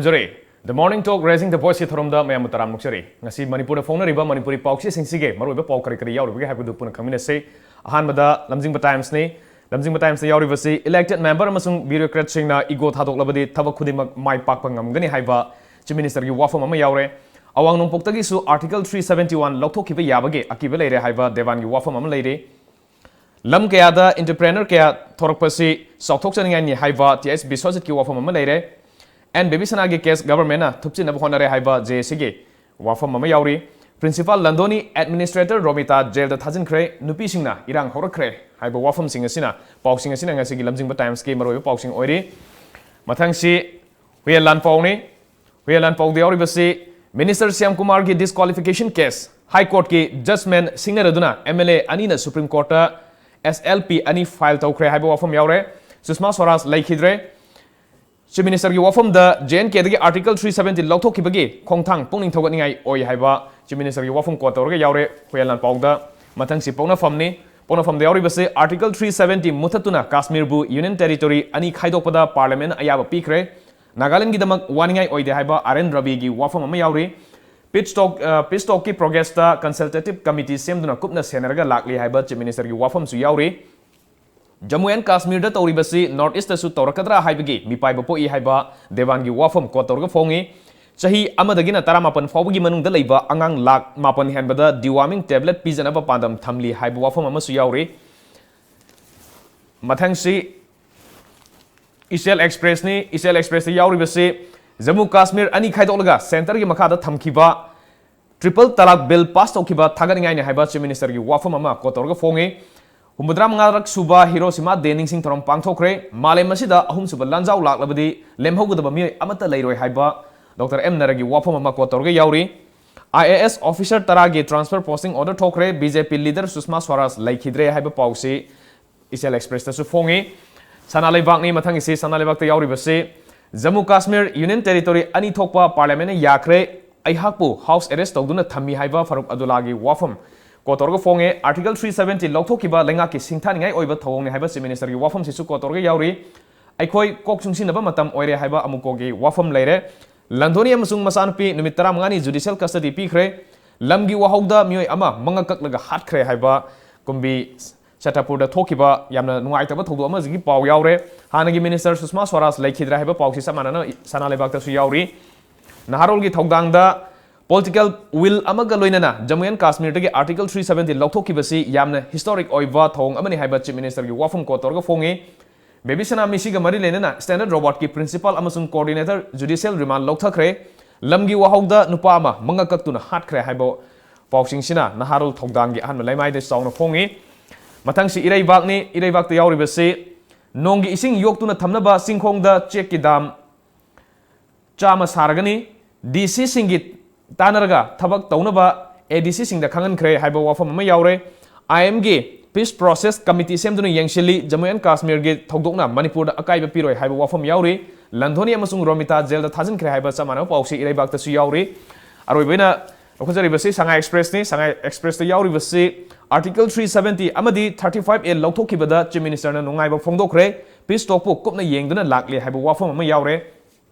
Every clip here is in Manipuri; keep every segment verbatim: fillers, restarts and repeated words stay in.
ꯈꯨꯔꯨꯝꯖꯔꯤ꯫ The Morning Talk, Raising the Voice ꯀꯤ ꯊꯧꯔꯝꯗ ꯃꯌꯥꯝꯕꯨ ꯇꯔꯥꯝꯅ ꯑꯣꯛꯆꯔꯤ꯫ ꯉꯁꯤ ꯃꯅꯤꯄꯨꯔꯗ ꯐꯣꯡꯅꯔꯤꯕ ꯃꯅꯤꯄꯨꯔꯤ ꯄꯥꯎꯆꯦꯁꯤꯡꯁꯤꯒꯤ ꯃꯔꯨꯑꯣꯏꯕ ꯄꯥꯎ ꯀꯔꯤ ꯀꯔꯤ ꯌꯥꯎꯔꯤꯕꯒꯦ ꯍꯥꯏꯕꯗꯨ ꯄꯨꯟꯅ ꯈꯪꯃꯤꯟꯅꯁꯤ꯫ ꯑꯍꯥꯟꯕꯗ ꯂꯝꯖꯤꯡꯕ ꯇꯥꯏꯝꯁꯅꯤ꯫ ꯂꯝꯖꯤꯡꯕ ꯇꯥꯏꯝꯁꯇ ꯌꯥꯎꯔꯤꯕꯁꯤ, "Elected member ꯑꯃꯁꯨꯡ bureaucratꯁꯤꯡꯅ ego ꯊꯥꯗꯣꯛꯂꯕꯗꯤ ꯊꯕꯛ ꯈꯨꯗꯤꯡꯃꯛ ꯃꯥꯏ ꯄꯥꯛꯄ ꯉꯝꯒꯅꯤ" ꯍꯥꯏꯕ Chief Ministerꯒꯤ ꯋꯥꯐꯝ ꯑꯃ ꯌꯥꯎꯔꯦ꯫ ꯑꯋꯥꯡ ꯅꯣꯡꯄꯣꯛꯇꯒꯤꯁꯨ Article three seventy one ꯂꯧꯊꯣꯛꯈꯤꯕ ꯌꯥꯕꯒꯤ ꯑꯀꯤꯕ ꯂꯩꯔꯦ ꯍꯥꯏꯕ ꯗꯦꯋꯥꯟꯒꯤ ꯋꯥꯐꯝ ꯑꯃ ꯂꯩꯔꯤ꯫ ꯂꯝ ꯀꯌꯥꯗ entrepreneur ꯀꯌꯥ ꯊꯣꯔꯛꯄꯁꯤ ꯆꯥꯎꯊꯣꯛꯆꯅꯤꯡꯉꯥꯏꯅꯤ ꯍꯥꯏꯕ ꯇꯤ ꯑꯩꯆ ꯕꯤꯁ꯭ꯋꯖꯤꯠꯀꯤ ꯋꯥꯐꯝ ꯑꯃ ꯂꯩꯔꯦ꯫ ꯑꯦꯟ ꯕꯦꯕꯤꯁꯅꯥꯒꯤ case governmentꯅ ꯊꯨꯞꯆꯤꯟꯅꯕ ꯍꯣꯠꯅꯔꯦ ꯍꯥꯏꯕ ꯖꯦ ꯑꯦ ꯁꯤꯒꯤ ꯋꯥꯐꯝ ꯑꯃ ꯌꯥꯎꯔꯤ꯫ Principal ꯂꯟꯗꯣꯅꯤ, administrator ꯔꯣꯃꯤꯇꯥ ꯖꯦꯜꯗ ꯊꯥꯖꯤꯟꯈ꯭ꯔꯦ, ꯅꯨꯄꯤꯁꯤꯡꯅ ꯏꯔꯥꯡ ꯍꯧꯔꯛꯈ꯭ꯔꯦ ꯍꯥꯏꯕ ꯋꯥꯐꯝꯁꯤꯡ ꯑꯁꯤꯅ, ꯄꯥꯎꯁꯤꯡ ꯑꯁꯤꯅ ꯉꯁꯤꯒꯤ ꯂꯝꯖꯤꯡꯕ ꯇꯥꯏꯝꯁꯀꯤ ꯃꯔꯨꯑꯣꯏꯕ ꯄꯥꯎꯁꯤꯡ ꯑꯣꯏꯔꯤ꯫ ꯃꯊꯪꯁꯤ ꯍꯨꯌꯦꯟ ꯂꯥꯟꯄꯥꯎꯅꯤ꯫ ꯍꯨꯌꯦꯟ ꯂꯥꯟꯄꯥꯎꯗ ꯌꯥꯎꯔꯤꯕꯁꯤ, Minister ꯁ꯭ꯌꯥꯝ ꯀꯨꯃꯥꯔꯒꯤ disqualification case, High Courtꯀꯤ judgment ꯁꯤꯡꯅꯔꯗꯨꯅ ꯑꯦꯝ ꯑꯦꯜ ꯑꯦ ꯑꯅꯤꯅ Supreme Courtꯇ ꯑꯦꯁ ꯑꯦꯜ ꯄꯤ ꯑꯅꯤ file ꯇꯧꯈ꯭ꯔꯦ ꯍꯥꯏꯕ ꯋꯥꯐꯝ ꯌꯥꯎꯔꯦ꯫ ꯁꯨꯁꯃꯥ ꯁ꯭ꯋꯔꯥꯖ ꯂꯩꯈꯤꯗ꯭ꯔꯦ꯫ Chief Ministerꯒꯤ ꯋꯥꯐꯝꯗ ꯖꯦ ꯑꯦꯟ ꯀꯦꯗꯒꯤ Article three seventy ꯂꯧꯊꯣꯛꯈꯤꯕꯒꯤ ꯈꯣꯡꯊꯥꯡ ꯄꯨꯛꯅꯤꯡ ꯊꯧꯒꯠꯅꯤꯡꯉꯥꯏ ꯑꯣꯏ ꯍꯥꯏꯕ Chief Ministerꯒꯤ ꯋꯥꯐꯝ quote ꯇꯧꯔꯒ ꯌꯥꯎꯔꯦ Huiyen ꯂꯥꯟꯄꯥꯎꯗ꯫ ꯃꯊꯪꯁꯤ ꯄꯣꯛꯅꯐꯝꯅꯤ꯫ ꯄꯣꯛꯅꯐꯝꯗ ꯌꯥꯎꯔꯤꯕꯁꯤ, Article three seventy ꯃꯨꯊꯠꯇꯨꯅ ꯀꯥꯁꯃꯤꯔꯕꯨ Union Territory ꯑꯅꯤ ꯈꯥꯏꯗꯣꯛꯄꯗ Parliament ꯑꯌꯥꯕ ꯄꯤꯈ꯭ꯔꯦ꯫ ꯅꯥꯒꯥꯂꯦꯟꯒꯤꯗꯃꯛ ꯋꯥꯅꯤꯡꯉꯥꯏ ꯑꯣꯏꯗꯦ ꯍꯥꯏꯕ ꯑꯥꯔ ꯑꯦꯟ ꯔꯕꯤꯒꯤ ꯋꯥꯐꯝ ꯑꯃ ꯌꯥꯎꯔꯤ꯫ Peace talk, ꯑ, peace talkꯀꯤ progressꯇ consultative committee ꯁꯦꯝꯗꯨꯅ ꯀꯨꯞꯅ ꯁꯦꯟꯅꯔꯒ ꯂꯥꯛꯂꯤ ꯍꯥꯏꯕ Chief Ministerꯒꯤ ꯋꯥꯐꯝꯁꯨ ꯌꯥꯎꯔꯤ꯫ Jammu and Kashmirꯗ ꯇꯧꯔꯤꯕꯁꯤ North Easttꯁꯨ ꯇꯧꯔꯛꯀꯗ꯭ꯔꯥ ꯍꯥꯏꯕꯒꯤ ꯃꯤꯄꯥꯏꯕ ꯄꯣꯛꯏ ꯍꯥꯏꯕ ꯗꯦꯋꯥꯟꯒꯤ ꯋꯥꯐꯝ quote ꯇꯧꯔꯒ ꯐꯣꯡꯉꯤ꯫ ꯆꯍꯤ ꯑꯃꯗꯒꯤꯅ ꯇꯔꯥꯃꯥꯄꯟ ꯐꯥꯎꯕꯒꯤ ꯃꯅꯨꯡꯗ ꯂꯩꯕ ꯑꯉꯥꯡ ꯂꯥꯈ ꯃꯥꯄꯟ ꯍꯦꯟꯕꯗ deworming tablet ꯄꯤꯖꯅꯕ ꯄꯥꯟꯗꯝ ꯊꯝꯂꯤ ꯍꯥꯏꯕ ꯋꯥꯐꯝ ꯑꯃꯁꯨ ꯌꯥꯎꯔꯤ꯫ ꯃꯊꯪꯁꯤ ꯏꯆꯦꯜ ꯑꯦꯛꯁꯄ꯭ꯔꯦꯁꯅꯤ꯫ ꯏꯆꯦꯜ ꯑꯦꯛꯁꯄ꯭ꯔꯦꯁꯇ ꯌꯥꯎꯔꯤꯕꯁꯤ, ꯖꯝꯃꯨ ꯀꯥꯁꯃꯤꯔ ꯑꯅꯤ ꯈꯥꯏꯗꯣꯛꯂꯒ centreꯒꯤ ꯃꯈꯥꯗ ꯊꯝꯈꯤꯕ triple talaq bill pass ꯇꯧꯈꯤꯕ ꯊꯥꯒꯠꯅꯤꯡꯉꯥꯏꯅꯤ ꯍꯥꯏꯕ Chief Ministerꯒꯤ ꯋꯥꯐꯝ ꯑꯃ quote ꯇꯧꯔꯒ ꯐꯣꯡꯉꯤ꯫ ꯍꯨꯝꯐꯨꯇꯔꯥ ꯃꯉꯥꯔꯛ ꯁꯨꯕ ꯍꯤꯔꯣꯁꯤꯃꯥ ꯗꯦ ꯅꯤꯡꯁꯤꯡ ꯊꯧꯔꯝ ꯄꯥꯡꯊꯣꯛꯈ꯭ꯔꯦ꯫ ꯃꯥꯂꯦꯝ ꯑꯁꯤꯗ ꯑꯍꯨꯝꯁꯨꯕ ꯂꯥꯟꯖꯥꯎ ꯂꯥꯛꯂꯕꯗꯤ ꯂꯦꯝꯍꯧꯒꯗꯕ ꯃꯤꯑꯣꯏ ꯑꯃꯠꯇ ꯂꯩꯔꯣꯏ ꯍꯥꯏꯕ ꯗꯣꯛꯇꯔ ꯑꯦꯝ ꯅꯔꯒꯤ ꯋꯥꯐꯝ ꯑꯃ quote ꯇꯧꯔꯒ ꯌꯥꯎꯔꯤ꯫ ꯑꯥꯏ ꯑꯦ ꯑꯦꯁ officer ꯇꯔꯥꯒꯤ transfer posting order ꯊꯣꯛꯈ꯭ꯔꯦ꯫ ꯕꯤ ꯖꯦ ꯄꯤ leader ꯁꯨꯁꯃꯥ ꯁ꯭ꯋꯔꯥꯖ ꯂꯩꯈꯤꯗ꯭ꯔꯦ ꯍꯥꯏꯕ ꯄꯥꯎꯁꯤ ꯏꯆꯦꯜ ꯑꯦꯛꯁꯄ꯭ꯔꯦꯁꯇꯁꯨ ꯐꯣꯡꯉꯤ꯫ ꯁꯅꯥ ꯂꯩꯕꯥꯛꯅꯤ꯫ ꯃꯊꯪꯒꯤꯁꯤ ꯁꯅꯥ ꯂꯩꯕꯥꯛꯇ ꯌꯥꯎꯔꯤꯕꯁꯤ, ꯖꯝꯃꯨ ꯀꯥꯁꯃꯤꯔ Union Territory ꯑꯅꯤ ꯊꯣꯛꯄ Parliamentꯅ ꯌꯥꯈ꯭ꯔꯦ, ꯑꯩꯍꯥꯛꯄꯨ house arrest ꯇꯧꯗꯨꯅ ꯊꯝꯃꯤ ꯍꯥꯏꯕ ꯐꯥꯔꯨꯛ ꯑꯕꯗꯨꯜꯂꯥꯒꯤ ꯋꯥꯐꯝ quote ꯇꯧꯔꯒ ꯐꯣꯡꯉꯦ꯫ Article three seventy ꯂꯧꯊꯣꯛꯈꯤꯕ ꯂꯩꯉꯥꯛꯀꯤ ꯁꯤꯡꯊꯥꯅꯤꯡꯉꯥꯏ ꯑꯣꯏꯕ ꯊꯧꯑꯣꯡꯅꯤ ꯍꯥꯏꯕ Chief Ministerꯒꯤ ꯋꯥꯐꯝꯁꯤꯁꯨ quote ꯇꯧꯔꯒ ꯌꯥꯎꯔꯤ꯫ ꯑꯩꯈꯣꯏ ꯀꯣꯛ ꯆꯨꯡꯁꯤꯟꯅꯕ ꯃꯇꯝ ꯑꯣꯏꯔꯦ ꯍꯥꯏꯕ ꯑꯃꯨꯛꯀꯣꯒꯤ ꯋꯥꯐꯝ ꯂꯩꯔꯦ꯫ ꯂꯟꯊꯣꯅꯤ ꯑꯃꯁꯨꯡ ꯃꯆꯥꯅꯨꯄꯤ ꯅꯨꯃꯤꯠ ꯇꯔꯥꯃꯉꯥꯅꯤ judicial custody ꯄꯤꯈ꯭ꯔꯦ꯫ ꯂꯝꯒꯤ ꯋꯥꯍꯧꯗ ꯃꯤꯑꯣꯏ ꯑꯃ ꯃꯉꯛ ꯀꯛꯂꯒ ꯍꯥꯠꯈ꯭ꯔꯦ ꯍꯥꯏꯕ ꯀꯨꯝꯕꯤ ꯆꯇꯄꯨꯔꯗ ꯊꯣꯛꯈꯤꯕ ꯌꯥꯝꯅ ꯅꯨꯡꯉꯥꯏꯇꯕ ꯊꯧꯗꯣꯛ ꯑꯃꯁꯤꯒꯤ ꯄꯥꯎ ꯌꯥꯎꯔꯦ꯫ ꯍꯥꯟꯅꯒꯤ ꯃꯤꯅꯤꯁꯇꯔ ꯁꯨꯁꯃꯥ ꯁ꯭ꯋꯥꯔꯥꯖ ꯂꯩꯈꯤꯗ꯭ꯔꯦ ꯍꯥꯏꯕ ꯄꯥꯎꯁꯤ ꯆꯞ ꯃꯥꯟꯅꯅ ꯁꯅꯥ ꯂꯩꯕꯥꯛꯇꯁꯨ ꯌꯥꯎꯔꯤ꯫ ꯅꯍꯥꯔꯣꯜꯒꯤ ꯊꯧꯗꯥꯡꯗ political will ꯑꯃꯒ ꯂꯣꯏꯅꯅ ꯖꯝꯃꯨ ꯑꯦꯟ ꯀꯥꯁꯃꯤꯔꯗꯒꯤ Article three seventy ꯂꯧꯊꯣꯛꯈꯤꯕꯁꯤ ꯌꯥꯝꯅ historic ꯑꯣꯏꯕ ꯊꯧꯑꯣꯡ ꯑꯃꯅꯤ ꯍꯥꯏꯕ Chief Ministerꯒꯤ ꯋꯥꯐꯝ quote ꯇꯧꯔꯒ ꯐꯣꯡꯉꯤ꯫ ꯕꯦꯕꯤ ꯁꯅꯥ ꯃꯤꯁꯤꯒ ꯃꯔꯤ ꯂꯩꯅꯅ Standard Robertꯀꯤ principal ꯑꯃꯁꯨꯡ coordinator judicial remand ꯂꯧꯊꯈ꯭ꯔꯦ꯫ ꯂꯝꯒꯤ ꯋꯥꯍꯧꯗ ꯅꯨꯄꯥ ꯑꯃ ꯃꯉꯛ ꯀꯛꯇꯨꯅ ꯍꯥꯠꯈ꯭ꯔꯦ ꯍꯥꯏꯕ ꯄꯥꯎꯁꯤꯡꯁꯤꯅ ꯅꯍꯥꯔꯣꯜ ꯊꯧꯗꯥꯡꯒꯤ ꯑꯍꯥꯟꯕ ꯂꯩꯃꯥꯏꯗ ꯆꯥꯎꯅ ꯐꯣꯡꯉꯤ꯫ ꯃꯊꯪꯁꯤ ꯏꯔꯩꯕꯥꯛꯅꯤ꯫ ꯏꯔꯩꯕꯥꯛꯇ ꯌꯥꯎꯔꯤꯕꯁꯤ ꯅꯣꯡꯒꯤ ꯏꯁꯤꯡ ꯌꯣꯛꯇꯨꯅ ꯊꯝꯅꯕ ꯆꯤꯡꯈꯣꯡꯗ ꯆꯦꯛꯀꯤ dam ꯆꯥꯝꯃ ꯁꯥꯔꯒꯅꯤ꯫ DCꯁꯤꯡꯒꯤ ꯇꯥꯟꯅꯔꯒ ꯊꯕꯛ ꯇꯧꯅꯕ ADCꯁꯤꯡꯗ ꯈꯪꯍꯟꯈ꯭ꯔꯦ ꯍꯥꯏꯕ ꯋꯥꯐꯝ ꯑꯃ ꯌꯥꯎꯔꯦ꯫ IMꯒꯤ peace process committee ꯁꯦꯝꯗꯨꯅ ꯌꯦꯡꯁꯤꯜꯂꯤ꯫ ꯖꯝꯃꯨ ꯑꯦꯟ ꯀꯥꯁꯃꯤꯔꯒꯤ ꯊꯧꯗꯣꯛꯅ ꯃꯅꯤꯄꯨꯔꯗ ꯑꯀꯥꯏꯕ ꯄꯤꯔꯣꯏ ꯍꯥꯏꯕ ꯋꯥꯐꯝ ꯌꯥꯎꯔꯤ꯫ ꯂꯟꯊꯣꯅꯤ ꯑꯃꯁꯨꯡ ꯔꯣꯃꯤꯇꯥ ꯖꯦꯜꯗ ꯊꯥꯖꯤꯟꯈ꯭ꯔꯦ ꯍꯥꯏꯕ ꯆꯞ ꯃꯥꯟꯅꯕ ꯄꯥꯎꯁꯤ ꯏꯔꯩꯕꯥꯛꯇꯁꯨ ꯌꯥꯎꯔꯤ꯫ ꯑꯔꯣꯏꯕ ꯑꯣꯏꯅ ꯂꯧꯈꯠꯆꯔꯤꯕꯁꯤ ꯁꯉꯥꯏ ꯑꯦꯛꯁꯄ꯭ꯔꯦꯁꯅꯤ꯫ ꯁꯉꯥꯏ ꯑꯦꯛꯁꯄ꯭ꯔꯦꯁꯇ ꯌꯥꯎꯔꯤꯕꯁꯤ Article three seventy ꯑꯃꯗꯤ thirty five A ꯂꯧꯊꯣꯛꯈꯤꯕꯗ Chief Ministerꯅ ꯅꯨꯡꯉꯥꯏꯕ ꯐꯣꯡꯗꯣꯛꯈ꯭ꯔꯦ꯫ Peace talkꯄꯨ ꯀꯨꯞꯅ ꯌꯦꯡꯗꯨꯅ ꯂꯥꯛꯂꯦ ꯍꯥꯏꯕ ꯋꯥꯐꯝ ꯑꯃ ꯌꯥꯎꯔꯦ꯫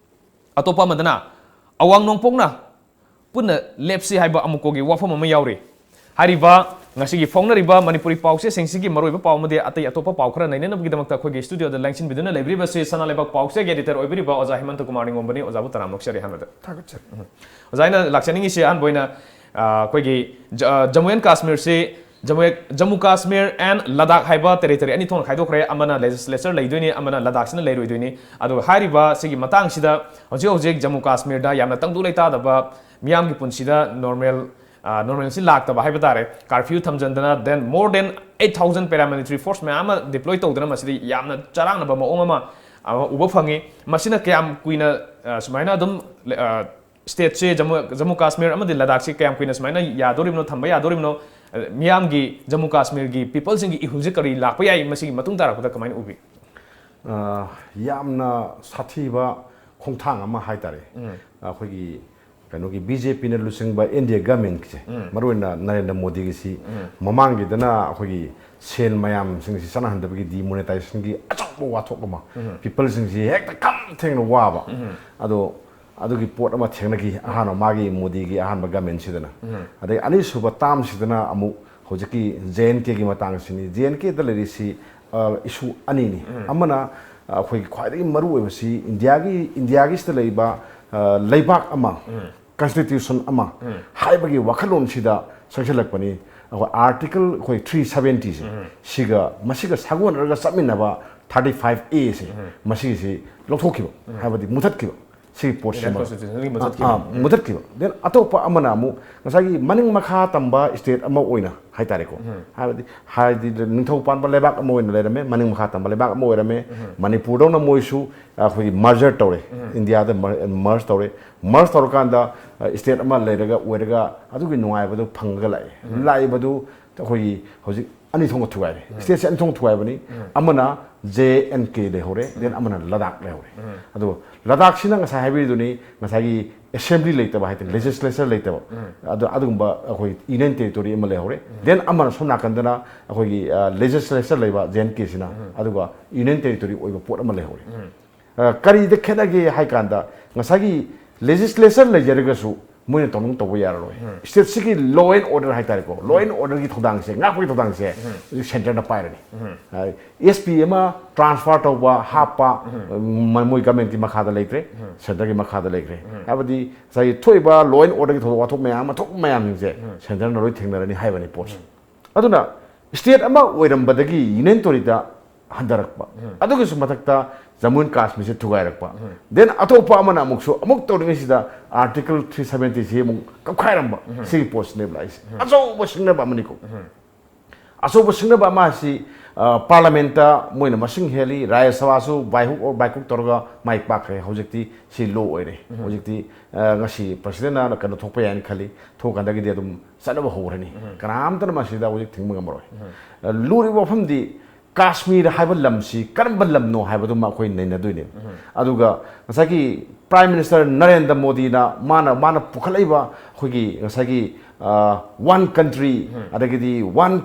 ꯑꯇꯣꯞꯄ ꯑꯃꯗꯅ ꯑꯋꯥꯡ ꯅꯣꯡꯄꯣꯛꯅ ꯄꯨꯟꯅ ꯂꯦꯞꯁꯤ ꯍꯥꯏꯕ ꯑꯃꯨꯛꯀꯣꯒꯤ ꯋꯥꯐꯝ ꯑꯃ ꯌꯥꯎꯔꯤ꯫ ꯍꯥꯏꯔꯤꯕ ꯉꯁꯤꯒꯤ ꯐꯣꯡꯅꯔꯤꯕ ꯃꯅꯤꯄꯨꯔꯤ ꯄꯥꯎꯆꯦꯁꯤꯡꯁꯤꯒꯤ ꯃꯔꯨꯑꯣꯏꯕ ꯄꯥꯎ ꯑꯃꯗꯤ ꯑꯇꯩ ꯑꯇꯣꯞꯄ ꯄꯥꯎ ꯈꯔ ꯅꯩꯅꯅꯕꯒꯤꯗꯃꯛꯇ ꯑꯩꯈꯣꯏꯒꯤ studioꯗ ꯂꯦꯡꯁꯤꯟꯕꯤꯗꯨꯅ ꯂꯩꯕꯤꯔꯤꯕꯁꯤ ꯁꯅꯥ ꯂꯩꯕꯥꯛ ꯄꯥꯎꯆꯦꯒꯤ editor ꯑꯣꯏꯕꯤꯔꯤꯕ ꯑꯣꯖꯥ ꯍꯦꯃꯟꯇ ꯀꯨꯃꯥꯔ ꯅꯤꯡꯉꯣꯝꯕꯅꯤ꯫ ꯑꯣꯖꯥꯕꯨ ꯇꯔꯥꯝꯅ ꯑꯣꯛꯆꯔꯤ꯫ ꯑꯍꯥꯟꯕꯗ ꯊꯥꯒꯠꯆꯔꯤ꯫ ꯎꯝ꯫ ꯑꯣꯖꯥ, ꯑꯩꯅ ꯂꯥꯛꯆꯅꯤꯡꯉꯤꯁꯤ ꯑꯍꯥꯟꯕ ꯑꯣꯏꯅ, ꯑ, ꯑꯩꯈꯣꯏꯒꯤ ꯖ-, ꯑ, ꯖꯝꯃꯨ ꯑꯦꯟ ꯀꯥꯁꯃꯤꯔꯁꯤ ꯖꯝꯃꯨ, ꯖꯝꯃꯨ ꯀꯥꯁꯃꯤꯔ and ꯂꯗꯥꯈ ꯍꯥꯏꯕ territory ꯑꯅꯤ ꯊꯣꯛꯅ ꯈꯥꯏꯗꯣꯛꯈ꯭ꯔꯦ꯫ ꯑꯃꯅ legislature ꯂꯩꯗꯣꯏꯅꯤ, ꯑꯃꯅ ꯂꯗꯥꯈꯁꯤꯅ ꯂꯩꯔꯣꯏꯗꯣꯏꯅꯤ꯫ ꯑꯗꯨꯒ ꯍꯥꯏꯔꯤꯕ ꯁꯤꯒꯤ ꯃꯇꯥꯡꯁꯤꯗ ꯍꯧꯖꯤꯛ ꯍꯧꯖꯤꯛ ꯖꯝꯃꯨ ꯀꯥꯁꯃꯤꯔꯗ ꯌꯥꯝꯅ ꯇꯪꯗꯨ ꯂꯩꯇꯥꯗꯕ, ꯃꯤꯌꯥꯝꯒꯤ ꯄꯨꯟꯁꯤꯗ normal, ꯑ, normalꯁꯤ ꯂꯥꯛꯇꯕ ꯍꯥꯏꯕ ꯇꯥꯔꯦ꯫ Curfew ꯊꯝꯖꯤꯟꯗꯅ, then more than eight thousand paramilitary force ꯃꯌꯥꯝ ꯑꯃ deploy ꯇꯧꯗꯅ ꯃꯁꯤꯗ ꯌꯥꯝꯅ ꯆꯔꯥꯡꯅꯕ ꯃꯑꯣꯡ ꯑꯃ, ꯑꯃ ꯎꯕ ꯐꯪꯉꯤ꯫ ꯃꯁꯤꯅ ꯀꯌꯥꯝ ꯀꯨꯏꯅ, ꯑ, ꯁꯨꯃꯥꯏꯅ ꯑꯗꯨꯝ, ꯑ, stateꯁꯦ, ꯖꯝꯃꯨ, ꯖꯝꯃꯨ ꯀꯥꯁꯃꯤꯔ ꯑꯃꯗꯤ ꯂꯗꯥꯈꯁꯤ ꯀꯌꯥꯝ ꯀꯨꯏꯅ ꯁꯨꯃꯥꯏꯅ ꯌꯥꯗꯣꯔꯤꯕꯅꯣ, ꯊꯝꯕ ꯌꯥꯗꯣꯔꯤꯕꯅꯣ? ꯑ, ꯃꯤꯌꯥꯝꯒꯤ, ꯖꯝꯃꯨ ꯀꯥꯁꯃꯤꯔꯒꯤ peopleꯁꯤꯡꯒꯤ ꯏꯍꯨꯜꯁꯦ ꯀꯔꯤ ꯂꯥꯛꯄ ꯌꯥꯏ, ꯃꯁꯤꯒꯤ ꯃꯇꯨꯡ ꯇꯥꯔꯛꯄꯗ ꯀꯃꯥꯏꯅ ꯎꯕꯤ? ꯑ, ꯌꯥꯝꯅ ꯁꯥꯊꯤꯕ ꯈꯣꯡꯊꯥꯡ ꯑꯃ ꯍꯥꯏꯇꯥꯔꯦ꯫ ꯎꯝ꯫ ꯑꯩꯈꯣꯏꯒꯤ ꯀꯩꯅꯣꯒꯤ ꯕꯤ ꯖꯦ ꯄꯤꯅ ꯂꯨꯆꯤꯡꯕ ꯏꯟꯗꯤꯌꯥ ꯒꯃꯦꯟꯒꯤꯁꯦ, ꯃꯔꯨꯑꯣꯏꯅ ꯅꯔꯦꯟꯗ꯭ꯔ ꯃꯣꯗꯤꯒꯤꯁꯤ, ꯃꯃꯥꯡꯒꯤꯗꯅ ꯑꯩꯈꯣꯏꯒꯤ ꯁꯦꯟ ꯃꯌꯥꯝꯁꯤꯡꯁꯤ ꯆꯠꯅꯍꯟꯗꯕꯒꯤ ꯗꯤꯃꯣꯅꯦꯇꯥꯏꯖꯦꯁꯟꯒꯤ ꯑꯆꯧꯕ ꯋꯥꯊꯣꯛ ꯑꯃ, ꯄꯤꯄꯜꯁꯤꯡꯁꯤ ꯍꯦꯛꯇ ꯈꯝ ꯊꯦꯡꯅ ꯋꯥꯕ, ꯑꯗꯣ ꯑꯗꯨꯒꯤ ꯄꯣꯠ ꯑꯃ ꯊꯦꯡꯅꯈꯤ ꯑꯍꯥꯟꯕ ꯃꯥꯒꯤ ꯃꯣꯗꯤꯒꯤ ꯑꯍꯥꯟꯕ ꯒꯃꯦꯟꯁꯤꯗꯅ꯫ ꯑꯗꯩ ꯑꯅꯤꯁꯨꯕ ꯇꯥꯝꯁꯤꯗꯅ ꯑꯃꯨꯛ ꯍꯧꯖꯤꯛꯀꯤ ꯖꯦ ꯑꯦꯟ ꯀꯦꯒꯤ ꯃꯇꯥꯡꯁꯤꯅꯤ꯫ ꯖꯦ ꯑꯦꯟ ꯀꯦꯗ ꯂꯩꯔꯤꯁꯤ ꯏꯁꯨ ꯑꯅꯤꯅꯤ꯫ ꯑꯃꯅ ꯑꯩꯈꯣꯏꯒꯤ ꯈ꯭ꯋꯥꯏꯗꯒꯤ ꯃꯔꯨꯑꯣꯏꯕꯁꯤ ꯏꯟꯗꯤꯌꯥꯒꯤ, ꯏꯟꯗꯤꯌꯥꯒꯤꯁꯤꯗ ꯂꯩꯕ ꯂꯩꯕꯥꯛ ꯑꯃ, ꯀꯟꯁꯇꯤꯇ꯭ꯌꯨꯁꯟ ꯑꯃ ꯍꯥꯏꯕꯒꯤ ꯋꯥꯈꯜꯂꯣꯟꯁꯤꯗ ꯆꯪꯁꯤꯜꯂꯛꯄꯅꯤ꯫ ꯑꯩꯈꯣꯏ ꯑꯥꯔꯇꯤꯀꯜ ꯑꯩꯈꯣꯏ ꯊ꯭ꯔꯤ ꯁꯕꯦꯟꯇꯤꯁꯦ, ꯁꯤꯒ ꯃꯁꯤꯒ ꯁꯥꯒꯣꯟꯅꯔꯒ ꯆꯠꯃꯤꯟꯅꯕ ꯊꯥꯔꯇꯤ ꯐꯥꯏꯚ ꯑꯦꯁꯦ, ꯃꯁꯤꯒꯤꯁꯤ ꯂꯧꯊꯣꯛꯈꯤꯕ, ꯍꯥꯏꯕꯗꯤ ꯃꯨꯊꯠꯈꯤꯕ꯫ ꯁꯤꯒꯤ ꯄꯣꯠꯁꯤꯃ Indian constitutionꯒꯤ ꯃꯨꯊꯠꯈꯤꯕ꯫ ꯑꯥ, ꯃꯨꯊꯠꯈꯤꯕ꯫ Then ꯑꯇꯣꯞꯄ ꯑꯃꯅ ꯑꯃꯨꯛ ꯉꯁꯥꯏꯒꯤ ꯃꯅꯤꯡ ꯃꯈꯥ ꯇꯝꯕ state ꯑꯃ ꯑꯣꯏꯅ ꯍꯥꯏꯇꯥꯔꯦꯀꯣ, ꯍꯥꯏꯕꯗꯤ ꯍꯥꯏꯗꯤ ꯅꯤꯡꯊꯧ ꯄꯥꯟꯕ ꯂꯩꯕꯥꯛ ꯑꯃ ꯑꯣꯏꯅ ꯂꯩꯔꯝꯃꯦ, ꯃꯅꯤꯡ ꯃꯈꯥ ꯇꯝꯕ ꯂꯩꯕꯥꯛ ꯑꯃ ꯑꯣꯏꯔꯝꯃꯦ꯫ ꯃꯅꯤꯄꯨꯔꯗꯧꯅ ꯃꯣꯏꯁꯨ ꯑꯩꯈꯣꯏꯒꯤ merger ꯇꯧꯔꯦ, ꯏꯟꯗꯤꯌꯥꯗ merge ꯇꯧꯔꯦ꯫ Merge ꯇꯧꯔꯀꯥꯟꯗ state ꯑꯃ ꯂꯩꯔꯒ ꯑꯣꯏꯔꯒ ꯑꯗꯨꯒꯤ ꯅꯨꯡꯉꯥꯏꯕꯗꯨ ꯐꯪꯉꯒ ꯂꯥꯛꯑꯦ꯫ ꯂꯥꯛꯏꯕꯗꯨ ꯑꯩꯈꯣꯏꯒꯤ ꯍꯧꯖꯤꯛ ꯑꯅꯤ ꯊꯣꯛꯅ ꯊꯨꯒꯥꯏꯔꯦ꯫ Stateꯁꯦ ꯑꯅꯤ ꯊꯣꯛꯅ ꯊꯨꯒꯥꯏꯕꯅꯤ꯫ ꯑꯃꯅ ꯖꯦ ꯑꯦꯟ ꯀꯦ ꯂꯩꯍꯧꯔꯦ, then ꯑꯃꯅ ꯂꯗꯥꯛ ꯂꯩꯍꯧꯔꯦ꯫ ꯑꯗꯣ ꯂꯗꯥꯛꯁꯤꯅ ꯉꯁꯥꯏ ꯍꯥꯏꯕꯤꯗꯨꯅꯤ, ꯉꯁꯥꯏꯒꯤ assembly ꯂꯩꯇꯕ ꯍꯥꯏꯇꯥꯔꯦ, legislature ꯂꯩꯇꯕ, ꯑꯗꯣ ꯑꯗꯨꯒꯨꯝꯕ ꯑꯩꯈꯣꯏ union territory ꯑꯃ ꯂꯩꯍꯧꯔꯦ꯫ Then ꯑꯃꯅ ꯁꯣꯝ ꯅꯥꯀꯟꯗꯅ ꯑꯩꯈꯣꯏꯒꯤ legislature ꯂꯩꯕ ꯖꯦ ꯑꯦꯟ ꯀꯦꯁꯤꯅ, ꯑꯗꯨꯒ union territory ꯑꯣꯏꯕ ꯄꯣꯠ ꯑꯃ ꯂꯩꯍꯧꯔꯦ꯫ ꯀꯔꯤꯗ ꯈꯦꯠꯅꯒꯦ ꯍꯥꯏ ꯀꯥꯟꯗ, ꯉꯁꯥꯏꯒꯤ legislature ꯂꯩꯖꯔꯒꯁꯨ ꯃꯣꯏꯅ ꯇꯧꯅꯤꯡ ꯇꯧꯕ ꯌꯥꯔꯔꯣꯏ꯫ Stateꯁꯤꯒꯤ law and order ꯍꯥꯏꯇꯥꯔꯦꯀꯣ, law and orderꯒꯤ ꯊꯧꯗꯥꯡꯁꯦ, ꯉꯥꯛꯄꯒꯤ ꯊꯧꯗꯥꯡꯁꯦ ꯍꯧꯖꯤꯛ centreꯅ ꯄꯥꯏꯔꯅꯤ꯫ ꯑꯦꯁ ꯄꯤ ꯑꯃ transfer ꯇꯧꯕ, ꯍꯥꯞꯄ, ꯃ-, ꯃꯣꯏ governmentꯀꯤ ꯃꯈꯥꯗ ꯂꯩꯇ꯭ꯔꯦ, centreꯒꯤ ꯃꯈꯥꯗ ꯂꯩꯈ꯭ꯔꯦ꯫ ꯍꯥꯏꯕꯗꯤ ꯉꯁꯥꯏꯒꯤ ꯊꯣꯛꯏꯕ law and orderꯒꯤ ꯊꯧꯗꯣꯛ ꯋꯥꯊꯣꯛ ꯃꯌꯥꯝ ꯑꯃ ꯊꯣꯛꯄ ꯃꯌꯥꯝꯁꯤꯡꯁꯦ centreꯅ ꯂꯣꯏ ꯊꯦꯡꯅꯔꯅꯤ ꯍꯥꯏꯕꯅꯤ ꯄꯣꯠꯁꯦ꯫ ꯑꯗꯨꯅ state ꯑꯃ ꯑꯣꯏꯔꯝꯕꯗꯒꯤ union territoryꯗ ꯍꯟꯊꯔꯛꯄ, ꯑꯗꯨꯒꯤꯁꯨ ꯃꯊꯛꯇ ꯖꯃꯨ ꯑꯦꯟ ꯀꯥꯁꯃꯤꯔꯁꯦ ꯊꯨꯒꯥꯏꯔꯛꯄ, then ꯑꯇꯣꯞꯄ ꯑꯃꯅ ꯑꯃꯨꯛꯁꯨ ꯑꯃꯨꯛ ꯇꯧꯔꯤꯉꯩꯁꯤꯗ article three seventyꯁꯤ ꯑꯃꯨꯛ ꯀꯞꯈꯥꯏꯔꯝꯕ, ꯁꯤꯒꯤ ꯄꯣꯠꯁꯤꯅꯦꯕ ꯂꯥꯛꯏꯁꯦ꯫ ꯑꯆꯧꯕ ꯁꯤꯡꯅꯕ ꯑꯃꯅꯤꯀꯣ꯫ ꯑꯆꯧꯕ ꯁꯤꯡꯅꯕ ꯑꯃ ꯑꯁꯤ, ꯑ, parliamentꯇ ꯃꯣꯏꯅ ꯃꯁꯤꯡ ꯍꯦꯜꯂꯤ, ꯔꯥꯖ꯭ꯌ ꯁꯚꯥꯁꯨ by hook or by crook ꯇꯧꯔꯒ ꯃꯥꯏ ꯄꯥꯛꯈ꯭ꯔꯦ꯫ ꯍꯧꯖꯤꯛꯇꯤ ꯁꯤ law ꯑꯣꯏꯔꯦ꯫ ꯍꯧꯖꯤꯛꯇꯤ, ꯑ, ꯉꯁꯤ presidentꯅ ꯀꯩꯅꯣ ꯊꯣꯛꯄ ꯌꯥꯏꯅ ꯈꯜꯂꯤ, ꯊꯣꯛꯀꯥꯟꯗꯒꯤꯗꯤ ꯑꯗꯨꯝ ꯆꯠꯅꯕ ꯍꯧꯈ꯭ꯔꯅꯤ꯫ ꯀꯅꯥꯝꯇꯅ ꯃꯁꯤꯗ ꯍꯧꯖꯤꯛ ꯊꯤꯡꯕ ꯉꯝꯃꯔꯣꯏ꯫ ꯑ, ꯂꯨꯔꯤꯕ ꯋꯥꯐꯝꯗꯤ ꯀꯥꯁꯃꯤꯔ ꯍꯥꯏꯕ ꯂꯝꯁꯤ ꯀꯔꯝꯕ ꯂꯝꯅꯣ ꯍꯥꯏꯕꯗꯨꯃ ꯑꯩꯈꯣꯏ ꯅꯩꯅꯗꯣꯏꯅꯦ꯫ ꯑꯗꯨꯒ ꯉꯁꯥꯏꯒꯤ Prime Minister ꯅꯔꯦꯟꯗ꯭ꯔ ꯃꯣꯗꯤꯅ ꯃꯥꯅ ꯃꯥꯅ ꯄꯨꯈꯠꯂꯛꯏꯕ ꯑꯩꯈꯣꯏꯒꯤ ꯉꯁꯥꯏꯒꯤ ꯋꯥꯟ ꯀꯟꯇ꯭ꯔꯤ, ꯑꯗꯒꯤꯗꯤ ꯋꯥꯟ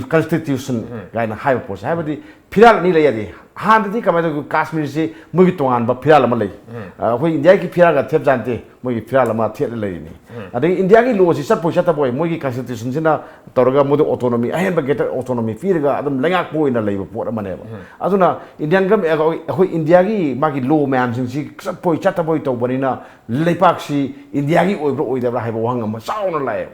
ꯀꯟꯁꯇꯤꯇ꯭ꯌꯨꯁꯟ ꯀꯥꯏꯅ ꯍꯥꯏꯕ ꯄꯣꯠꯁꯦ, ꯍꯥꯏꯕꯗꯤ ꯐꯤꯔꯥꯜ ꯑꯅꯤ ꯂꯩ ꯌꯥꯗꯦ꯫ ꯍꯥꯟꯅꯗꯤ ꯀꯃꯥꯏꯅ ꯇꯧꯒꯦ, ꯀꯥꯁꯃꯤꯔꯁꯤ ꯃꯣꯏꯒꯤ ꯇꯣꯉꯥꯟꯕ ꯐꯤꯔꯥꯜ ꯑꯃ ꯂꯩ꯫ ꯑꯩꯈꯣꯏ ꯏꯟꯗꯤꯌꯥꯒꯤ ꯐꯤꯔꯥꯜꯒ ꯊꯦꯞ ꯆꯥꯟꯗꯦ, ꯃꯣꯏꯒꯤ ꯐꯤꯔꯥꯜ ꯑꯃ ꯊꯦꯠꯂ ꯂꯩꯔꯤꯅꯤ꯫ ꯑꯗꯒꯤ ꯏꯟꯗꯤꯌꯥꯒꯤ ꯂꯣꯁꯤ ꯆꯠꯄꯣꯏ ꯆꯠꯇꯕꯣꯏ, ꯃꯣꯏꯒꯤ ꯀꯟꯁꯇꯤꯇ꯭ꯌꯨꯁꯟꯁꯤꯅ ꯇꯧꯔꯒ ꯃꯣꯏꯗ ꯑꯣꯇꯣꯅꯣꯃꯤ, ꯑꯍꯦꯟꯕ ꯒ꯭ꯔꯦꯇꯔ ꯑꯣꯇꯣꯅꯣꯃꯤ ꯄꯤꯔꯒ ꯑꯗꯨꯝ ꯂꯩꯉꯥꯛꯄ ꯑꯣꯏꯅ ꯂꯩꯕ ꯄꯣꯠ ꯑꯃꯅꯦꯕ꯫ ꯑꯗꯨꯅ ꯏꯟꯗꯤꯌꯥꯟ ꯒꯃꯦꯟ, ꯑꯩꯈꯣꯏ ꯏꯟꯗꯤꯌꯥꯒꯤ ꯃꯥꯒꯤ ꯂꯣ ꯃꯌꯥꯝꯁꯤꯡꯁꯤ ꯆꯠꯄꯣꯏ ꯆꯠꯇꯕꯣꯏ ꯇꯧꯕꯅꯤꯅ ꯂꯩꯕꯥꯛꯁꯤ ꯏꯟꯗꯤꯌꯥꯒꯤ ꯑꯣꯏꯕ꯭ꯔꯥ ꯑꯣꯏꯗꯕ꯭ꯔꯥ ꯍꯥꯏꯕ ꯋꯥꯍꯪ ꯑꯃ ꯆꯥꯎꯅ ꯂꯥꯛꯑꯦꯕ꯫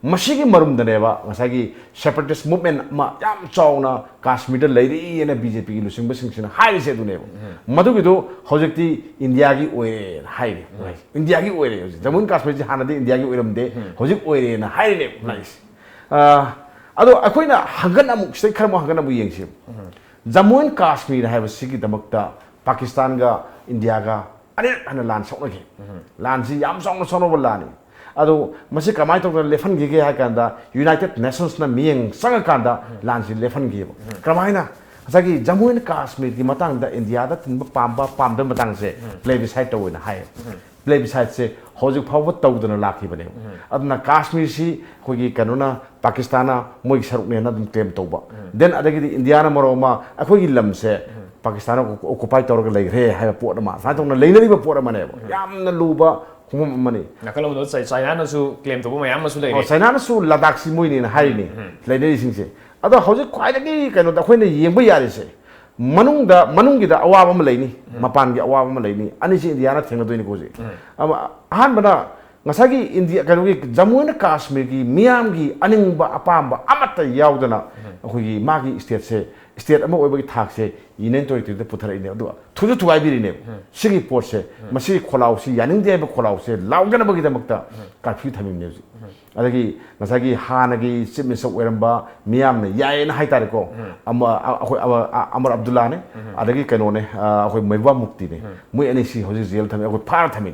ꯃꯁꯤꯒꯤ ꯃꯔꯨꯝꯗꯅꯦꯕ ꯉꯁꯥꯏꯒꯤ separatist movement ꯑꯃ ꯌꯥꯝ ꯆꯥꯎꯅ ꯀꯥꯁꯃꯤꯔꯗ ꯂꯩꯔꯤꯑꯅ ꯕꯤ ꯖꯦ ꯄꯤꯒꯤ ꯂꯨꯆꯤꯡꯕꯁꯤꯡꯁꯤꯅ ꯍꯥꯏꯔꯤꯁꯦ ꯑꯗꯨꯅꯦꯕ꯫ ꯃꯗꯨꯒꯤꯗꯣ ꯍꯧꯖꯤꯛꯇꯤ ꯏꯟꯗꯤꯌꯥꯒꯤ ꯑꯣꯏꯔꯦꯅ ꯍꯥꯏꯔꯦ꯫ ꯏꯟꯗꯤꯌꯥꯒꯤ ꯑꯣꯏꯔꯦ ꯍꯧꯖꯤꯛ꯫ ꯖꯃꯨ ꯑꯦꯟ ꯀꯥꯁꯃꯤꯔꯁꯤ ꯍꯥꯟꯅꯗꯤ ꯏꯟꯗꯤꯌꯥꯒꯤ ꯑꯣꯏꯔꯝꯗꯦ, ꯍꯧꯖꯤꯛ ꯑꯣꯏꯔꯦꯅ ꯍꯥꯏꯔꯤꯅꯦꯕ ꯂꯥꯛꯏꯁꯦ꯫ ꯑ, ꯑꯗꯣ ꯑꯩꯈꯣꯏꯅ ꯍꯪꯒꯠ ꯑꯃꯨꯛ, ꯁꯤꯗꯩ ꯈꯔ ꯑꯃꯨꯛ ꯍꯪꯒꯠ ꯑꯃꯨꯛ ꯌꯦꯡꯁꯤ꯫ ꯖꯃꯨ ꯑꯦꯟ ꯀꯥꯁꯃꯤꯔ ꯍꯥꯏꯕꯁꯤꯒꯤꯗꯃꯛꯇ ꯄꯥꯀꯤꯁꯇꯥꯟꯒ ꯏꯟꯗꯤꯌꯥꯒ ꯑꯅꯤꯔꯛ ꯍꯟꯅ ꯂꯥꯟ ꯁꯣꯛꯅꯈꯤ꯫ ꯂꯥꯟꯁꯤ ꯌꯥꯝ ꯆꯥꯎꯅ ꯁꯣꯛꯅꯕ ꯂꯥꯟꯅꯤ꯫ ꯑꯗꯣ ꯃꯁꯤ ꯀꯃꯥꯏꯅ ꯇꯧꯗꯅ ꯂꯦꯞꯍꯟꯈꯤꯒꯦ ꯍꯥꯏ ꯀꯥꯟꯗ, ꯌꯨꯅꯥꯏꯇꯦꯠ ꯅꯦꯁꯟꯁꯅ ꯃꯤꯠꯌꯦꯡ ꯆꯪꯉꯀꯥꯟꯗ ꯂꯥꯟꯁꯤ ꯂꯦꯞꯍꯟꯈꯤꯕ꯫ ꯀꯔꯝꯍꯥꯏꯅ? ꯉꯁꯥꯏꯒꯤ ꯖꯃꯨ ꯑꯦꯟ ꯀꯥꯁꯃꯤꯔꯒꯤ ꯃꯇꯥꯡꯗ ꯏꯟꯗꯤꯌꯥꯗ ꯊꯤꯟꯕ ꯄꯥꯝꯕ ꯄꯥꯝꯗꯕ ꯃꯇꯥꯡꯁꯦ ꯄ꯭ꯂꯦꯕꯤꯁꯥꯏꯠ ꯇꯧꯋꯦꯅ ꯍꯥꯏꯌꯦꯕ꯫ ꯄ꯭ꯂꯦꯕꯤꯁꯥꯏꯠꯁꯦ ꯍꯧꯖꯤꯛ ꯐꯥꯎꯕ ꯇꯧꯗꯅ ꯂꯥꯛꯈꯤꯕꯅꯦꯕ꯫ ꯑꯗꯨꯅ ꯀꯥꯁꯃꯤꯔꯁꯤ ꯑꯩꯈꯣꯏꯒꯤ ꯀꯩꯅꯣꯅ, ꯄꯥꯀꯤꯁꯇꯥꯟꯅ ꯃꯣꯏꯒꯤ ꯁꯔꯨꯛꯅꯦꯅ ꯑꯗꯨꯝ ꯀ꯭ꯂꯦꯝ ꯇꯧꯕ꯫ ꯗꯦꯟ ꯑꯗꯒꯤꯗꯤ ꯏꯟꯗꯤꯌꯥꯅ ꯃꯔꯣꯜ ꯑꯃ ꯑꯩꯈꯣꯏꯒꯤ ꯂꯝꯁꯦ ꯄꯥꯀꯤꯁꯇꯥꯟꯅ ꯑꯣꯀꯨꯄꯥꯏ ꯇꯧꯔꯒ ꯂꯩꯈ꯭ꯔꯦ ꯍꯥꯏꯕ ꯄꯣꯠ ꯑꯃ, ꯁꯨꯃꯥꯏꯅ ꯇꯧꯅ ꯂꯩꯅꯔꯤꯕ ꯄꯣꯠ ꯑꯃꯅꯦꯕ꯫ ꯌꯥꯝꯅ ꯂꯨꯕ ꯈꯣꯡꯐꯝ ꯑꯃꯅꯤ꯫ ꯅꯥꯀꯜ ꯑꯃꯗ ꯆꯥꯏ-, ꯆꯥꯏꯅꯥꯅꯁꯨ ꯀ꯭ꯂꯦꯝ ꯇꯧꯕ ꯃꯌꯥꯝ ꯑꯃꯁꯨ ꯂꯩꯔꯦ꯫ ꯑꯣ, ꯆꯥꯏꯅꯥꯅꯁꯨ ꯂꯗꯥꯛꯁꯤ ꯃꯣꯏꯅꯦꯅ ꯍꯥꯏꯔꯤꯅꯤ ꯂꯩꯅꯔꯤꯁꯤꯡꯁꯦ꯫ ꯑꯗꯣ ꯍꯧꯖꯤꯛ ꯈ꯭ꯋꯥꯏꯗꯒꯤ ꯀꯩꯅꯣꯗ ꯑꯩꯈꯣꯏꯅ ꯌꯦꯡꯕ ꯌꯥꯔꯤꯁꯦ, ꯃꯅꯨꯡꯗ, ꯃꯅꯨꯡꯒꯤꯗ ꯑꯋꯥꯕ ꯑꯃ ꯂꯩꯅꯤ, ꯃꯄꯥꯟꯒꯤ ꯑꯋꯥꯕ ꯑꯃ ꯂꯩꯅꯤ, ꯑꯅꯤꯁꯤ ꯏꯟꯗꯤꯌꯥꯅ ꯊꯦꯡꯅꯗꯣꯏꯅꯤꯀꯣ ꯍꯧꯖꯤꯛ꯫ ꯑꯃ, ꯑꯍꯥꯟꯕꯅ ꯉꯁꯥꯏꯒꯤ ꯏꯟꯗꯤꯌꯥ, ꯀꯩꯅꯣꯒꯤ ꯖꯃꯨ ꯑꯦꯟ ꯀꯥꯁꯃꯤꯔꯒꯤ ꯃꯤꯌꯥꯝꯒꯤ ꯑꯅꯤꯡꯕ ꯑꯄꯥꯝꯕ ꯑꯃꯠꯇ ꯌꯥꯎꯗꯅ ꯑꯩꯈꯣꯏꯒꯤ ꯃꯥꯒꯤ ꯁ꯭ꯇꯦꯠꯁꯦ, ꯁ꯭ꯇꯦꯠ ꯑꯃ ꯑꯣꯏꯕꯒꯤ ꯊꯥꯛꯁꯦ ꯌꯨꯅꯤꯌꯟ ꯇꯦꯔꯤꯇꯣꯔꯤꯗ ꯄꯨꯊꯔꯛꯏꯅꯦ꯫ ꯑꯗꯨꯒ ꯊꯨꯁꯨ ꯊꯨꯒꯥꯏꯕꯤꯔꯤꯅꯦꯕ꯫ ꯁꯤꯒꯤ ꯄꯣꯠꯁꯦ, ꯃꯁꯤꯒꯤ ꯈꯣꯜꯂꯥꯎꯁꯤ ꯌꯥꯅꯤꯡꯗꯦ ꯍꯥꯏꯕ ꯈꯣꯜꯂꯥꯎꯁꯦ ꯂꯥꯎꯗꯅꯕꯒꯤꯗꯃꯛꯇ ꯀꯥꯔꯐ꯭ꯌꯨ ꯊꯝꯃꯤꯕꯅꯦ ꯍꯧꯖꯤꯛ꯫ ꯑꯗꯒꯤ ꯉꯁꯥꯏꯒꯤ ꯍꯥꯟꯅꯒꯤ ꯆꯤꯐ ꯃꯤꯅꯤꯁꯇꯔ ꯑꯣꯏꯔꯝꯕ ꯃꯤꯌꯥꯝꯅ ꯌꯥꯏꯌꯦꯅ ꯍꯥꯏꯇꯥꯔꯦꯀꯣ, ꯑꯃ, ꯑ-, ꯑꯩꯈꯣꯏ ꯑꯃ-, ꯑ-, ꯑꯃꯔ ꯑꯕꯗꯨꯜꯂꯥꯅꯦ, ꯑꯗꯒꯤ ꯀꯩꯅꯣꯅꯦ, ꯑ, ꯑꯩꯈꯣꯏ ꯃꯩꯕꯨꯍꯥ ꯃꯨꯐꯇꯤꯅꯦ, ꯃꯣꯏ ꯑꯅꯤꯁꯤ ꯍꯧꯖꯤꯛ ꯖꯦꯜ ꯊꯝꯃꯤ, ꯑꯩꯈꯣꯏ ꯐꯥꯔ ꯊꯝꯃꯤ꯫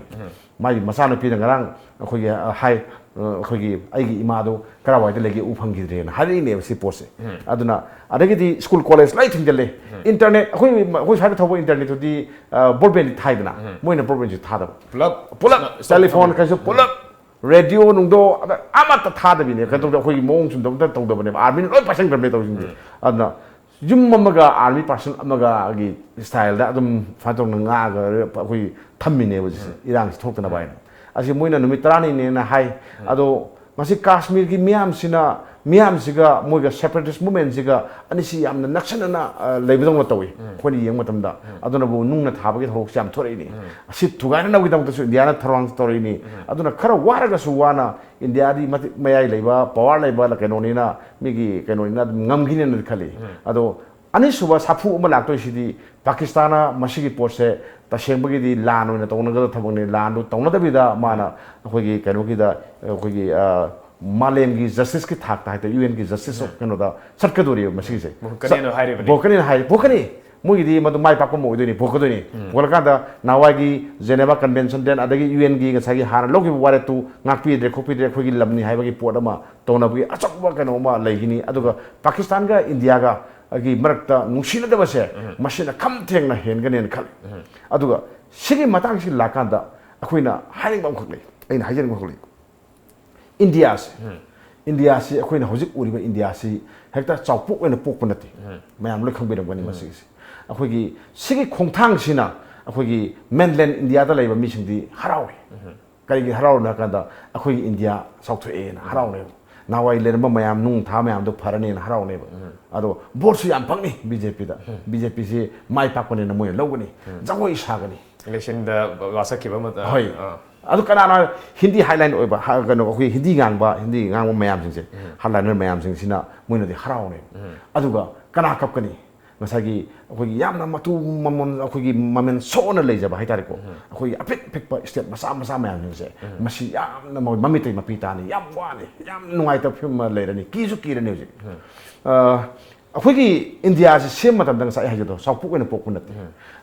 ꯃꯥꯒꯤ ꯃꯆꯥꯅꯨꯄꯤꯅ ꯉꯔꯥꯡ ꯑꯩꯈꯣꯏꯒꯤ, ꯑ, ꯍꯥꯏ, ꯑ, ꯑꯩꯈꯣꯏꯒꯤ, "ꯑꯩꯒꯤ ꯏꯃꯥꯗꯣ ꯀꯔꯥꯏꯋꯥꯏꯗ ꯂꯩꯒꯦ ꯎ ꯐꯪꯈꯤꯗ꯭ꯔꯦꯅ" ꯍꯥꯏꯔꯛꯏꯅꯦꯕ ꯁꯤ ꯄꯣꯠꯁꯦ꯫ ꯑꯗꯨꯅ ꯑꯗꯒꯤꯗꯤ ꯁ꯭ꯀꯨꯜ ꯀꯣꯂꯦꯖ ꯂꯣꯏ ꯊꯤꯡꯖꯤꯜꯂꯦ꯫ ꯏꯟꯇꯔꯅꯦꯠ, ꯑꯩꯈꯣꯏ, ꯑꯩꯈꯣꯏ ꯁ꯭ꯋꯥꯏꯗ ꯊꯧꯕ ꯏꯟꯇꯔꯅꯦꯠꯇꯨꯗꯤ, ꯑ, ꯕ꯭ꯔꯣꯗꯕꯦꯟꯗꯤ ꯊꯥꯏꯗꯅ, ꯃꯣꯏꯅ ꯕ꯭ꯔꯣꯗꯕꯦꯟꯁꯤ ꯊꯥꯗꯕ꯫ ꯄꯨꯂꯞ ꯄꯨꯂꯞ ꯁꯅ-, ꯇꯦꯂꯤꯐꯣꯟ ꯀꯩꯁꯨ ꯄꯨꯂꯞ, ꯔꯦꯗꯤꯑꯣ ꯅꯨꯡꯗꯣ ꯑꯗ ꯑꯃꯠꯇ ꯊꯥꯗꯕꯤꯅꯦ꯫ ꯀꯩꯅꯣ ꯇꯧꯗꯦ, ꯑꯩꯈꯣꯏꯒꯤ ꯃꯑꯣꯡ ꯆꯨꯝꯗ ꯑꯝꯇ ꯇꯧꯗꯕꯅꯦꯕ꯫ ꯑꯥꯔꯃꯤꯅ ꯂꯣꯏ ꯄꯥꯏꯁꯟꯈ꯭ꯔꯕꯅꯦ ꯇꯧꯔꯤꯁꯤꯡꯁꯦ꯫ ꯑꯗꯨꯅ ꯌꯨꯝ ꯑꯃꯒ ꯑꯥꯔꯃꯤ ꯄꯥꯔꯁꯟ ꯑꯃꯒꯒꯤ ꯁ꯭ꯇꯥꯏꯜꯗ ꯑꯗꯨꯝ ꯁꯨꯃꯥꯏꯅ ꯇꯧꯅ ꯉꯥꯛꯑꯒ ꯑꯩꯈꯣꯏ ꯊꯝꯃꯤꯅꯦꯕ ꯍꯧꯖꯤꯛꯁꯦ, ꯏꯔꯥꯡꯁꯤ ꯊꯣꯛꯇꯅꯕ ꯍꯥꯏꯅ꯫ ꯑꯁꯤ ꯃꯣꯏꯅ ꯅꯨꯃꯤꯠ ꯇꯔꯥꯅꯤꯅꯦꯅ ꯍꯥꯏ꯫ ꯑꯗꯣ ꯉꯁꯤ ꯀꯥꯁꯃꯤꯔꯒꯤ ꯃꯤꯌꯥꯝꯁꯤꯅ, ꯃꯤꯌꯥꯝꯁꯤꯒ ꯃꯣꯏꯒ separatist movementꯁꯤꯒ ꯑꯅꯤꯁꯤ ꯌꯥꯝꯅ ꯅꯛꯁꯤꯟꯅꯅ, ꯑ, ꯂꯩꯕꯗꯧꯅ ꯇꯧꯏ ꯑꯩꯈꯣꯏꯅ ꯌꯦꯡꯕ ꯃꯇꯝꯗ꯫ ꯑꯗꯨꯅꯕꯨ ꯅꯨꯡꯅ ꯊꯥꯕꯒꯤ ꯊꯧꯔꯛꯁꯤ ꯌꯥꯝ ꯊꯣꯔꯛꯏꯅꯤ꯫ ꯑꯁꯤ ꯊꯨꯒꯥꯏꯅꯅꯕꯒꯤꯗꯃꯛꯇꯁꯨ ꯏꯟꯗꯤꯌꯥꯅ ꯊꯧꯔꯥꯡ ꯇꯧꯔꯛꯏꯅꯤ꯫ ꯑꯗꯨꯅ ꯈꯔ ꯋꯥꯔꯒꯁꯨ ꯋꯥꯅ ꯏꯟꯗꯤꯌꯥꯗꯤ ꯃꯇꯤꯛ ꯃꯌꯥꯏ ꯂꯩꯕ, ꯄꯋꯥꯔ ꯂꯩꯕ ꯀꯩꯅꯣꯅꯤꯅ, ꯃꯤꯒꯤ ꯀꯩꯅꯣꯅꯤꯅ ꯑꯗꯨꯝ ꯉꯝꯈꯤꯅꯦꯅ ꯈꯜꯂꯤ꯫ ꯑꯗꯣ ꯑꯅꯤꯁꯨꯕ ꯁꯥꯐꯨ ꯑꯃ ꯂꯥꯛꯇꯣꯏꯁꯤꯗꯤ ꯄꯥꯀꯤꯁꯇꯥꯟꯅ ꯃꯁꯤꯒꯤ ꯄꯣꯠꯁꯦ ꯇꯁꯦꯡꯕꯒꯤꯗꯤ ꯂꯥꯟ ꯑꯣꯏꯅ ꯇꯧꯅꯒꯗꯕ ꯊꯕꯛꯅꯤ꯫ ꯂꯥꯟꯗꯨ ꯇꯧꯅꯗꯕꯤꯗ ꯃꯥꯅ ꯑꯩꯈꯣꯏꯒꯤ ꯀꯩꯅꯣꯒꯤꯗ, ꯑꯩꯈꯣꯏꯒꯤ, ꯑ, ꯃꯥꯂꯦꯝꯒꯤ justiceꯀꯤ ꯊꯥꯛꯇ ꯍꯥꯏꯇꯥꯔꯦ, UNꯒꯤ justice of ꯀꯩꯅꯣꯗ ꯆꯠꯀꯗꯣꯔꯤꯕ ꯃꯁꯤꯒꯤꯁꯦ꯫ ꯄꯨꯈꯛꯀꯅꯤꯅ ꯍꯥꯏꯔꯤꯕꯅꯤ꯫ ꯄꯨꯈꯛꯀꯅꯤꯅ ꯍꯥꯏ, ꯄꯨꯈꯛꯀꯅꯤ꯫ ꯃꯣꯏꯒꯤꯗꯤ ꯃꯗꯨ ꯃꯥꯏ ꯄꯥꯛꯄ ꯑꯃ ꯑꯣꯏꯗꯣꯏꯅꯤ, ꯄꯨꯈꯛꯀꯗꯣꯏꯅꯤ꯫ ꯄꯨꯈꯠꯂꯀꯥꯟꯗ ꯅꯍꯥꯟꯋꯥꯏꯒꯤ Geneva Convention then ꯑꯗꯒꯤ UNꯒꯤ ꯉꯁꯥꯏꯒꯤ ꯍꯥꯟꯅ ꯂꯧꯈꯤꯕ ꯋꯥꯔꯦꯞꯇꯨ ꯉꯥꯛꯄꯤꯗ꯭ꯔꯦ, ꯈꯣꯠꯄꯤꯗ꯭ꯔꯦ, ꯑꯩꯈꯣꯏꯒꯤ ꯂꯝꯅꯤ ꯍꯥꯏꯕꯒꯤ ꯄꯣꯠ ꯑꯃ ꯇꯧꯅꯕꯒꯤ ꯑꯆꯧꯕ ꯀꯩꯅꯣ ꯑꯃ ꯂꯩꯈꯤꯅꯤ꯫ ꯑꯗꯨꯒ ꯄꯥꯀꯤꯁꯇꯥꯟꯒ ꯏꯟꯗꯤꯌꯥꯒ ꯒꯤ ꯃꯔꯛꯇ ꯅꯨꯡꯁꯤꯅꯗꯕꯁꯦ ꯃꯁꯤꯅ ꯈꯝ ꯊꯦꯡꯅ ꯍꯦꯟꯒꯅꯦꯅ ꯈꯜꯂꯤ꯫ ꯑꯗꯨꯒ ꯁꯤꯒꯤ ꯃꯇꯥꯡꯁꯤ ꯂꯥꯛꯀꯥꯟꯗ ꯑꯩꯈꯣꯏꯅ ꯍꯥꯏꯅꯤꯡꯕ ꯑꯃꯈꯛ ꯂꯩ, ꯑꯩꯅ ꯍꯥꯏꯖꯅꯤꯡꯕ ꯑꯃꯈꯛ ꯂꯩ꯫ ꯏꯟꯗꯤꯌꯥꯁꯦ, ꯏꯟꯗꯤꯌꯥꯁꯤ, ꯑꯩꯈꯣꯏꯅ ꯍꯧꯖꯤꯛ ꯎꯔꯤꯕ ꯏꯟꯗꯤꯌꯥꯁꯤ ꯍꯦꯛꯇ ꯆꯥꯎꯄꯣꯛ ꯑꯣꯏꯅ ꯄꯣꯛꯄ ꯅꯠꯇꯦ꯫ ꯃꯌꯥꯝ ꯂꯣꯏ ꯈꯪꯕꯤꯔꯝꯒꯅꯤ ꯃꯁꯤꯒꯤꯁꯤ꯫ ꯑꯩꯈꯣꯏꯒꯤ ꯁꯤꯒꯤ ꯈꯣꯡꯊꯥꯡꯁꯤꯅ ꯑꯩꯈꯣꯏꯒꯤ mainland ꯏꯟꯗꯤꯌꯥꯗ ꯂꯩꯕ ꯃꯤꯁꯤꯡꯗꯤ ꯍꯔꯥꯎꯏ꯫ ꯀꯔꯤꯒꯤ ꯍꯔꯥꯎꯔꯤꯅꯣ ꯍꯥꯏ ꯀꯥꯟꯗ ꯑꯩꯈꯣꯏꯒꯤ ꯏꯟꯗꯤꯌꯥ ꯆꯥꯎꯊꯣꯛꯑꯦꯅ ꯍꯔꯥꯎꯅꯦꯕ꯫ ꯅꯍꯥꯟꯋꯥꯏ ꯂꯩꯔꯝꯕ ꯃꯌꯥꯝ, ꯅꯨꯡ ꯊꯥ ꯃꯌꯥꯝꯗꯣ ꯐꯔꯅꯦꯅ ꯍꯔꯥꯎꯅꯦꯕ꯫ ꯑꯗꯣ ꯚꯣꯠꯁꯨ ꯌꯥꯝ ꯐꯪꯅꯤ ꯕꯤ ꯖꯦ ꯄꯤꯗ꯫ ꯕꯤ ꯖꯦ ꯄꯤꯁꯤ ꯃꯥꯏ ꯄꯥꯛꯄꯅꯦꯅ ꯃꯣꯏꯅ ꯂꯧꯒꯅꯤ꯫ ꯖꯒꯣꯏ ꯁꯥꯒꯅꯤ꯫ Election ꯗ ꯋꯥꯁꯛꯈꯤꯕ ꯃꯇꯝ꯫ ꯍꯣꯏ꯫ ꯑꯥ꯫ ꯑꯗꯨ ꯀꯅꯥꯅ ꯍꯤꯟꯗꯤ headline ꯑꯣꯏꯕ, ꯍꯥ-, ꯀꯩꯅꯣ, ꯑꯩꯈꯣꯏ ꯍꯤꯟꯗꯤ ꯉꯥꯡꯕ, ꯍꯤꯟꯗꯤ ꯉꯥꯡꯕ ꯃꯌꯥꯝꯁꯤꯡꯁꯦ, hardliner ꯃꯌꯥꯝꯁꯤꯡꯁꯤꯅ ꯃꯣꯏꯅꯗꯤ ꯍꯔꯥꯎꯅꯦꯕ꯫ ꯑꯗꯨꯒ ꯀꯅꯥ ꯀꯞꯀꯅꯤ? ꯉꯁꯥꯏꯒꯤ ꯑꯩꯈꯣꯏꯒꯤ ꯌꯥꯝꯅ ꯃꯇꯨ ꯃꯃꯜ, ꯑꯩꯈꯣꯏꯒꯤ ꯃꯃꯜ ꯁꯣꯛꯅ ꯂꯩꯖꯕ ꯍꯥꯏꯇꯥꯔꯦꯀꯣ, ꯑꯩꯈꯣꯏꯒꯤ ꯑꯄꯤꯛ ꯑꯄꯤꯛꯄ state ꯃꯆꯥ ꯃꯆꯥ ꯃꯌꯥꯝꯁꯤꯡꯁꯦ, ꯃꯁꯤ ꯌꯥꯝꯅ ꯃꯣꯏ ꯃꯃꯤꯠꯇꯩ ꯃꯄꯤ ꯇꯥꯅꯤ, ꯌꯥꯝ ꯋꯥꯅꯤ, ꯌꯥꯝ ꯅꯨꯡꯉꯥꯏꯇꯕ ꯐꯤꯕꯝ ꯑꯃ ꯂꯩꯔꯅꯤ, ꯀꯤꯁꯨ ꯀꯤꯔꯅꯤ ꯍꯧꯖꯤꯛ꯫ ꯑ, ꯑꯩꯈꯣꯏꯒꯤ ꯏꯟꯗꯤꯌꯥꯁꯤ ꯁꯦꯝꯕ ꯃꯇꯝꯗ ꯉꯁꯥꯏ ꯑꯩ ꯍꯥꯏꯖꯗꯣ ꯆꯥꯎꯄꯣꯛ ꯑꯣꯏꯅ ꯄꯣꯛꯄ ꯅꯠꯇꯦ꯫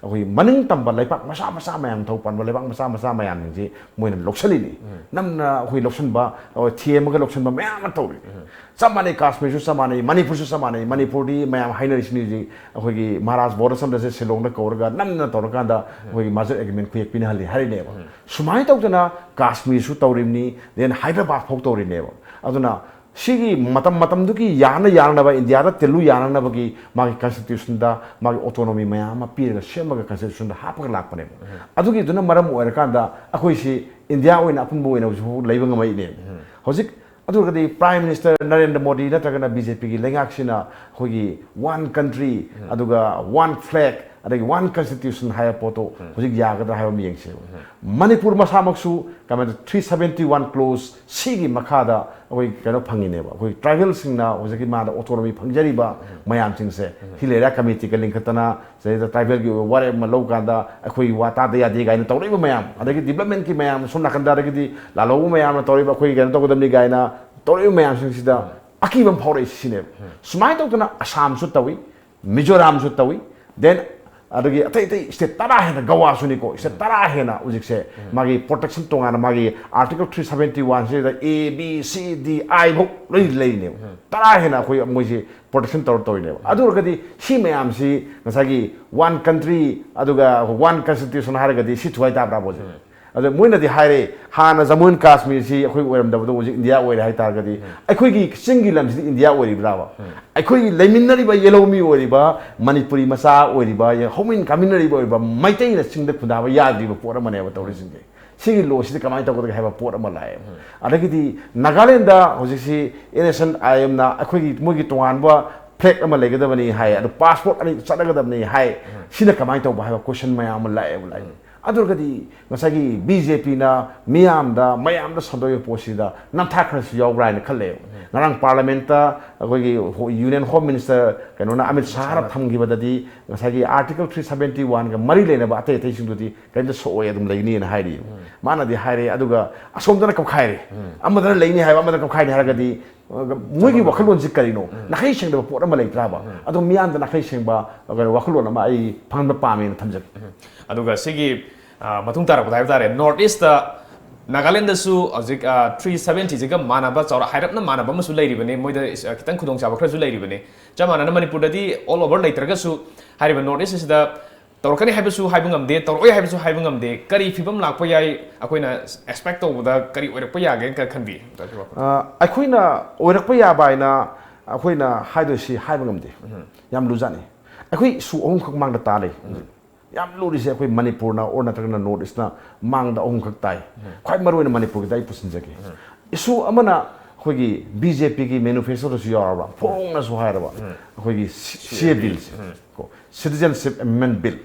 ꯑꯩꯈꯣꯏ ꯃꯅꯤꯡ ꯇꯝꯕ ꯂꯩꯄꯥꯛ ꯃꯆꯥ ꯃꯆꯥ ꯃꯌꯥꯝ, ꯊꯧ ꯄꯥꯟꯕ ꯂꯩꯄꯥꯛ ꯃꯆꯥ ꯃꯆꯥ ꯃꯌꯥꯝꯁꯤꯡꯁꯤ ꯃꯣꯏꯅ ꯂꯧꯁꯤꯜꯂꯤꯅꯤ꯫ ꯅꯝꯅ ꯑꯩꯈꯣꯏ ꯂꯧꯁꯤꯟꯕ, ꯑꯩꯈꯣꯏ ꯊꯦꯝꯃꯒ ꯂꯧꯁꯤꯟꯕ ꯃꯌꯥꯝ ꯑꯃ ꯇꯧꯔꯤ꯫ ꯆꯞ ꯃꯥꯟꯅꯩ, ꯀꯥꯁꯃꯤꯔꯁꯨ ꯆꯞ ꯃꯥꯟꯅꯩ, ꯃꯅꯤꯄꯨꯔꯁꯨ ꯆꯞ ꯃꯥꯟꯅꯩ꯫ ꯃꯅꯤꯄꯨꯔꯗꯤ ꯃꯌꯥꯝ ꯍꯥꯏꯅꯔꯤꯁꯤꯅꯤ ꯍꯧꯖꯤꯛ ꯑꯩꯈꯣꯏꯒꯤ ꯃꯍꯥꯔꯥꯖ ꯕꯣꯙꯆꯟꯗ꯭ꯔꯁꯦ ꯁꯤꯂꯣꯡꯗ ꯀꯧꯔꯒ ꯅꯝꯅ ꯇꯧꯔꯀꯥꯟꯗ ꯑꯩꯈꯣꯏꯒꯤ ꯃꯥꯔꯖꯔ ꯑꯦꯒ꯭ꯔꯤꯃꯦꯟ ꯈꯨꯌꯦꯛ ꯄꯤꯅꯍꯜꯂꯤ ꯍꯥꯏꯔꯤꯅꯦꯕ꯫ ꯁꯨꯃꯥꯏꯅ ꯇꯧꯗꯅ ꯀꯥꯁꯃꯤꯔꯁꯨ ꯇꯧꯔꯤꯕꯅꯤ, then ꯍꯥꯏꯗ꯭ꯔꯕꯥꯗ ꯐꯥꯎ ꯇꯧꯔꯤꯅꯦꯕ꯫ ꯑꯗꯨꯅ ꯁꯤꯒꯤ ꯃꯇꯝ ꯃꯇꯝꯗꯨꯒꯤ ꯌꯥꯅ ꯌꯥꯅꯅꯕ, ꯏꯟꯗꯤꯌꯥꯗ ꯇꯤꯜꯂꯨ ꯌꯥꯅꯅꯕꯒꯤ ꯃꯥꯒꯤ ꯀꯟꯁꯇꯤꯇ꯭ꯌꯨꯁꯟꯗ ꯃꯥꯒꯤ ꯑꯣꯇꯣꯅꯣꯃꯤ ꯃꯌꯥꯝ ꯑꯃ ꯄꯤꯔꯒ ꯁꯦꯝꯃꯒ ꯀꯟꯁꯇꯤꯇ꯭ꯌꯨꯁꯟꯗ ꯍꯥꯞꯄꯒ ꯂꯥꯛꯄꯅꯦꯕ꯫ ꯑꯗꯨꯒꯤꯗꯨꯅ ꯃꯔꯝ ꯑꯣꯏꯔꯀꯥꯟꯗ ꯑꯩꯈꯣꯏꯁꯤ ꯏꯟꯗꯤꯌꯥ ꯑꯣꯏꯅ ꯑꯄꯨꯟꯕ ꯑꯣꯏꯅ ꯍꯧꯖꯤꯛ ꯐꯥꯎ ꯂꯩꯕ ꯉꯝꯃꯛꯏꯅꯦꯕ꯫ ꯍꯧꯖꯤꯛ ꯑꯗꯨ ꯑꯣꯏꯔꯒꯗꯤ ꯄ꯭ꯔꯥꯏꯝ ꯃꯤꯅꯤꯁꯇꯔ ꯅꯔꯦꯟꯗ꯭ꯔ ꯃꯣꯗꯤ ꯅꯠꯇ꯭ꯔꯒꯅ ꯕꯤ ꯖꯦ ꯄꯤꯒꯤ ꯂꯩꯉꯥꯛꯁꯤꯅ ꯑꯩꯈꯣꯏꯒꯤ ꯋꯥꯟ ꯀꯟꯇ꯭ꯔꯤ, ꯑꯗꯨꯒ ꯋꯥꯟ ꯐ꯭ꯂꯦꯒ, ꯑꯗꯒꯤ ꯋꯥꯟ ꯀꯟꯁꯇꯤꯇ꯭ꯌꯨꯁꯟ ꯍꯥꯏꯕ ꯄꯣꯠꯇꯣ ꯍꯧꯖꯤꯛ ꯌꯥꯒꯗ꯭ꯔꯥ ꯍꯥꯏꯕ ꯑꯃ ꯌꯦꯡꯁꯦꯕ꯫ ꯃꯅꯤꯄꯨꯔ ꯃꯁꯥꯃꯛꯁꯨ ꯀꯃꯥꯏꯅ ꯊ꯭ꯔꯤ ꯁꯕꯦꯟꯇꯤ ꯋꯥꯟ ꯀ꯭ꯂꯣꯖ ꯁꯤꯒꯤ ꯃꯈꯥꯗ ꯑꯩꯈꯣꯏ ꯀꯩꯅꯣ ꯐꯪꯉꯤꯅꯦꯕ, ꯑꯩꯈꯣꯏ ꯇ꯭ꯔꯥꯏꯕꯦꯜꯁꯤꯡꯅ ꯍꯧꯖꯤꯛꯀꯤ ꯃꯥꯗ ꯑꯣꯇꯣꯅꯣꯃꯤ ꯐꯪꯖꯔꯤꯕ ꯃꯌꯥꯝꯁꯤꯡꯁꯦ ꯍꯤꯜ ꯑꯦꯔꯤꯌꯥ ꯀꯃꯤꯇꯤꯒ ꯂꯤꯡꯈꯠꯇꯅ ꯁꯤꯗꯩꯗ ꯇ꯭ꯔꯥꯏꯕꯦꯜꯒꯤ ꯑꯣꯏꯕ ꯋꯥꯔꯦꯞ ꯑꯃ ꯂꯧꯀꯥꯟꯗ ꯑꯩꯈꯣꯏ ꯋꯥ ꯇꯥꯗ ꯌꯥꯗꯦ ꯀꯥꯏꯅ ꯇꯧꯔꯛꯏꯕ ꯃꯌꯥꯝ, ꯑꯗꯒꯤ ꯗꯤꯕ꯭ꯂꯞꯃꯦꯟꯠꯀꯤ ꯃꯌꯥꯝ, ꯁꯣꯝ ꯅꯥꯀꯟꯗ ꯑꯗꯒꯤꯗꯤ ꯂꯥꯜꯍꯧꯕ ꯃꯌꯥꯝꯅ ꯇꯧꯔꯤꯕ, ꯑꯩꯈꯣꯏ ꯀꯩꯅꯣ ꯇꯧꯒꯗꯕꯅꯤ ꯀꯥꯏꯅ ꯇꯧꯔꯛꯏꯕ ꯃꯌꯥꯝꯁꯤꯡꯁꯤꯗ ꯑꯀꯤꯕ ꯑꯃ ꯐꯥꯎꯔꯛꯏꯁꯤ ꯁꯤꯅꯦꯕ꯫ ꯁꯨꯃꯥꯏꯅ ꯇꯧꯗꯅ ꯑꯁꯥꯝꯁꯨ ꯇꯧꯏ, ꯃꯤꯖꯣꯔꯥꯝꯁꯨ ꯇꯧꯏ, then ꯑꯗꯒꯤ ꯑꯇꯩ ꯑꯇꯩ ꯁ꯭ꯇꯦꯠ ꯇꯔꯥ ꯍꯦꯟꯅ, ꯒꯋꯥꯁꯨꯅꯤꯀꯣ, ꯁ꯭ꯇꯦꯠ ꯇꯔꯥ ꯍꯦꯟꯅ ꯍꯧꯖꯤꯛꯁꯦ ꯃꯥꯒꯤ ꯄ꯭ꯔꯣꯇꯦꯛꯁꯟ ꯇꯣꯉꯥꯟꯅ, ꯃꯥꯒꯤ ꯑꯥꯔꯇꯤꯀꯜ ꯊ꯭ꯔꯤ ꯁꯕꯦꯟꯇꯤ ꯋꯥꯟꯁꯤꯗ ꯑꯦ, ꯕꯤ, ꯁꯤ, ꯗꯤ, ꯑꯥꯏ ꯐꯥꯎ ꯂꯣꯏ ꯂꯩꯔꯤꯅꯦꯕ꯫ ꯇꯔꯥ ꯍꯦꯟꯅ ꯑꯩꯈꯣꯏ ꯃꯣꯏꯁꯦ ꯄ꯭ꯔꯣꯇꯦꯛꯁꯟ ꯇꯧꯔ ꯇꯧꯔꯤꯅꯦꯕ꯫ ꯑꯗꯨ ꯑꯣꯏꯔꯒꯗꯤ ꯁꯤ ꯃꯌꯥꯝꯁꯤ ꯉꯁꯥꯏꯒꯤ ꯋꯥꯟ ꯀꯟꯇ꯭ꯔꯤ ꯑꯗꯨꯒ ꯋꯥꯟ ꯀꯟꯁꯇꯤꯇ꯭ꯌꯨꯁꯟ ꯍꯥꯏꯔꯒꯗꯤ ꯁꯤ ꯊꯨꯒꯥꯏ ꯇꯥꯕ꯭ꯔꯥꯕ ꯍꯧꯖꯤꯛ? ꯑꯗ ꯃꯣꯏꯅꯗꯤ ꯍꯥꯏꯔꯦ, ꯍꯥꯟꯅ ꯖꯃꯨ ꯑꯦꯟ ꯀꯥꯁꯃꯤꯔꯁꯤ ꯑꯩꯈꯣꯏ ꯑꯣꯏꯔꯝꯗꯕꯗꯣ ꯍꯧꯖꯤꯛ ꯏꯟꯗꯤꯌꯥ ꯑꯣꯏꯔꯦ ꯍꯥꯏ ꯇꯥꯔꯒꯗꯤ, ꯑꯩꯈꯣꯏꯒꯤ ꯆꯤꯡꯒꯤ ꯂꯝꯁꯤꯗꯤ ꯏꯟꯗꯤꯌꯥ ꯑꯣꯏꯔꯤꯕ꯭ꯔꯥꯕ? ꯑꯩꯈꯣꯏꯒꯤ ꯂꯩꯃꯤꯟꯅꯔꯤꯕ ꯌꯦꯜꯍꯧꯃꯤ ꯑꯣꯏꯔꯤꯕ, ꯃꯅꯤꯄꯨꯔꯤ ꯃꯆꯥ ꯑꯣꯏꯔꯤꯕ, ꯍꯧꯃꯤꯟ ꯀꯥꯃꯤꯟꯅꯔꯤꯕ ꯑꯣꯏꯔꯤꯕ ꯃꯩꯇꯩꯅ ꯆꯤꯡꯗ ꯈꯨꯟꯗꯥꯕ ꯌꯥꯗ꯭ꯔꯤꯕ ꯄꯣꯠ ꯑꯃꯅꯦꯕ ꯇꯧꯔꯤꯁꯤꯡꯁꯦ꯫ ꯁꯤꯒꯤ ꯂꯣꯁꯤꯗꯤ ꯀꯃꯥꯏꯅ ꯇꯧꯒꯗꯒꯦ ꯍꯥꯏꯕ ꯄꯣꯠ ꯑꯃ ꯂꯥꯛꯑꯦꯕ꯫ ꯑꯗꯒꯤꯗꯤ ꯅꯥꯒꯥꯂꯦꯟꯗ ꯍꯧꯖꯤꯛꯁꯤ ꯑꯦꯟ ꯑꯦꯁ ꯑꯦꯟ ꯑꯥꯏ ꯑꯦꯝꯅ ꯑꯩꯈꯣꯏꯒꯤ, ꯃꯣꯏꯒꯤ ꯇꯣꯉꯥꯟꯕ ꯐ꯭ꯂꯦꯒ ꯑꯃ ꯂꯩꯒꯗꯕꯅꯤ ꯍꯥꯏ, ꯑꯗꯨ ꯄꯥꯁꯄꯣꯔꯠ ꯑꯅꯤ ꯆꯠꯅꯒꯗꯕꯅꯤ ꯍꯥꯏ꯫ ꯁꯤꯅ ꯀꯃꯥꯏꯅ ꯇꯧꯕ ꯍꯥꯏꯕ ꯀꯣꯏꯁꯟ ꯃꯌꯥꯝ ꯑꯃ ꯂꯥꯛꯑꯦꯕ, ꯂꯥꯛꯑꯦ꯫ ꯑꯗꯨ ꯑꯣꯏꯔꯒꯗꯤ ꯉꯁꯥꯏꯒꯤ ꯕꯤ ꯖꯦ ꯄꯤꯅ ꯃꯤꯌꯥꯝꯗ, ꯃꯌꯥꯝꯗ ꯁꯟꯗꯣꯛꯏꯕ ꯄꯣꯠꯁꯤꯗ ꯅꯝꯊꯥꯛ ꯈꯔꯁꯨ ꯌꯥꯎꯕ꯭ꯔꯥ ꯍꯥꯏꯅ ꯈꯜꯂꯦꯕ꯫ ꯉꯔꯥꯡ ꯄꯥꯔꯂꯃꯦꯟꯠꯇ ꯑꯩꯈꯣꯏꯒꯤ ꯍꯣ-, ꯌꯨꯅꯤꯌꯟ ꯍꯣꯝ ꯃꯤꯅꯤꯁꯇꯔ ꯀꯩꯅꯣꯅ, ꯑꯃꯤꯠ ꯁꯥꯍꯅ ꯊꯝꯈꯤꯕꯗꯗꯤ ꯉꯁꯥꯏꯒꯤ ꯑꯥꯔꯇꯤꯀꯜ ꯊ꯭ꯔꯤ ꯁꯕꯦꯟꯇꯤ ꯋꯥꯟꯒ ꯃꯔꯤ ꯂꯩꯅꯕ ꯑꯇꯩ ꯑꯇꯩꯁꯤꯡꯗꯨꯗꯤ ꯀꯔꯤꯝꯇ ꯁꯣꯛꯑꯣꯏ, ꯑꯗꯨꯝ ꯂꯩꯒꯅꯤꯅ ꯍꯥꯏꯔꯤ꯫ ꯃꯥꯅꯗꯤ ꯍꯥꯏꯔꯦ, ꯑꯗꯨꯒ ꯑꯁꯣꯝꯗꯅ ꯀꯛꯈꯥꯏꯔꯦ꯫ ꯑꯃꯗꯅ ꯂꯩꯅꯤ ꯍꯥꯏꯕ, ꯑꯃꯗꯅ ꯀꯛꯈꯥꯏꯅꯤ ꯍꯥꯏꯔꯒꯗꯤ ꯃꯣꯏꯒꯤ ꯋꯥꯈꯜꯂꯣꯟꯁꯤ ꯀꯔꯤꯅꯣ? ꯅꯥꯈꯩ ꯁꯦꯡꯗꯕ ꯄꯣꯠ ꯑꯃ ꯂꯩꯇ꯭ꯔꯥꯕ? ꯑꯗꯣ ꯃꯤꯌꯥꯝꯗ ꯅꯥꯈꯩ ꯁꯦꯡꯕ, ꯀꯩꯅꯣ, ꯋꯥꯈꯜꯂꯣꯟ ꯑꯃ ꯑꯩ ꯐꯪꯍꯟꯕ ꯄꯥꯝꯃꯦꯅ ꯊꯝꯖꯒꯦ꯫ ꯑꯗꯨꯒ ꯁꯤꯒꯤ, ꯑ, ꯃꯇꯨꯡ ꯇꯥꯔꯛꯄꯗ ꯍꯥꯏꯕ ꯇꯥꯔꯦ, ꯅꯣꯔꯠ ꯏꯁꯇ ꯅꯥꯒꯥꯂꯦꯟꯗꯁꯨ ꯍꯧꯖꯤꯛ, ꯑ, ꯊ꯭ꯔꯤ ꯁꯕꯦꯟꯇꯤꯁꯤꯒ ꯃꯥꯟꯅꯕ, ꯆꯥꯎꯔ-, ꯍꯥꯏꯔꯞꯅ ꯃꯥꯟꯅꯕ ꯑꯃꯁꯨ ꯂꯩꯔꯤꯕꯅꯤ꯫ ꯃꯣꯏꯗ, ꯑ, ꯈꯤꯇꯪ ꯈꯨꯗꯣꯡꯆꯥꯕ ꯈꯔꯁꯨ ꯂꯩꯔꯤꯕꯅꯤ꯫ ꯆꯞ ꯃꯥꯟꯅꯅ ꯃꯅꯤꯄꯨꯔꯗꯗꯤ ꯑꯣꯜ ꯑꯣꯚꯔ ꯂꯩꯇ꯭ꯔꯒꯁꯨ ꯍꯥꯏꯔꯤꯕ ꯅꯣꯔꯠ ꯏꯁ ꯑꯁꯤꯗ ꯇꯧꯔꯛꯀꯅꯤ ꯍꯥꯏꯕꯁꯨ ꯍꯥꯏꯕ ꯉꯝꯗꯦ, ꯇꯧꯔꯛꯑꯣꯏ ꯍꯥꯏꯕꯁꯨ ꯍꯥꯏꯕ ꯉꯝꯗꯦ꯫ ꯀꯔꯤ ꯐꯤꯕꯝ ꯂꯥꯛꯄ ꯌꯥꯏ, ꯑꯩꯈꯣꯏꯅ ꯑꯦꯛꯁꯄꯦꯛ ꯇꯧꯕꯗ ꯀꯔꯤ ꯑꯣꯏꯔꯛꯄ ꯌꯥꯒꯦꯅ ꯈꯟꯕꯤ? ꯑ, ꯑꯩꯈꯣꯏꯅ ꯑꯣꯏꯔꯛꯄ ꯌꯥꯕ ꯍꯥꯏꯅ ꯑꯩꯈꯣꯏꯅ ꯍꯥꯏꯗꯣꯏꯁꯤ ꯍꯥꯏꯕ ꯉꯝꯗꯦ꯫ ꯌꯥꯝ ꯂꯨꯖꯥꯠꯅꯤ꯫ ꯑꯩꯈꯣꯏ ꯏꯁꯨ ꯑꯍꯨꯝꯈꯛ ꯃꯥꯡꯗ ꯇꯥ ꯂꯩ꯫ ꯌꯥꯝ ꯂꯨꯔꯤꯁꯦ ꯑꯩꯈꯣꯏ ꯃꯅꯤꯄꯨꯔꯅ ꯑꯣꯔ ꯅꯠꯇ꯭ꯔꯒꯅ ꯅꯣꯔꯠ ꯏꯁꯅ ꯃꯥꯡꯗ ꯑꯍꯨꯝꯈꯛ ꯇꯥꯏ꯫ ꯈ꯭ꯋꯥꯏ ꯃꯔꯨꯑꯣꯏꯅ ꯃꯅꯤꯄꯨꯔꯒꯤꯗ ꯑꯩ ꯄꯨꯁꯤꯟꯖꯒꯦ꯫ ꯏꯁꯨ ꯑꯃꯅ ꯑꯩꯈꯣꯏꯒꯤ ꯕꯤ ꯖꯦ ꯄꯤꯒꯤ ꯃꯦꯅꯤꯐꯦꯁꯇꯣꯗꯁꯨ ꯌꯥꯎꯔꯕ, ꯐꯣꯡꯅꯁꯨ ꯍꯥꯏꯔꯕ, ꯑꯩꯈꯣꯏꯒꯤ ꯁꯤ ꯑꯦ ꯕꯤꯜꯁꯦ, ꯀꯣ, ꯁꯤꯇꯤꯖꯟꯁꯤꯞ ꯑꯦꯃꯦꯟꯃꯦꯟ ꯕꯤꯜ,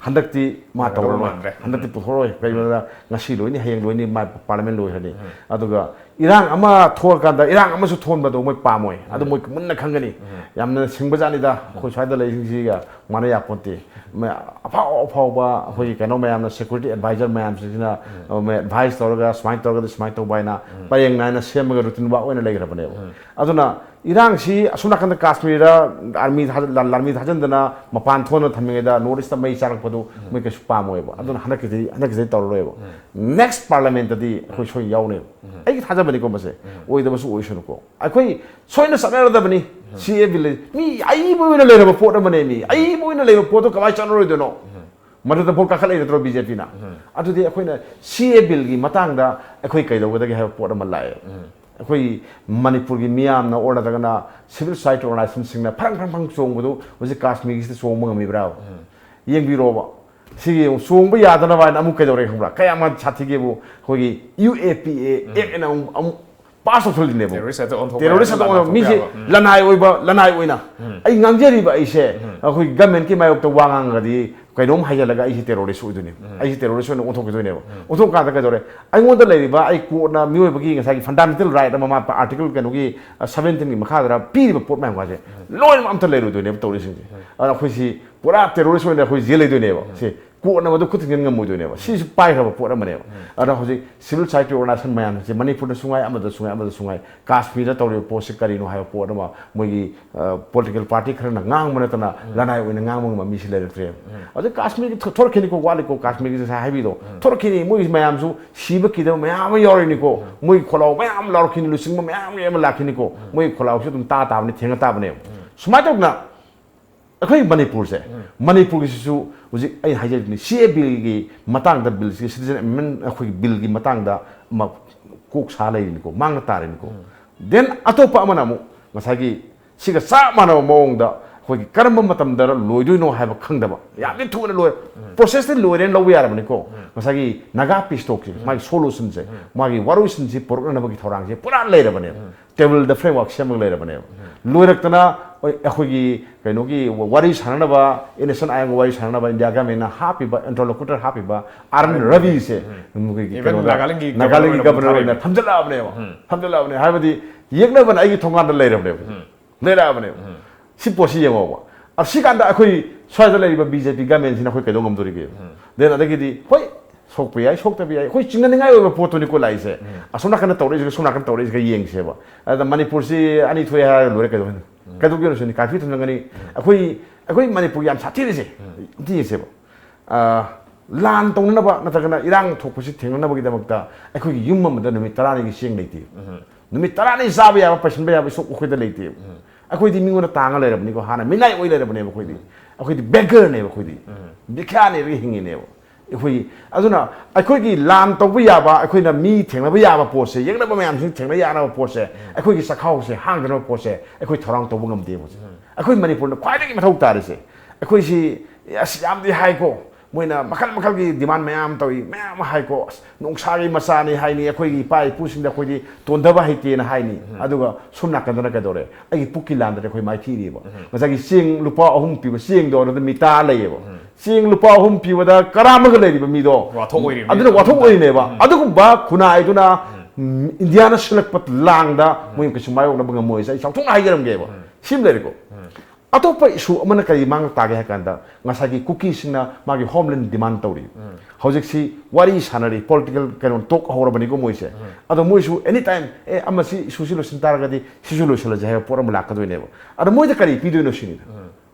ꯍꯟꯗꯛꯇꯤ ꯃꯥ ꯇꯧꯔꯔꯣꯏ꯫ ꯍꯟꯗꯛꯇꯤ ꯄꯨꯊꯣꯔꯛꯑꯣꯏ꯫ ꯀꯩꯒꯤꯅꯣꯗ ꯉꯁꯤ ꯂꯣꯏꯅꯤ, ꯍꯌꯦꯡ ꯂꯣꯏꯅꯤ, ꯃꯥ ꯄꯥꯔꯂꯤꯌꯥꯃꯦꯟ ꯂꯣꯏꯈ꯭ꯔꯅꯤ꯫ ꯑꯗꯨꯒ ꯏꯔꯥꯡ ꯑꯃ ꯊꯣꯛꯑꯀꯥꯟꯗ ꯏꯔꯥꯡ ꯑꯃꯁꯨ ꯊꯣꯛꯍꯟꯕꯗꯣ ꯃꯣꯏ ꯄꯥꯝꯃꯣꯏ꯫ ꯑꯗꯨ ꯃꯣꯏ ꯃꯨꯟꯅ ꯈꯪꯒꯅꯤ꯫ ꯌꯥꯝꯅ ꯁꯤꯡꯕꯖꯥꯠꯅꯤꯗ, ꯑꯩꯈꯣꯏ ꯁ꯭ꯋꯥꯏꯗ ꯂꯩꯔꯤꯁꯤꯡꯁꯤꯒ ꯃꯥꯟꯅ ꯌꯥꯄꯣꯟꯇꯦ꯫ ꯃ-, ꯑꯐꯥꯎ ꯑꯐꯥꯎꯕ ꯑꯩꯈꯣꯏꯒꯤ ꯀꯩꯅꯣ ꯃꯌꯥꯝꯅ, ꯁꯦꯀ꯭ꯌꯨꯔꯤꯇꯤ ꯑꯦꯗꯚꯥꯏꯖꯔ ꯃꯌꯥꯝꯁꯤꯡꯁꯤꯅ ꯑꯦꯗꯚꯥꯏꯁ ꯇꯧꯔꯒ ꯁꯨꯃꯥꯏꯅ ꯇꯧꯔꯒꯗꯤ ꯁꯨꯃꯥꯏꯅ ꯇꯧꯕ ꯍꯥꯏꯅ ꯄꯔꯦꯡ ꯅꯥꯏꯅ ꯁꯦꯝꯃꯒ ꯔꯨꯇꯤꯟ ꯋꯥꯛ ꯑꯣꯏꯅ ꯂꯩꯈ꯭ꯔꯕꯅꯦꯕ꯫ ꯑꯗꯨꯅ ꯏꯔꯥꯡꯁꯤ ꯑꯁꯣꯝ ꯅꯥꯀꯟꯗ ꯀꯥꯁꯃꯤꯔꯗ ꯑꯥꯔꯃꯤ ꯊꯥꯖ-, ꯂꯥꯟ-, ꯂꯥꯟꯃꯤ ꯊꯥꯖꯤꯟꯗꯅ ꯃꯄꯥꯟ ꯊꯣꯛꯅ ꯊꯝꯃꯤꯉꯩꯗ ꯅꯣꯔꯠ ꯏꯁꯇ ꯃꯩ ꯆꯥꯔꯛꯄꯗꯨ ꯃꯣꯏ ꯀꯩꯁꯨ ꯄꯥꯝꯃꯣꯏꯕ꯫ ꯑꯗꯨꯅ ꯍꯟꯗꯛꯀꯤꯗꯤ, ꯍꯟꯗꯛꯀꯤꯗꯤ ꯇꯧꯔꯔꯣꯏꯕ꯫ ꯅꯦꯛꯁ ꯄꯥꯔꯂꯤꯌꯥꯃꯦꯟꯇꯗꯤ ꯑꯩꯈꯣꯏ ꯁꯣꯏ ꯌꯥꯎꯅꯦꯕ꯫ ꯑꯩꯒꯤ ꯊꯥꯖꯕꯅꯤꯀꯣ ꯃꯁꯦ, ꯑꯣꯏꯗꯕꯁꯨ ꯑꯣꯏꯁꯅꯨꯀꯣ꯫ ꯑꯩꯈꯣꯏ ꯁꯣꯏꯅ ꯆꯠꯅꯔꯗꯕꯅꯤ꯫ ꯁꯤ ꯑꯦ ꯕꯤꯜ ꯂꯩ꯫ ꯃꯤ ꯑꯏꯕ ꯑꯣꯏꯅ ꯂꯩꯔꯕ ꯄꯣꯠ ꯑꯃꯅꯦ꯫ ꯃꯤ ꯑꯏꯕ ꯑꯣꯏꯅ ꯂꯩꯕ ꯄꯣꯠꯇꯣ ꯀꯃꯥꯏꯅ ꯆꯠꯅꯔꯣꯏꯗꯣꯏꯅꯣ? ꯃꯗꯨꯗ ꯚꯣꯠ ꯀꯥꯈꯠꯂꯛꯏ ꯅꯠꯇ꯭ꯔꯣ ꯕꯤ ꯖꯦ ꯄꯤꯅ? ꯑꯗꯨꯗꯤ ꯑꯩꯈꯣꯏꯅ ꯁꯤ ꯑꯦ ꯕꯤꯜꯒꯤ ꯃꯇꯥꯡꯗ ꯑꯩꯈꯣꯏ ꯀꯩꯗꯧꯒꯗꯒꯦ ꯍꯥꯏꯕ ꯄꯣꯠ ꯑꯃ ꯂꯥꯛꯑꯦ꯫ ꯑꯩꯈꯣꯏ ꯃꯅꯤꯄꯨꯔꯒꯤ ꯃꯤꯌꯥꯝꯅ ꯑꯣꯔ ꯅꯠꯇ꯭ꯔꯒꯅ ꯁꯤꯚꯤꯜ ꯁꯣꯁꯥꯏꯇꯤ ꯑꯣꯔꯒꯅꯥꯏꯖꯦꯁꯟꯁꯤꯡꯅ ꯐꯔꯪ ꯐꯔꯪ ꯐꯔꯪ ꯆꯣꯡꯕꯗꯨ ꯍꯧꯖꯤꯛ ꯀꯥꯁꯃꯤꯔꯒꯤꯁꯤꯗ ꯆꯣꯡꯕ ꯉꯝꯃꯤꯕ꯭ꯔꯥ? ꯌꯦꯡꯕꯤꯔꯣꯕ꯫ ꯁꯤꯒꯤ ꯑꯃꯨꯛ ꯆꯣꯡꯕ ꯌꯥꯗꯅꯕ ꯍꯥꯏꯅ ꯑꯃꯨꯛ ꯀꯩꯗꯧꯔꯦ ꯈꯪꯕ꯭ꯔꯥ? ꯀꯌꯥꯝ ꯁꯥꯊꯤꯒꯦꯕꯨ, ꯑꯩꯈꯣꯏꯒꯤ ꯌꯨ ꯑꯦ ꯄꯤ ꯑꯦ ꯑꯦꯛ ꯑꯅ ꯑꯃꯨꯛ, ꯑꯃꯨꯛ ꯄꯥꯁ ꯇꯧꯁꯜꯂꯤꯅꯦꯕ꯫ Terrorist ꯑꯣꯟꯊꯣꯛꯄ ꯌꯥꯕ, ꯇꯦꯔꯣꯔꯤꯁ ꯂꯥꯟꯊꯣꯛꯄ ꯃꯤꯁꯦ ꯌꯥꯕ꯫ ꯎꯝ꯫ ꯂꯅꯥꯏ ꯑꯣꯏꯕ, ꯂꯅꯥꯏ ꯑꯣꯏꯅ ꯑꯩ ꯉꯥꯡꯖꯔꯤꯕ ꯑꯩꯁꯦ ꯑꯩꯈꯣꯏ ꯒꯃꯦꯟꯀꯤ ꯃꯥꯌꯣꯛꯇ ꯋꯥ ꯉꯥꯡꯉꯒꯗꯤ ꯀꯩꯅꯣꯝ ꯍꯥꯏꯖꯜꯂꯒ ꯑꯩꯁꯦ ꯇꯦꯔꯣꯔꯤꯁ ꯑꯣꯏꯗꯣꯏꯅꯦꯕ꯫ ꯑꯩꯁꯦ ꯇꯦꯔꯣꯔꯤꯁ ꯑꯣꯏꯅ ꯑꯣꯟꯊꯣꯛꯈꯤꯗꯣꯏꯅꯦꯕ꯫ ꯑꯣꯟꯊꯣꯛꯀꯥꯟꯗ ꯀꯩꯗꯧꯔꯦ? ꯑꯩꯉꯣꯟꯗ ꯂꯩꯔꯤꯕ ꯑꯩ ꯀꯣꯔꯠꯅ ꯃꯤꯑꯣꯏꯕꯒꯤ ꯉꯁꯥꯏꯒꯤ ꯐꯟꯗꯥꯃꯦꯟꯇꯦꯜ ꯔꯥꯏꯠ ꯑꯃ ꯃꯥ ꯑꯥꯔꯇꯤꯀꯜ ꯀꯩꯅꯣꯒꯤ, ꯑ, ꯁꯕꯦꯟꯇꯤꯟꯒꯤ ꯃꯈꯥꯗ ꯄꯤꯔꯤꯕ ꯄꯣꯠ ꯃꯌꯥꯝ ꯀꯥꯁꯦ ꯂꯣꯏꯅꯃꯛ ꯑꯝꯇ ꯂꯩꯔꯣꯏꯗꯣꯏꯅꯦꯕ ꯇꯧꯔꯤꯁꯤꯡꯁꯦ꯫ ꯑꯗꯨꯅ ꯑꯩꯈꯣꯏꯁꯤ ꯄꯨꯔꯥ ꯇꯦꯔꯣꯔꯤꯁ ꯑꯣꯏꯅ ꯑꯩꯈꯣꯏ ꯖꯦꯜ ꯂꯩꯗꯣꯏꯅꯦꯕ꯫ ꯁꯤ ꯀꯣꯠꯅꯕꯗꯣ ꯈꯨꯠ ꯊꯤꯡꯖꯤꯟ ꯉꯝꯃꯣꯏꯗꯣꯏꯅꯦꯕ꯫ ꯁꯤꯁꯨ ꯄꯥꯏꯈ꯭ꯔꯕ ꯄꯣꯠ ꯑꯃꯅꯦꯕ꯫ ꯑꯗꯨꯅ ꯍꯧꯖꯤꯛ civil society organization ꯃꯌꯥꯝꯁꯦ ꯃꯅꯤꯄꯨꯔꯗꯁꯨ ꯉꯥꯏ, ꯑꯃꯗꯁꯨ ꯉꯥꯏ, ꯑꯃꯗꯁꯨ ꯉꯥꯏ, ꯀꯥꯁꯃꯤꯔꯗ ꯇꯧꯔꯤꯕ ꯄꯣꯠꯁꯤ ꯀꯔꯤꯅꯣ ꯍꯥꯏꯕ ꯄꯣꯠ ꯑꯃ, ꯃꯣꯏꯒꯤ, ꯑ, political party ꯈꯔꯅ ꯉꯥꯡꯕ ꯅꯠꯇꯅ ꯂꯅꯥꯏ ꯑꯣꯏꯅ ꯉꯥꯡꯕ ꯉꯝꯕ ꯃꯤꯁꯤ ꯂꯩꯔꯛꯇ꯭ꯔꯦꯕ꯫ ꯑꯗꯨ ꯀꯥꯁꯃꯤꯔꯒꯤ ꯊꯣ-, ꯊꯣꯔꯛꯈꯤꯅꯤꯀꯣ, ꯋꯥꯠꯂꯤꯀꯣ, ꯀꯥꯁꯃꯤꯔꯒꯤꯁꯦ ꯉꯁꯥꯏ ꯍꯥꯏꯕꯤꯗꯣ꯫ ꯊꯣꯔꯛꯈꯤꯅꯤ, ꯃꯣꯏꯒꯤ ꯃꯌꯥꯝꯁꯨ ꯁꯤꯕ ꯀꯤꯗꯕ ꯃꯌꯥꯝ ꯑꯃ ꯌꯥꯎꯔꯤꯅꯤꯀꯣ꯫ ꯃꯣꯏꯒꯤ ꯈꯣꯜꯂꯥꯎ ꯃꯌꯥꯝ ꯂꯥꯎꯔꯛꯈꯤꯅꯤ, ꯂꯨꯆꯤꯡꯕ ꯃꯌꯥꯝ ꯑꯃ ꯂꯥꯛꯈꯤꯅꯤꯀꯣ꯫ ꯃꯣꯏꯒꯤ ꯈꯣꯜꯂꯥꯎꯁꯨ ꯑꯗꯨꯝ ꯇꯥ ꯇꯥꯕꯅꯤ, ꯊꯦꯡꯅ ꯇꯥꯕꯅꯦꯕ꯫ ꯁꯨꯃꯥꯏꯅ ꯇꯧꯗꯅ ꯑꯩꯈꯣꯏ ꯃꯅꯤꯄꯨꯔꯁꯦ, ꯃꯅꯤꯄꯨꯔꯒꯤꯁꯤꯁꯨ ꯍꯧꯖꯤꯛ ꯑꯩ ꯍꯥꯏꯖꯔꯤꯗꯨꯅꯤ, CAA billꯒꯤ ꯃꯇꯥꯡꯗ, billꯁꯤ, citizen amendment ꯑꯩꯈꯣꯏꯒꯤ billꯒꯤ ꯃꯇꯥꯡꯗ ꯑꯃ ꯀꯣꯛ ꯁꯥ ꯂꯩꯔꯤꯅꯤꯀꯣ, ꯃꯥꯡꯅ ꯇꯥꯔꯤꯅꯤꯀꯣ꯫ Then ꯑꯇꯣꯞꯄ ꯑꯃꯅ ꯑꯃꯨꯛ ꯉꯁꯥꯏꯒꯤ ꯁꯤꯒ ꯆꯞ ꯃꯥꯟꯅꯕ ꯃꯑꯣꯡꯗ ꯑꯩꯈꯣꯏꯒꯤ ꯀꯔꯝꯕ ꯃꯇꯝꯗ ꯂꯣꯏꯗꯣꯏꯅꯣ ꯍꯥꯏꯕ ꯈꯪꯗꯕ, ꯌꯥꯝꯗꯤ ꯊꯨꯅ ꯂꯣꯏ, processꯇꯤ ꯂꯣꯏꯔꯦꯅ ꯂꯧꯕ ꯌꯥꯔꯕꯅꯤꯀꯣ꯫ ꯉꯁꯥꯏꯒꯤ Naga peace talkꯁꯦ, ꯃꯥꯒꯤ solutionꯁꯦ, ꯃꯥꯒꯤ ꯋꯥꯔꯣꯏꯁꯤꯟꯁꯤ ꯄꯨꯔꯛꯅꯅꯕꯒꯤ ꯊꯧꯔꯥꯡꯁꯦ ꯄꯨꯔꯥ ꯂꯩꯔꯕꯅꯦꯕ꯫ Tableꯗ framework ꯁꯦꯝꯃꯒ ꯂꯩꯔꯕꯅꯦꯕ꯫ ꯂꯣꯏꯔꯛꯇꯅ ꯑꯩꯈꯣꯏꯒꯤ ꯀꯩꯅꯣꯒꯤ ꯋꯥꯔꯤ ꯁꯥꯟꯅꯅꯕ, NSCN-IM ꯋꯥꯔꯤ ꯁꯥꯟꯅꯅꯕ India governmentꯅ ꯍꯥꯞꯄꯤꯕ, interlocutor ꯍꯥꯞꯄꯤꯕ ꯑꯥꯔ ꯑꯦꯟ ꯔꯕꯤꯁꯦ, ꯑꯩꯈꯣꯏꯒꯤ Even ꯀꯩꯅꯣꯗ, Nagalandꯒꯤ ꯅꯥꯒꯥꯂꯦꯟꯒꯤ governor ꯑꯣꯏꯅ ꯒꯕꯔꯅꯔ ꯑꯣꯏꯅ ꯊꯥꯔꯤꯕ꯫ ꯊꯝꯖꯜꯂꯛꯑꯕꯅꯦꯕ꯫ ꯊꯝꯖꯜꯂꯛꯑꯕꯅꯦ ꯍꯥꯏꯕꯗꯤ ꯌꯦꯛꯅꯕꯅ ꯑꯩꯒꯤ ꯊꯣꯡꯒꯥꯟꯗ ꯂꯩꯔꯕꯅꯦꯕ꯫ ꯂꯩꯔꯛꯑꯕꯅꯦꯕ꯫ ꯁꯤ ꯄꯣꯠꯁꯤ ꯌꯦꯡꯉꯣꯕ꯫ ꯑꯁꯤ ꯀꯥꯟꯗ ꯑꯩꯈꯣꯏ ꯁ꯭ꯋꯥꯏꯗ ꯂꯩꯔꯤꯕ BJP governmentꯁꯤꯅ ꯑꯩꯈꯣꯏ ꯀꯩꯗꯧ ꯉꯝꯗꯣꯔꯤꯒꯦ? Then ꯑꯗꯒꯤꯗꯤ ꯍꯣꯏ, ꯁꯣꯛꯄ ꯌꯥꯏ, ꯁꯣꯛꯇꯕ ꯌꯥꯏ, ꯑꯩꯈꯣꯏ ꯆꯤꯡꯅꯅꯤꯡꯉꯥꯏ ꯑꯣꯏꯕ ꯄꯣꯠꯇꯨꯅꯤꯀꯣ ꯂꯥꯛꯏꯁꯦ꯫ ꯑꯁꯣꯝ ꯅꯥꯀꯟꯗ ꯇꯧꯔꯛꯏꯁꯤꯒ ꯁꯣꯝ ꯅꯥꯀꯟꯗ ꯇꯧꯔꯛꯏꯁꯤꯒ ꯌꯦꯡꯁꯦꯕ꯫ ꯑꯗ ꯃꯅꯤꯄꯨꯔꯁꯤ ꯑꯅꯤ ꯊꯣꯛꯑꯦ ꯍꯥꯏꯔꯒ ꯂꯣꯏꯔꯦ ꯀꯩꯗꯧꯕꯅꯤ? ꯀꯩꯗꯧꯒꯦꯅꯣ ꯁꯤꯅꯤ, curfew ꯊꯝꯖꯟꯒꯅꯤ꯫ ꯑꯩꯈꯣꯏ, ꯑꯩꯈꯣꯏ ꯃꯅꯤꯄꯨꯔ ꯌꯥꯝ ꯁꯥꯊꯤꯔꯤꯁꯦ, ꯑꯝꯇ ꯌꯦꯡꯁꯦꯕ꯫ ꯑ, ꯂꯥꯟ ꯇꯧꯅꯅꯕ ꯅꯠꯇ꯭ꯔꯒꯅ ꯏꯔꯥꯡ ꯊꯣꯛꯄꯁꯤ ꯊꯦꯡꯅꯅꯕꯒꯤꯗꯃꯛꯇ ꯑꯩꯈꯣꯏꯒꯤ ꯌꯨꯝ ꯑꯃꯗ ꯅꯨꯃꯤꯠ ꯇꯔꯥꯅꯤꯒꯤ ꯆꯦꯡ ꯂꯩꯇꯦ꯫ ꯅꯨꯃꯤꯠ ꯇꯔꯥꯅꯤ ꯆꯥꯕ ꯌꯥꯕ, ꯄꯩꯁꯟꯕ ꯌꯥꯕ ꯏꯁꯣꯛ ꯑꯩꯈꯣꯏꯗ ꯂꯩꯇꯦꯕ꯫ ꯑꯩꯈꯣꯏꯗꯤ ꯃꯤꯉꯣꯟꯗ ꯇꯥꯡꯉ ꯂꯩꯔꯕꯅꯤꯀꯣ, ꯍꯥꯟꯅ ꯃꯤꯅꯥꯏ ꯑꯣꯏ ꯂꯩꯔꯕꯅꯦꯕ ꯑꯩꯈꯣꯏꯗꯤ꯫ ꯑꯩꯈꯣꯏꯗꯤ beggarꯅꯦꯕ ꯑꯩꯈꯣꯏꯗꯤ꯫ ꯎꯝ꯫ ꯚꯤꯈ꯭ꯌꯥꯅꯦꯕ ꯍꯤꯡꯉꯤꯅꯦꯕ꯫ ꯑꯩꯈꯣꯏꯒꯤ, ꯑꯗꯨꯅ ꯑꯩꯈꯣꯏꯒꯤ ꯂꯥꯟ ꯇꯧꯕ ꯌꯥꯕ, ꯑꯩꯈꯣꯏꯅ ꯃꯤ ꯊꯦꯡꯅꯕ ꯌꯥꯕ ꯄꯣꯠꯁꯦ, ꯌꯦꯛꯅꯕ ꯃꯌꯥꯝꯁꯤꯡ ꯊꯦꯡꯅ ꯌꯥꯅꯕ ꯄꯣꯠꯁꯦ, ꯑꯩꯈꯣꯏꯒꯤ ꯆꯈꯥꯎꯁꯦ ꯍꯥꯡꯗꯅꯕ ꯄꯣꯠꯁꯦ ꯑꯩꯈꯣꯏ ꯊꯧꯔꯥꯡ ꯇꯧꯕ ꯉꯝꯗꯦꯕ ꯍꯧꯖꯤꯛ꯫ ꯑꯩꯈꯣꯏ ꯃꯅꯤꯄꯨꯔꯗ ꯈ꯭ꯋꯥꯏꯗꯒꯤ ꯃꯊꯧ ꯇꯥꯔꯤꯁꯦ, ꯑꯩꯈꯣꯏꯁꯤ, ꯑꯁ, ꯌꯥꯝꯗꯤ ꯍꯥꯏꯀꯣ, ꯃꯣꯏꯅ ꯃꯈꯜ ꯃꯈꯜꯒꯤ demand ꯃꯌꯥꯝ ꯇꯧꯏ, ꯃꯌꯥꯝ ꯑꯃ ꯍꯥꯏꯀꯣ, ꯑꯁ, ꯅꯣꯡꯁꯥꯒꯤ ꯃꯆꯥꯅꯤ ꯍꯥꯏꯅꯤ, ꯑꯩꯈꯣꯏꯒꯤ ꯏꯄꯥ ꯏꯄꯨꯁꯤꯡꯗ ꯑꯩꯈꯣꯏꯗꯤ ꯇꯣꯟꯊꯕ ꯍꯩꯇꯦꯅ ꯍꯥꯏꯅꯤ꯫ ꯑꯗꯨꯒ ꯁꯣꯝ ꯅꯥꯀꯟꯗꯅ ꯀꯩꯗꯧꯔꯦ? ꯑꯩꯒꯤ ꯄꯨꯛꯀꯤ ꯂꯥꯟꯗꯅ ꯑꯩꯈꯣꯏ ꯃꯥꯏꯊꯤꯔꯤꯕ꯫ ꯉꯁꯥꯏꯒꯤ ꯆꯦꯡ ꯂꯨꯄꯥ ꯑꯍꯨꯝ ꯄꯤꯕ ꯆꯦꯡꯗꯣ ꯑꯗꯨꯗ ꯃꯤꯇꯥ ꯂꯩꯌꯦꯕ꯫ ꯆꯦꯡ ꯂꯨꯄꯥ ꯑꯍꯨꯝ ꯄꯤꯕꯗ ꯀꯔꯥꯝꯃꯒ ꯂꯩꯔꯤꯕ ꯃꯤꯗꯣ, ꯋꯥꯊꯣꯛ ꯑꯣꯏꯔꯤꯕ ꯑꯗꯨꯅ ꯃꯤꯗꯣ꯫ ꯋꯥꯊꯣꯛ ꯑꯣꯏꯔꯤꯅꯦꯕ꯫ ꯑꯗꯨꯒꯨꯝꯕ ꯈꯨꯟꯅꯥꯏꯗꯨꯅ, ꯎꯝ, ꯏꯟꯗꯤꯌꯥꯅ ꯁꯤꯜꯂꯛꯄ ꯂꯥꯡꯗ ꯃꯣꯏ ꯀꯩꯁꯨ ꯃꯥꯌꯣꯛꯅꯕ ꯉꯝꯃꯣꯏꯁꯦ ꯑꯩ ꯆꯥꯎꯊꯣꯛꯅ ꯍꯥꯏꯖꯔꯝꯒꯦꯕ꯫ ꯁꯤꯃ ꯂꯩꯔꯦꯀꯣ꯫ ꯑꯇꯣꯞꯄ ꯏꯁꯨ ꯑꯃꯅ ꯀꯔꯤ ꯃꯥꯡ ꯇꯥꯒꯦ ꯍꯥꯏ ꯀꯥꯟꯗ, ꯉꯁꯥꯏꯒꯤ ꯀꯨꯀꯤꯁꯤꯡꯅ ꯃꯥꯒꯤ ꯍꯣꯝꯂꯦꯟ ꯗꯤꯃꯥꯟ ꯇꯧꯔꯤ꯫ ꯍꯧꯖꯤꯛꯁꯤ ꯋꯥꯔꯤ ꯁꯥꯟꯅꯔꯤ, ꯄꯣꯂꯤꯇꯤꯀꯦꯜ ꯀꯩꯅꯣ ꯇꯣꯛ ꯍꯧꯔꯕꯅꯤꯀꯣ ꯃꯣꯏꯁꯦ꯫ ꯑꯗꯣ ꯃꯣꯏꯁꯨ ꯑꯦꯅꯤ ꯇꯥꯏꯝ, ꯑꯦ, ꯑꯃꯁꯤ ꯏꯁꯨꯁꯤ ꯂꯣꯏꯁꯤꯟ ꯇꯥꯔꯒꯗꯤ ꯁꯤꯁꯨ ꯂꯣꯏꯁꯤꯜꯂꯁꯦ ꯍꯥꯏꯕ ꯄꯣꯠ ꯑꯃ ꯂꯥꯛꯀꯗꯣꯏꯅꯦꯕ꯫ ꯑꯗꯣ ꯃꯣꯏꯗ ꯀꯔꯤ ꯄꯤꯗꯣꯏꯅꯣ ꯁꯤꯅꯤꯗ꯫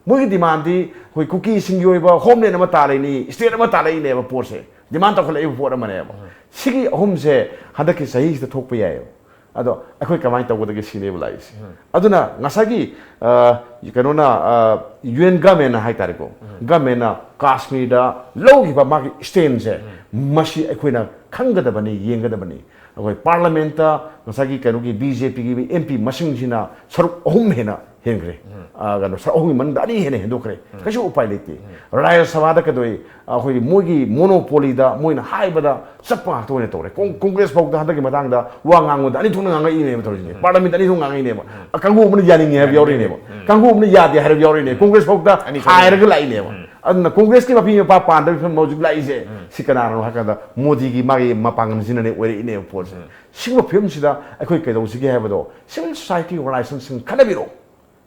ꯃꯣꯏꯒꯤ ꯗꯤꯃꯥꯟꯗꯤ ꯑꯩꯈꯣꯏ ꯀꯨꯀꯤꯁꯤꯡꯒꯤ ꯑꯣꯏꯕ ꯍꯣꯝꯂꯦꯟ ꯑꯃ ꯇꯥꯜꯂꯛꯏꯅꯤ, ꯁ꯭ꯇꯦꯠ ꯑꯃ ꯇꯥꯜꯂꯛꯏꯅꯦꯕ ꯄꯣꯠꯁꯦ, ꯗꯤꯃꯥꯟ ꯇꯧꯈꯠꯂꯛꯏꯕ ꯄꯣꯠ ꯑꯃꯅꯦꯕ꯫ ꯁꯤꯒꯤ ꯑꯍꯨꯝꯁꯦ ꯍꯟꯗꯛꯀꯤ ꯆꯍꯤꯁꯤꯗ ꯊꯣꯛꯄ ꯌꯥꯏꯑꯕ꯫ ꯑꯗꯣ ꯑꯩꯈꯣꯏ ꯀꯃꯥꯏꯅ ꯇꯧꯒꯗꯒꯦ ꯁꯤꯅꯦꯕ ꯂꯥꯛꯏꯁꯦ꯫ ꯑꯗꯨꯅ ꯉꯁꯥꯏꯒꯤ, ꯑ, ꯀꯩꯅꯣꯅ, ꯌꯨ ꯑꯦꯟ ꯒꯃꯦꯟꯅ ꯍꯥꯏꯇꯥꯔꯦꯀꯣ, ꯒꯃꯦꯟꯅ ꯀꯥꯁꯃꯤꯔꯗ ꯂꯧꯈꯤꯕ ꯃꯥꯒꯤ ꯁ꯭ꯇꯦꯟꯁꯦ, ꯃꯁꯤ ꯑꯩꯈꯣꯏꯅ ꯈꯪꯒꯗꯕꯅꯤ, ꯌꯦꯡꯒꯗꯕꯅꯤ꯫ ꯑꯩꯈꯣꯏ ꯄꯥꯔꯂꯃꯦꯟꯠꯇ ꯉꯁꯥꯏꯒꯤ ꯀꯩꯅꯣꯒꯤ ꯕꯤ ꯖꯦ ꯄꯤꯒꯤ ꯑꯦꯝ ꯄꯤ ꯃꯁꯤꯡꯁꯤꯅ ꯁꯔꯨꯛ ꯑꯍꯨꯝ ꯍꯦꯟꯅ ꯍꯦꯟꯈ꯭ꯔꯦ꯫ ꯑ, ꯀꯩꯅꯣ, ꯁꯔꯨꯛ ꯑꯍꯨꯝꯒꯤ ꯃꯅꯨꯡꯗ ꯑꯅꯤ ꯍꯦꯟꯅ ꯍꯦꯟꯗꯣꯛꯈ꯭ꯔꯦ꯫ ꯀꯩꯁꯨ ꯎꯄꯥꯏ ꯂꯩꯇꯦ꯫ ꯔꯥꯖ꯭ꯌ ꯁꯚꯥꯗ ꯀꯩꯗꯧꯏ, ꯑꯩꯈꯣꯏꯒꯤ ꯃꯣꯏꯒꯤ ꯃꯣꯅꯣꯄꯣꯂꯤꯗ ꯃꯣꯏꯅ ꯍꯥꯏꯕꯗ ꯆꯠꯄ ꯉꯥꯛꯇ ꯑꯣꯏꯅ ꯇꯧꯔꯦ꯫ ꯀꯣꯡ-, ꯀꯣꯡꯒ꯭ꯔꯦꯁ ꯐꯥꯎꯗ ꯍꯟꯗꯛꯀꯤ ꯃꯇꯥꯡꯗ ꯋꯥ ꯉꯥꯡꯕꯗ ꯑꯅꯤ ꯊꯣꯛꯅ ꯉꯥꯡꯉꯛꯏꯅꯦꯕ ꯇꯧꯔꯤꯁꯤꯅꯦ꯫ ꯄꯥꯔꯂꯃꯦꯟꯠ ꯑꯅꯤ ꯊꯣꯛꯅ ꯉꯥꯡꯉꯛꯏꯅꯦꯕ꯫ ꯑ, ꯀꯥꯡꯕꯨ ꯑꯃꯅ ꯌꯥꯅꯤꯡꯉꯦ ꯍꯥꯏꯕ ꯌꯥꯎꯔꯛꯏꯅꯦꯕ꯫ ꯀꯥꯡꯕꯨ ꯑꯃꯅ ꯌꯥꯗꯦ ꯍꯥꯏꯕ ꯌꯥꯎꯔꯛꯏꯅꯦ꯫ ꯀꯣꯡꯒ꯭ꯔꯦꯁ ꯐꯥꯎꯗ ꯑꯅꯤ ꯊꯣꯛꯅ ꯍꯥꯏꯔꯒ ꯂꯥꯛꯏꯅꯦꯕ꯫ ꯑꯗꯨꯅ ꯀꯣꯡꯒ꯭ꯔꯦꯁꯀꯤ ꯃꯄꯤ ꯃꯄꯥ ꯄꯥꯟꯗꯕꯒꯤ ꯐꯤꯕꯝ ꯍꯧꯖꯤꯛ ꯂꯥꯛꯏꯁꯦ꯫ ꯁꯤ ꯀꯅꯥꯅꯣ ꯍꯥꯏ ꯀꯥꯟꯗ ꯃꯣꯗꯤꯒꯤ ꯃꯥꯒꯤ ꯃꯄꯥꯡꯒꯜꯁꯤꯅꯅꯦ ꯑꯣꯏꯔꯛꯏꯅꯦꯕ ꯄꯣꯠꯁꯦ꯫ ꯁꯤꯒꯨꯝꯕ ꯐꯤꯕꯝꯁꯤꯗ ꯑꯩꯈꯣꯏ ꯀꯩꯗꯧꯁꯤꯒꯦ ꯍꯥꯏꯕꯗꯣ, ꯁꯤꯚꯤꯜ ꯁꯣꯁꯥꯏꯇꯤ ꯑꯣꯔꯒꯅꯥꯏꯖꯦꯁꯟꯁꯤꯡ ꯈꯟꯅꯕꯤꯔꯛꯑꯣ꯫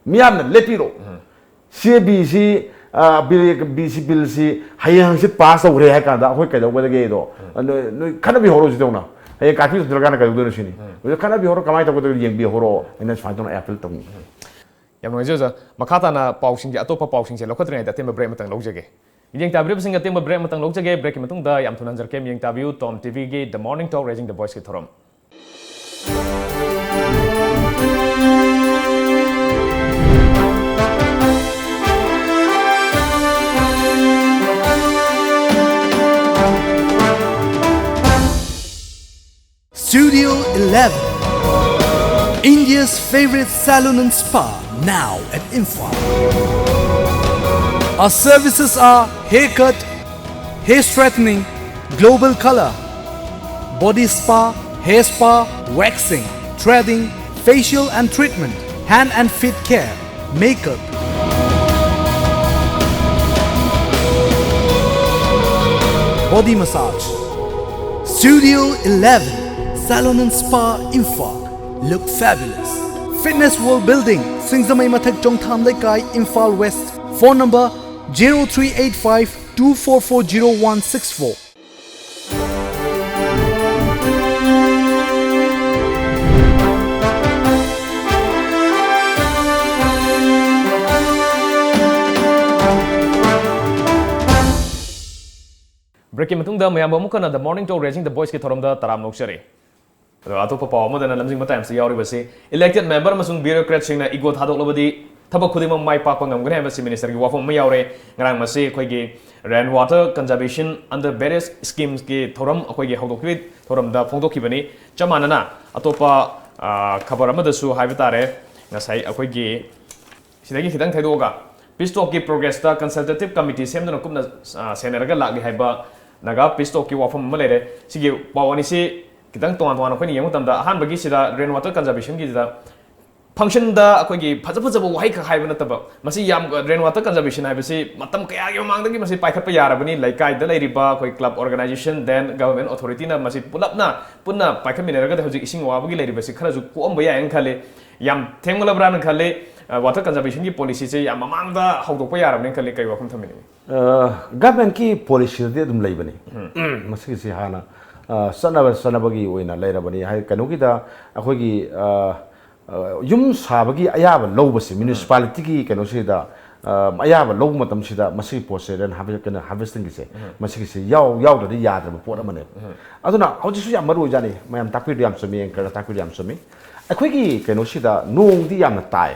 ꯃꯤꯌꯥꯝꯅ ꯂꯦꯞꯄꯤꯔꯣ꯫ ꯁꯤ ꯑꯦ ꯕꯤ ꯁꯤ, ꯑ, ꯕꯤꯜ, ꯕꯤ ꯁꯤ ꯕꯤꯜꯁꯤ ꯍꯌꯦꯡ ꯍꯪꯆꯤꯠ ꯄꯥꯁ ꯇꯧꯈ꯭ꯔꯦ ꯍꯥꯏ ꯀꯥꯟꯗ ꯑꯩꯈꯣꯏ ꯀꯩꯗꯧꯒꯗꯒꯦꯗꯣ? ꯅꯣꯏ, ꯅꯣꯏ ꯈꯟꯅꯕꯤꯍꯧꯔꯣ ꯍꯧꯖꯤꯛ ꯇꯧꯅ꯫ ꯍꯌꯦꯡ ꯀꯥꯔꯐ꯭ꯌꯨ ꯊꯝꯖꯤꯜꯂꯀꯥꯟꯗ ꯀꯩꯗꯧꯗꯣꯏꯅꯣ ꯁꯤꯅꯤ꯫ ꯑꯗꯨ ꯈꯟꯅꯕꯤꯍꯧꯔꯣ, ꯀꯃꯥꯏꯅ ꯇꯧꯒꯗꯒꯦ ꯌꯦꯡꯕꯤꯍꯧꯔꯣ꯫ ꯑꯩꯅ ꯁꯨꯃꯥꯏꯅ ꯇꯧꯅ ꯑꯦꯄꯤꯜ ꯇꯧꯅꯤꯡꯉꯤ꯫ ꯌꯥꯝ ꯅꯨꯡꯉꯥꯏꯖꯩ ꯑꯣꯖꯥ꯫ ꯃꯈꯥ ꯇꯥꯅ ꯄꯥꯎꯁꯤꯡꯁꯦ, ꯑꯇꯣꯞꯄ ꯄꯥꯎꯁꯤꯡꯁꯦ ꯂꯧꯈꯠꯇ꯭ꯔꯤꯉꯩꯗ ꯑꯇꯦꯟꯕ ꯕ꯭ꯔꯦꯛ ꯑꯃꯇꯪ ꯂꯧꯖꯒꯦ꯫ ꯃꯤꯠꯌꯦꯡ ꯇꯥꯕꯤꯔꯤꯕꯁꯤꯡ, ꯑꯇꯦꯟꯕ ꯕ꯭ꯔꯦꯛ ꯑꯃꯇꯪ ꯂꯧꯖꯒꯦ꯫ ꯕ꯭ꯔꯦꯛꯀꯤ ꯃꯇꯨꯡꯗ ꯌꯥꯝ ꯊꯨꯅ ꯍꯟꯖꯔꯛꯀꯦ꯫ ꯃꯤꯠꯌꯦꯡ ꯇꯥꯕꯤꯌꯨ, ꯇꯣꯝ ꯇꯤ ꯚꯤꯒꯤ The Morning Talk, Raising the Voiceꯀꯤ ꯊꯧꯔꯝ꯫ Studio eleven, India's favorite salon and spa, now at Imphal. Our services are haircut, hair straightening, global color, body spa, hair spa, waxing, threading, facial and treatment, hand and feet care, makeup, body massage. Studio eleven, Salon and Spa, Imphal. Look fabulous. Fitness World Building, ꯁꯤꯡꯖꯃꯩ ꯃꯊꯛ ꯆꯣꯡꯊꯥꯝ ꯂꯩꯀꯥꯏ, Imphal West. Phone number zero three eight five two four four zero one six four꯫ Break ꯀꯤ ꯃꯇꯨꯡꯗ ꯃꯌꯥꯝꯕꯨ ꯑꯃꯨꯛ ꯍꯟꯅ The Morning Show Raising the Voice ꯀꯤ ꯊꯧꯔꯝꯗ ꯇꯔꯥꯝꯅ ꯑꯣꯛꯆꯔꯤ꯫ ꯑꯗꯣ ꯑꯇꯣꯞꯄ ꯄꯥꯎ ꯑꯃꯗꯅ ꯂꯝꯖꯤꯡꯕ ꯇꯥꯏꯝꯁꯇ ꯌꯥꯎꯔꯤꯕꯁꯤ, elected member ꯑꯃꯁꯨꯡ bureaucratꯁꯤꯡꯅ ego ꯊꯥꯗꯣꯛꯂꯕꯗꯤ ꯊꯕꯛ ꯈꯨꯗꯤꯡꯃꯛ ꯃꯥꯏ ꯄꯥꯛꯄ ꯉꯝꯒꯅꯤ ꯍꯥꯏꯕꯁꯤ ministerꯒꯤ ꯋꯥꯐꯝ ꯑꯃ ꯌꯥꯎꯔꯦ꯫ ꯉꯔꯥꯡ ꯃꯁꯤ ꯑꯩꯈꯣꯏꯒꯤ rain water conservation under various schemesꯀꯤ ꯊꯧꯔꯝ ꯑꯩꯈꯣꯏꯒꯤ ꯍꯧꯗꯣꯛꯈꯤꯕ ꯊꯧꯔꯝꯗ ꯐꯣꯡꯗꯣꯛꯈꯤꯕꯅꯤ꯫ ꯆꯞ ꯃꯥꯟꯅꯅ ꯑꯇꯣꯞꯄ, ꯑ, ꯈꯕꯔ ꯑꯃꯗꯁꯨ ꯍꯥꯏꯕ ꯇꯥꯔꯦ, ꯉꯁꯥꯏ ꯑꯩꯈꯣꯏꯒꯤ ꯁꯤꯗꯒꯤ ꯈꯤꯇꯪ ꯊꯩꯗꯣꯛꯑꯒ, peace talkꯀꯤ progressꯇ consultative committee ꯁꯦꯝꯗꯨꯅ ꯀꯨꯞꯅ, ꯑ, ꯁꯦꯟꯅꯔꯒ ꯂꯥꯛꯂꯤ ꯍꯥꯏꯕ Naga peace talkꯀꯤ ꯋꯥꯐꯝ ꯑꯃ ꯂꯩꯔꯦ꯫ ꯁꯤꯒꯤ ꯄꯥꯎ ꯑꯅꯤꯁꯤ ꯈꯤꯇꯪ ꯇꯣꯉꯥꯟ ꯇꯣꯉꯥꯟꯅ ꯑꯩꯈꯣꯏꯅ ꯌꯦꯡꯕ ꯃꯇꯝꯗ, ꯑꯍꯥꯟꯕꯒꯤꯁꯤꯗ rain water conservationꯒꯤꯁꯤꯗ functionꯗ ꯑꯩꯈꯣꯏꯒꯤ ꯐꯖ ꯐꯖꯕ ꯋꯥꯍꯩ ꯈꯛ ꯍꯥꯏꯕ ꯅꯠꯇꯕ, ꯃꯁꯤ ꯌꯥꯝ, rain water conservation ꯍꯥꯏꯕꯁꯤ ꯃꯇꯝ ꯀꯌꯥꯒꯤ ꯃꯃꯥꯡꯗꯒꯤ ꯃꯁꯤ ꯄꯥꯏꯈꯠꯄ ꯌꯥꯔꯕꯅꯤ꯫ ꯂꯩꯀꯥꯏꯗ ꯂꯩꯔꯤꯕ ꯑꯩꯈꯣꯏ club organization, then government authorityꯅ ꯃꯁꯤ ꯄꯨꯂꯞꯅ ꯄꯨꯟꯅ ꯄꯥꯏꯈꯠꯃꯤꯟꯅꯔꯒꯗꯤ ꯍꯧꯖꯤꯛ ꯏꯁꯤꯡ ꯑꯋꯥꯕꯒꯤ ꯂꯩꯔꯤꯕꯁꯤ ꯈꯔꯁꯨ ꯀꯣꯛꯑꯝꯕ ꯌꯥꯏꯅ ꯈꯜꯂꯤ꯫ ꯌꯥꯝ ꯊꯦꯡꯃꯜꯂꯕ꯭ꯔꯥꯅ ꯈꯜꯂꯤ꯫ ꯑ, water conservationꯒꯤ policyꯁꯦ ꯌꯥꯝ ꯃꯃꯥꯡꯗ ꯍꯧꯗꯣꯛꯄ ꯌꯥꯔꯕꯅꯦꯅ ꯈꯜꯂꯤ꯫ ꯀꯔꯤ ꯋꯥꯐꯝ ꯊꯝꯕꯤꯅꯤꯡꯉꯤ? ꯑ, governmentꯀꯤ policyꯗꯗꯤ ꯑꯗꯨꯝ ꯂꯩꯕꯅꯤ꯫ ꯃꯁꯤꯒꯤꯁꯤ ꯍꯥꯟꯅ, ꯑ, ꯆꯠꯅꯕ, ꯆꯠꯅꯕꯒꯤ ꯑꯣꯏꯅ ꯂꯩꯔꯕꯅꯤ꯫ ꯍꯥꯏ, ꯀꯩꯅꯣꯒꯤꯗ ꯑꯩꯈꯣꯏꯒꯤ, ꯑ, ꯑ, ꯌꯨꯝ ꯁꯥꯕꯒꯤ ꯑꯌꯥꯕ ꯂꯧꯕꯁꯤ, municipalityꯒꯤ ꯀꯩꯅꯣꯁꯤꯗ, ꯑ, ꯑꯌꯥꯕ ꯂꯧꯕ ꯃꯇꯝꯁꯤꯗ ꯃꯁꯤꯒꯤ ꯄꯣꯠꯁꯦ, rain harvest-, ꯀꯩꯅꯣ, harvestingꯒꯤꯁꯦ, ꯃꯁꯤꯒꯤꯁꯦ ꯌꯥꯎ-, ꯌꯥꯎꯗ꯭ꯔꯗꯤ ꯌꯥꯗ꯭ꯔꯕ ꯄꯣꯠ ꯑꯃꯅꯦꯕ꯫ ꯑꯗꯨꯅ ꯍꯧꯖꯤꯛꯁꯨ ꯌꯥꯝ ꯃꯔꯨ ꯑꯣꯏꯖꯥꯠꯅꯤ꯫ ꯃꯌꯥꯝ ꯇꯥꯛꯄꯤꯔꯤꯗꯣ ꯌꯥꯝ ꯆꯨꯝꯃꯤ, anchorꯅ ꯇꯥꯛꯄꯤꯔꯤꯗꯣ ꯌꯥꯝ ꯆꯨꯝꯃꯤ꯫ ꯑꯩꯈꯣꯏꯒꯤ ꯀꯩꯅꯣꯁꯤꯗ ꯅꯣꯡꯗꯤ ꯌꯥꯝꯅ ꯇꯥꯏ꯫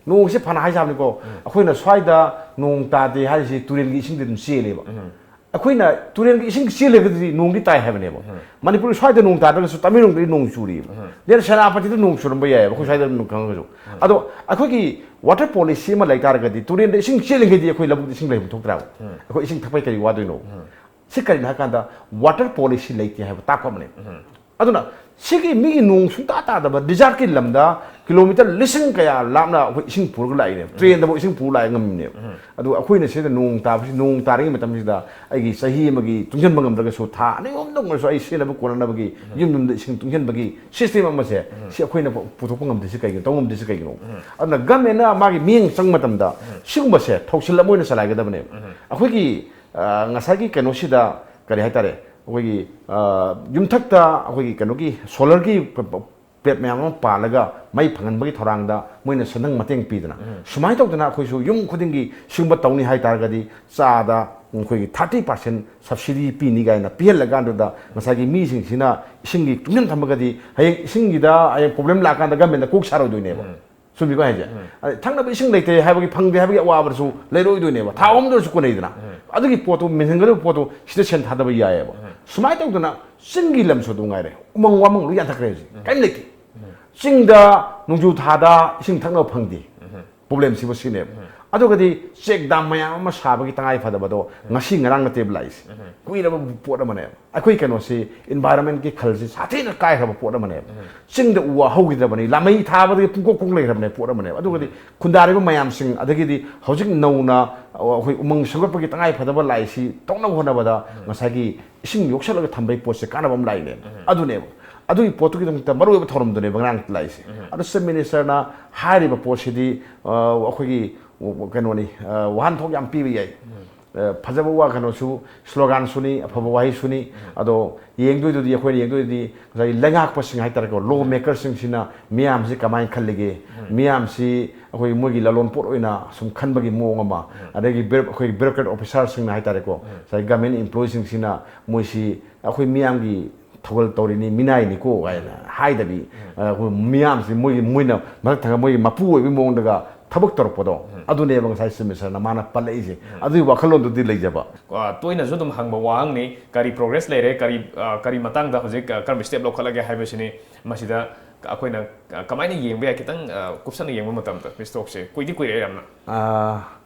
ꯅꯣꯡꯁꯦ ꯐꯅ ꯍꯥꯏꯖꯕꯅꯤꯀꯣ, ꯑꯩꯈꯣꯏꯅ ꯁ꯭ꯋꯥꯏꯗ ꯅꯣꯡ ꯇꯥꯗꯦ ꯍꯥꯏꯔꯤꯁꯤ ꯇꯨꯔꯦꯜꯒꯤ ꯏꯁꯤꯡꯗꯤ ꯑꯗꯨꯝ ꯆꯦꯜꯂꯦꯕ꯫ ꯑꯩꯈꯣꯏꯅ ꯇꯨꯔꯦꯜꯒꯤ ꯏꯁꯤꯡ ꯆꯦꯜꯂꯒꯗꯤ ꯅꯣꯡꯗꯤ ꯇꯥꯏ ꯍꯥꯏꯕꯅꯦꯕ꯫ ꯃꯅꯤꯄꯨꯔꯒꯤ ꯁ꯭ꯋꯥꯏꯗ ꯅꯣꯡ ꯇꯥꯗ꯭ꯔꯒꯁꯨ ꯇꯃꯦꯡꯂꯣꯡꯗꯗꯤ ꯅꯣꯡ ꯆꯨꯔꯤꯕ꯫ ꯂꯦꯟ ꯁꯦꯅꯥꯄꯇꯤꯗ ꯅꯣꯡ ꯆꯨꯔꯝꯕ ꯌꯥꯏꯑꯕ, ꯑꯩꯈꯣꯏ ꯁ꯭ꯋꯥꯏꯗ ꯅꯣꯡ ꯈꯪꯉꯒꯁꯨ꯫ ꯑꯗꯣ ꯑꯩꯈꯣꯏꯒꯤ water policy ꯑꯃ ꯂꯩ ꯇꯥꯔꯒꯗꯤ, ꯇꯨꯔꯦꯜꯗ ꯏꯁꯤꯡ ꯆꯦꯜꯂꯤꯉꯩꯗꯤ ꯑꯩꯈꯣꯏ ꯂꯧꯕꯨꯛꯇ ꯏꯁꯤꯡ ꯂꯩꯐꯝ ꯊꯣꯛꯇ꯭ꯔꯕ꯫ ꯑꯩꯈꯣꯏ ꯏꯁꯤꯡ ꯊꯛꯄꯩ ꯀꯔꯤ ꯋꯥꯗꯣꯏꯅꯣ? ꯁꯤ ꯀꯔꯤꯅꯣ ꯍꯥꯏ ꯀꯥꯟꯗ, water policy ꯂꯩꯇꯦ ꯍꯥꯏꯕ ꯇꯥꯛꯄ ꯑꯃꯅꯦ꯫ ꯑꯗꯨꯅ ꯁꯤꯒꯤ ꯃꯤꯒꯤ ꯅꯣꯡ ꯁꯨꯡꯇꯥ ꯇꯥꯗꯕ ꯗꯤꯖꯥꯔꯠꯀꯤ ꯂꯝꯗ ꯀꯤꯂꯣꯃꯤꯇꯔ ꯂꯤꯁꯤꯡ ꯀꯌꯥ ꯂꯥꯞꯅ ꯑꯩꯈꯣꯏ ꯏꯁꯤꯡ ꯄꯨꯔꯒ ꯂꯥꯛꯏꯅꯦꯕ, ꯇ꯭ꯔꯦꯟꯗꯐꯥꯎ ꯏꯁꯤꯡ ꯄꯨꯔ ꯂꯥꯛꯑꯦ ꯉꯝꯃꯤꯅꯦꯕ꯫ ꯑꯗꯨ ꯑꯩꯈꯣꯏꯅ ꯁꯤꯗ ꯅꯣꯡ ꯇꯥꯕꯁꯤ, ꯅꯣꯡ ꯇꯥꯔꯤꯉꯩ ꯃꯇꯝꯁꯤꯗ ꯑꯩꯒꯤ ꯆꯍꯤ ꯑꯃꯒꯤ ꯇꯨꯡꯁꯤꯟꯕ ꯉꯝꯗ꯭ꯔꯒꯁꯨ ꯊꯥ ꯑꯅꯤ ꯑꯍꯨꯝꯗꯪ ꯑꯣꯏꯔꯁꯨ ꯑꯩ ꯁꯤꯖꯤꯟꯅꯕ ꯀꯣꯟꯅꯅꯕꯒꯤ ꯌꯨꯝ ꯌꯨꯝꯗ ꯏꯁꯤꯡ ꯇꯨꯡꯁꯤꯟꯕꯒꯤ ꯁꯤꯁꯇꯦꯝ ꯑꯃꯁꯦ, ꯁꯤ ꯑꯩꯈꯣꯏꯅ ꯄꯨꯊꯣꯛꯄ ꯉꯝꯗ꯭ꯔꯤꯁꯤ ꯀꯩꯒꯤꯅꯣ, ꯇꯧ ꯉꯝꯗ꯭ꯔꯤꯁꯤ ꯀꯩꯒꯤꯅꯣ? ꯑꯗꯨꯅ ꯒꯃꯦꯟꯅ ꯃꯥꯒꯤ ꯃꯤꯠꯌꯦꯡ ꯆꯪꯕ ꯃꯇꯝꯗ ꯁꯤꯒꯨꯝꯕꯁꯦ ꯊꯧꯁꯤꯜ ꯑꯃ ꯑꯣꯏꯅ ꯆꯂꯥꯏꯒꯗꯕꯅꯦꯕ꯫ ꯑꯩꯈꯣꯏꯒꯤ, ꯑ, ꯉꯁꯥꯏꯒꯤ ꯀꯩꯅꯣꯁꯤꯗ ꯀꯔꯤ ꯍꯥꯏꯇꯥꯔꯦ, ꯑꯩꯈꯣꯏꯒꯤ, ꯑ, ꯌꯨꯝꯊꯛꯇ ꯑꯩꯈꯣꯏꯒꯤ ꯀꯩꯅꯣꯒꯤ ꯁꯣꯂꯔꯒꯤ ꯄ-, ꯄ-, ꯄ꯭ꯂꯦꯠ ꯃꯌꯥꯝ ꯑꯃ ꯄꯥꯜꯂꯒ ꯃꯩ ꯐꯪꯍꯟꯕꯒꯤ ꯊꯧꯔꯥꯡꯗ ꯃꯣꯏꯅ ꯁꯦꯟꯗꯪ ꯃꯇꯦꯡ ꯄꯤꯗꯅ, ꯁꯨꯃꯥꯏꯅ ꯇꯧꯗꯅ ꯑꯩꯈꯣꯏꯁꯨ ꯌꯨꯝ ꯈꯨꯗꯤꯡꯒꯤ ꯁꯤꯒꯨꯝꯕ ꯇꯧꯅꯤ ꯍꯥꯏ ꯇꯥꯔꯒꯗꯤ ꯆꯥꯗ ꯑꯩꯈꯣꯏꯒꯤ thirty percent subsidy ꯄꯤꯅꯤ ꯀꯥꯏꯅ ꯄꯤꯍꯜꯂꯀꯥꯟꯗꯨꯗ ꯉꯁꯥꯏꯒꯤ ꯃꯤꯁꯤꯡꯁꯤꯅ ꯏꯁꯤꯡꯒꯤ ꯇꯨꯡꯁꯤꯟ ꯊꯝꯃꯒꯗꯤ ꯍꯌꯦꯡ ꯏꯁꯤꯡꯒꯤꯗ ꯍꯌꯦꯡ problem ꯂꯥꯛꯀꯥꯟꯗ ꯒꯃꯦꯟꯗ ꯀꯣꯛ ꯁꯥꯔꯣꯏꯗꯣꯏꯅꯦꯕ꯫ ꯆꯨꯝꯃꯤꯀꯣ ꯍꯥꯏꯁꯦ? ꯑꯗꯩ ꯊꯛꯅꯕ ꯏꯁꯤꯡ ꯂꯩꯇꯦ ꯍꯥꯏꯕꯒꯤ, ꯐꯪꯗꯦ ꯍꯥꯏꯕꯒꯤ ꯑꯋꯥꯕꯗꯨꯁꯨ ꯂꯩꯔꯣꯏꯗꯣꯏꯅꯦꯕ꯫ ꯊꯥ ꯑꯍꯨꯝꯗ ꯑꯣꯏꯔꯁꯨ ꯀꯣꯟꯅꯩꯗꯅ꯫ ꯑꯗꯨꯒꯤ ꯄꯣꯠꯇꯣ, ꯃꯦꯟꯁꯤꯟꯒꯗꯕ ꯄꯣꯠꯇꯣ ꯁꯤꯗ ꯁꯦꯟ ꯊꯥꯗꯕ ꯌꯥꯏꯑꯕ꯫ ꯁꯨꯃꯥꯏꯅ ꯇꯧꯗꯅ ꯆꯤꯡꯒꯤ ꯂꯝꯁꯨ ꯑꯗꯨꯝ ꯉꯥꯏꯔꯦ, ꯎꯃꯪ ꯋꯥꯃꯪ ꯂꯣꯏ ꯌꯥꯟꯊꯛꯈ꯭ꯔꯦ ꯍꯧꯖꯤꯛ꯫ ꯀꯔꯤꯝ ꯂꯩꯇꯦ꯫ ꯆꯤꯡꯗ ꯅꯣꯡꯖꯨ ꯊꯥꯗ ꯏꯁꯤꯡ ꯊꯛꯅꯕ ꯐꯪꯗꯦ꯫ Problemꯁꯤꯕꯨ ꯁꯤꯅꯦꯕ꯫ ꯑꯗꯨꯒꯗꯤ ꯆꯦꯛ ꯗꯥꯝ ꯃꯌꯥꯝ ꯑꯃ ꯁꯥꯕꯒꯤ ꯇꯉꯥꯏ ꯐꯗꯕꯗꯣ ꯉꯁꯤ ꯉꯔꯥꯡ ꯅꯠꯇꯦꯕ ꯂꯥꯛꯏꯁꯦ꯫ ꯀꯨꯏꯔꯕ ꯄꯣꯠ ꯑꯃꯅꯦꯕ꯫ ꯑꯩꯈꯣꯏ ꯀꯩꯅꯣꯁꯤ, environmentꯀꯤ ꯈꯜꯁꯤ ꯁꯥꯊꯤꯅ ꯀꯥꯏꯈ꯭ꯔꯕ ꯄꯣꯠ ꯑꯃꯅꯦꯕ꯫ ꯆꯤꯡꯗ ꯎ ꯋꯥ ꯍꯧꯈꯤꯗ꯭ꯔꯕꯅꯤ, ꯂꯥꯃꯩ ꯊꯥꯕꯗꯒꯤ ꯄꯨꯡꯀꯣꯛ ꯀꯣꯛ ꯂꯩꯈ꯭ꯔꯕꯅꯦ ꯄꯣꯠ ꯑꯃꯅꯦꯕ꯫ ꯑꯗꯨꯒꯗꯤ ꯈꯨꯟꯗꯥꯔꯤꯕ ꯃꯌꯥꯝꯁꯤꯡ, ꯑꯗꯒꯤꯗꯤ ꯍꯧꯖꯤꯛ ꯅꯧꯅ ꯑꯩꯈꯣꯏ ꯎꯃꯪ ꯁꯦꯝꯒꯠꯄꯒꯤ ꯇꯉꯥꯏ ꯐꯗꯕ ꯂꯥꯛꯏꯁꯤ ꯇꯧꯅꯕ ꯍꯣꯠꯅꯕꯗ ꯉꯁꯥꯏꯒꯤ ꯏꯁꯤꯡ ꯌꯣꯛꯁꯜꯂꯒ ꯊꯝꯕꯒꯤ ꯄꯣꯠꯁꯦ ꯀꯥꯟꯅꯕ ꯑꯃ ꯂꯥꯛꯏꯅꯦꯕ꯫ ꯑꯗꯨꯅꯦꯕ꯫ ꯑꯗꯨꯒꯤ ꯄꯣꯠꯇꯨꯒꯤꯗꯃꯛꯇ ꯃꯔꯨꯑꯣꯏꯕ ꯊꯧꯔꯝꯗꯨꯅꯦꯕ ꯉꯔꯥꯡ ꯂꯥꯛꯏꯁꯦ꯫ ꯑꯗꯣ Chief Ministerꯅ ꯍꯥꯏꯔꯤꯕ ꯄꯣꯠꯁꯤꯗꯤ, ꯑ, ꯑꯩꯈꯣꯏꯒꯤ, ꯀꯩꯅꯣꯅꯤ, ꯑ, ꯋꯥꯍꯟꯊꯣꯛ ꯌꯥꯝ ꯄꯤꯕ ꯌꯥꯏ꯫ ꯑ, ꯐꯖꯕ ꯋꯥ ꯀꯩꯅꯣꯁꯨ, sloganꯁꯨꯅꯤ, ꯑꯐꯕ ꯋꯥꯍꯩꯁꯨꯅꯤ꯫ ꯑꯗꯣ ꯌꯦꯡꯗꯣꯏꯗꯨꯗꯤ, ꯑꯩꯈꯣꯏꯅ ꯌꯦꯡꯗꯣꯏꯗꯨꯗꯤ ꯉꯁꯥꯏꯒꯤ ꯂꯩꯉꯥꯛꯄꯁꯤꯡ ꯍꯥꯏꯇꯥꯔꯦꯀꯣ, law makerꯁꯤꯡꯁꯤꯅ ꯃꯤꯌꯥꯝꯁꯤ ꯀꯃꯥꯏꯅ ꯈꯜꯂꯤꯒꯦ? ꯃꯤꯌꯥꯝꯁꯤ ꯑꯩꯈꯣꯏ ꯃꯣꯏꯒꯤ ꯂꯂꯣꯟꯄꯣꯠ ꯑꯣꯏꯅ ꯁꯨꯝ ꯈꯟꯕꯒꯤ ꯃꯑꯣꯡ ꯑꯃ, ꯑꯗꯒꯤ ꯕ꯭ꯌꯨ-, ꯑꯩꯈꯣꯏ bureaucrat officerꯁꯤꯡꯅ ꯍꯥꯏꯇꯥꯔꯦꯀꯣ, ꯉꯁꯥꯏ government employeeꯁꯤꯡꯁꯤꯅ ꯃꯣꯏꯁꯤ ꯑꯩꯈꯣꯏ ꯃꯤꯌꯥꯝꯒꯤ ꯊꯧꯒꯜ ꯇꯧꯔꯤꯅꯤ, ꯃꯤꯅꯥꯏꯅꯤꯀꯣ ꯀꯥꯏꯅ ꯍꯥꯏꯗꯕꯤ, ꯑꯩꯈꯣꯏ ꯃꯤꯌꯥꯝꯁꯤ ꯃꯣꯏꯒꯤ, ꯃꯣꯏꯅ ꯃꯊꯛ ꯊꯪꯕ ꯃꯣꯏꯒꯤ ꯃꯄꯨ ꯑꯣꯏꯕꯒꯤ ꯃꯑꯣꯡꯗꯒ ꯊꯕꯛ ꯇꯧꯔꯛꯄꯗꯣ, ꯑꯗꯨꯅꯦꯕ ꯉꯁꯥꯏ Chief Ministerꯅ ꯃꯥꯅ ꯄꯜꯂꯛꯏꯁꯦ꯫ ꯑꯗꯨꯒꯤ ꯋꯥꯈꯜꯂꯣꯟꯗꯨꯗꯤ ꯂꯩꯖꯕ꯫ ꯑ, ꯇꯣꯏꯅꯁꯨ ꯑꯗꯨꯝ ꯍꯪꯕ ꯋꯥꯍꯪꯅꯤ, ꯀꯔꯤ progress ꯂꯩꯔꯦ, ꯀꯔꯤ, ꯑ, ꯀꯔꯤ ꯃꯇꯥꯡꯗ ꯍꯧꯖꯤꯛ, ꯑ, ꯀꯔꯝꯕ step ꯂꯧꯈꯠꯂꯒꯦ ꯍꯥꯏꯕꯁꯤꯅꯤ꯫ ꯃꯁꯤꯗ ꯑꯩꯈꯣꯏꯅ, ꯑ, ꯀꯃꯥꯏꯅ ꯌꯦꯡꯕ ꯌꯥꯏ? ꯈꯤꯇꯪ, ꯑ, ꯀꯨꯞꯁꯟꯅ ꯌꯦꯡꯕ ꯃꯇꯝꯗ, Mister Okꯁꯦ ꯀꯨꯏꯗꯤ ꯀꯨꯏꯔꯦ ꯌꯥꯝꯅ꯫ ꯑ,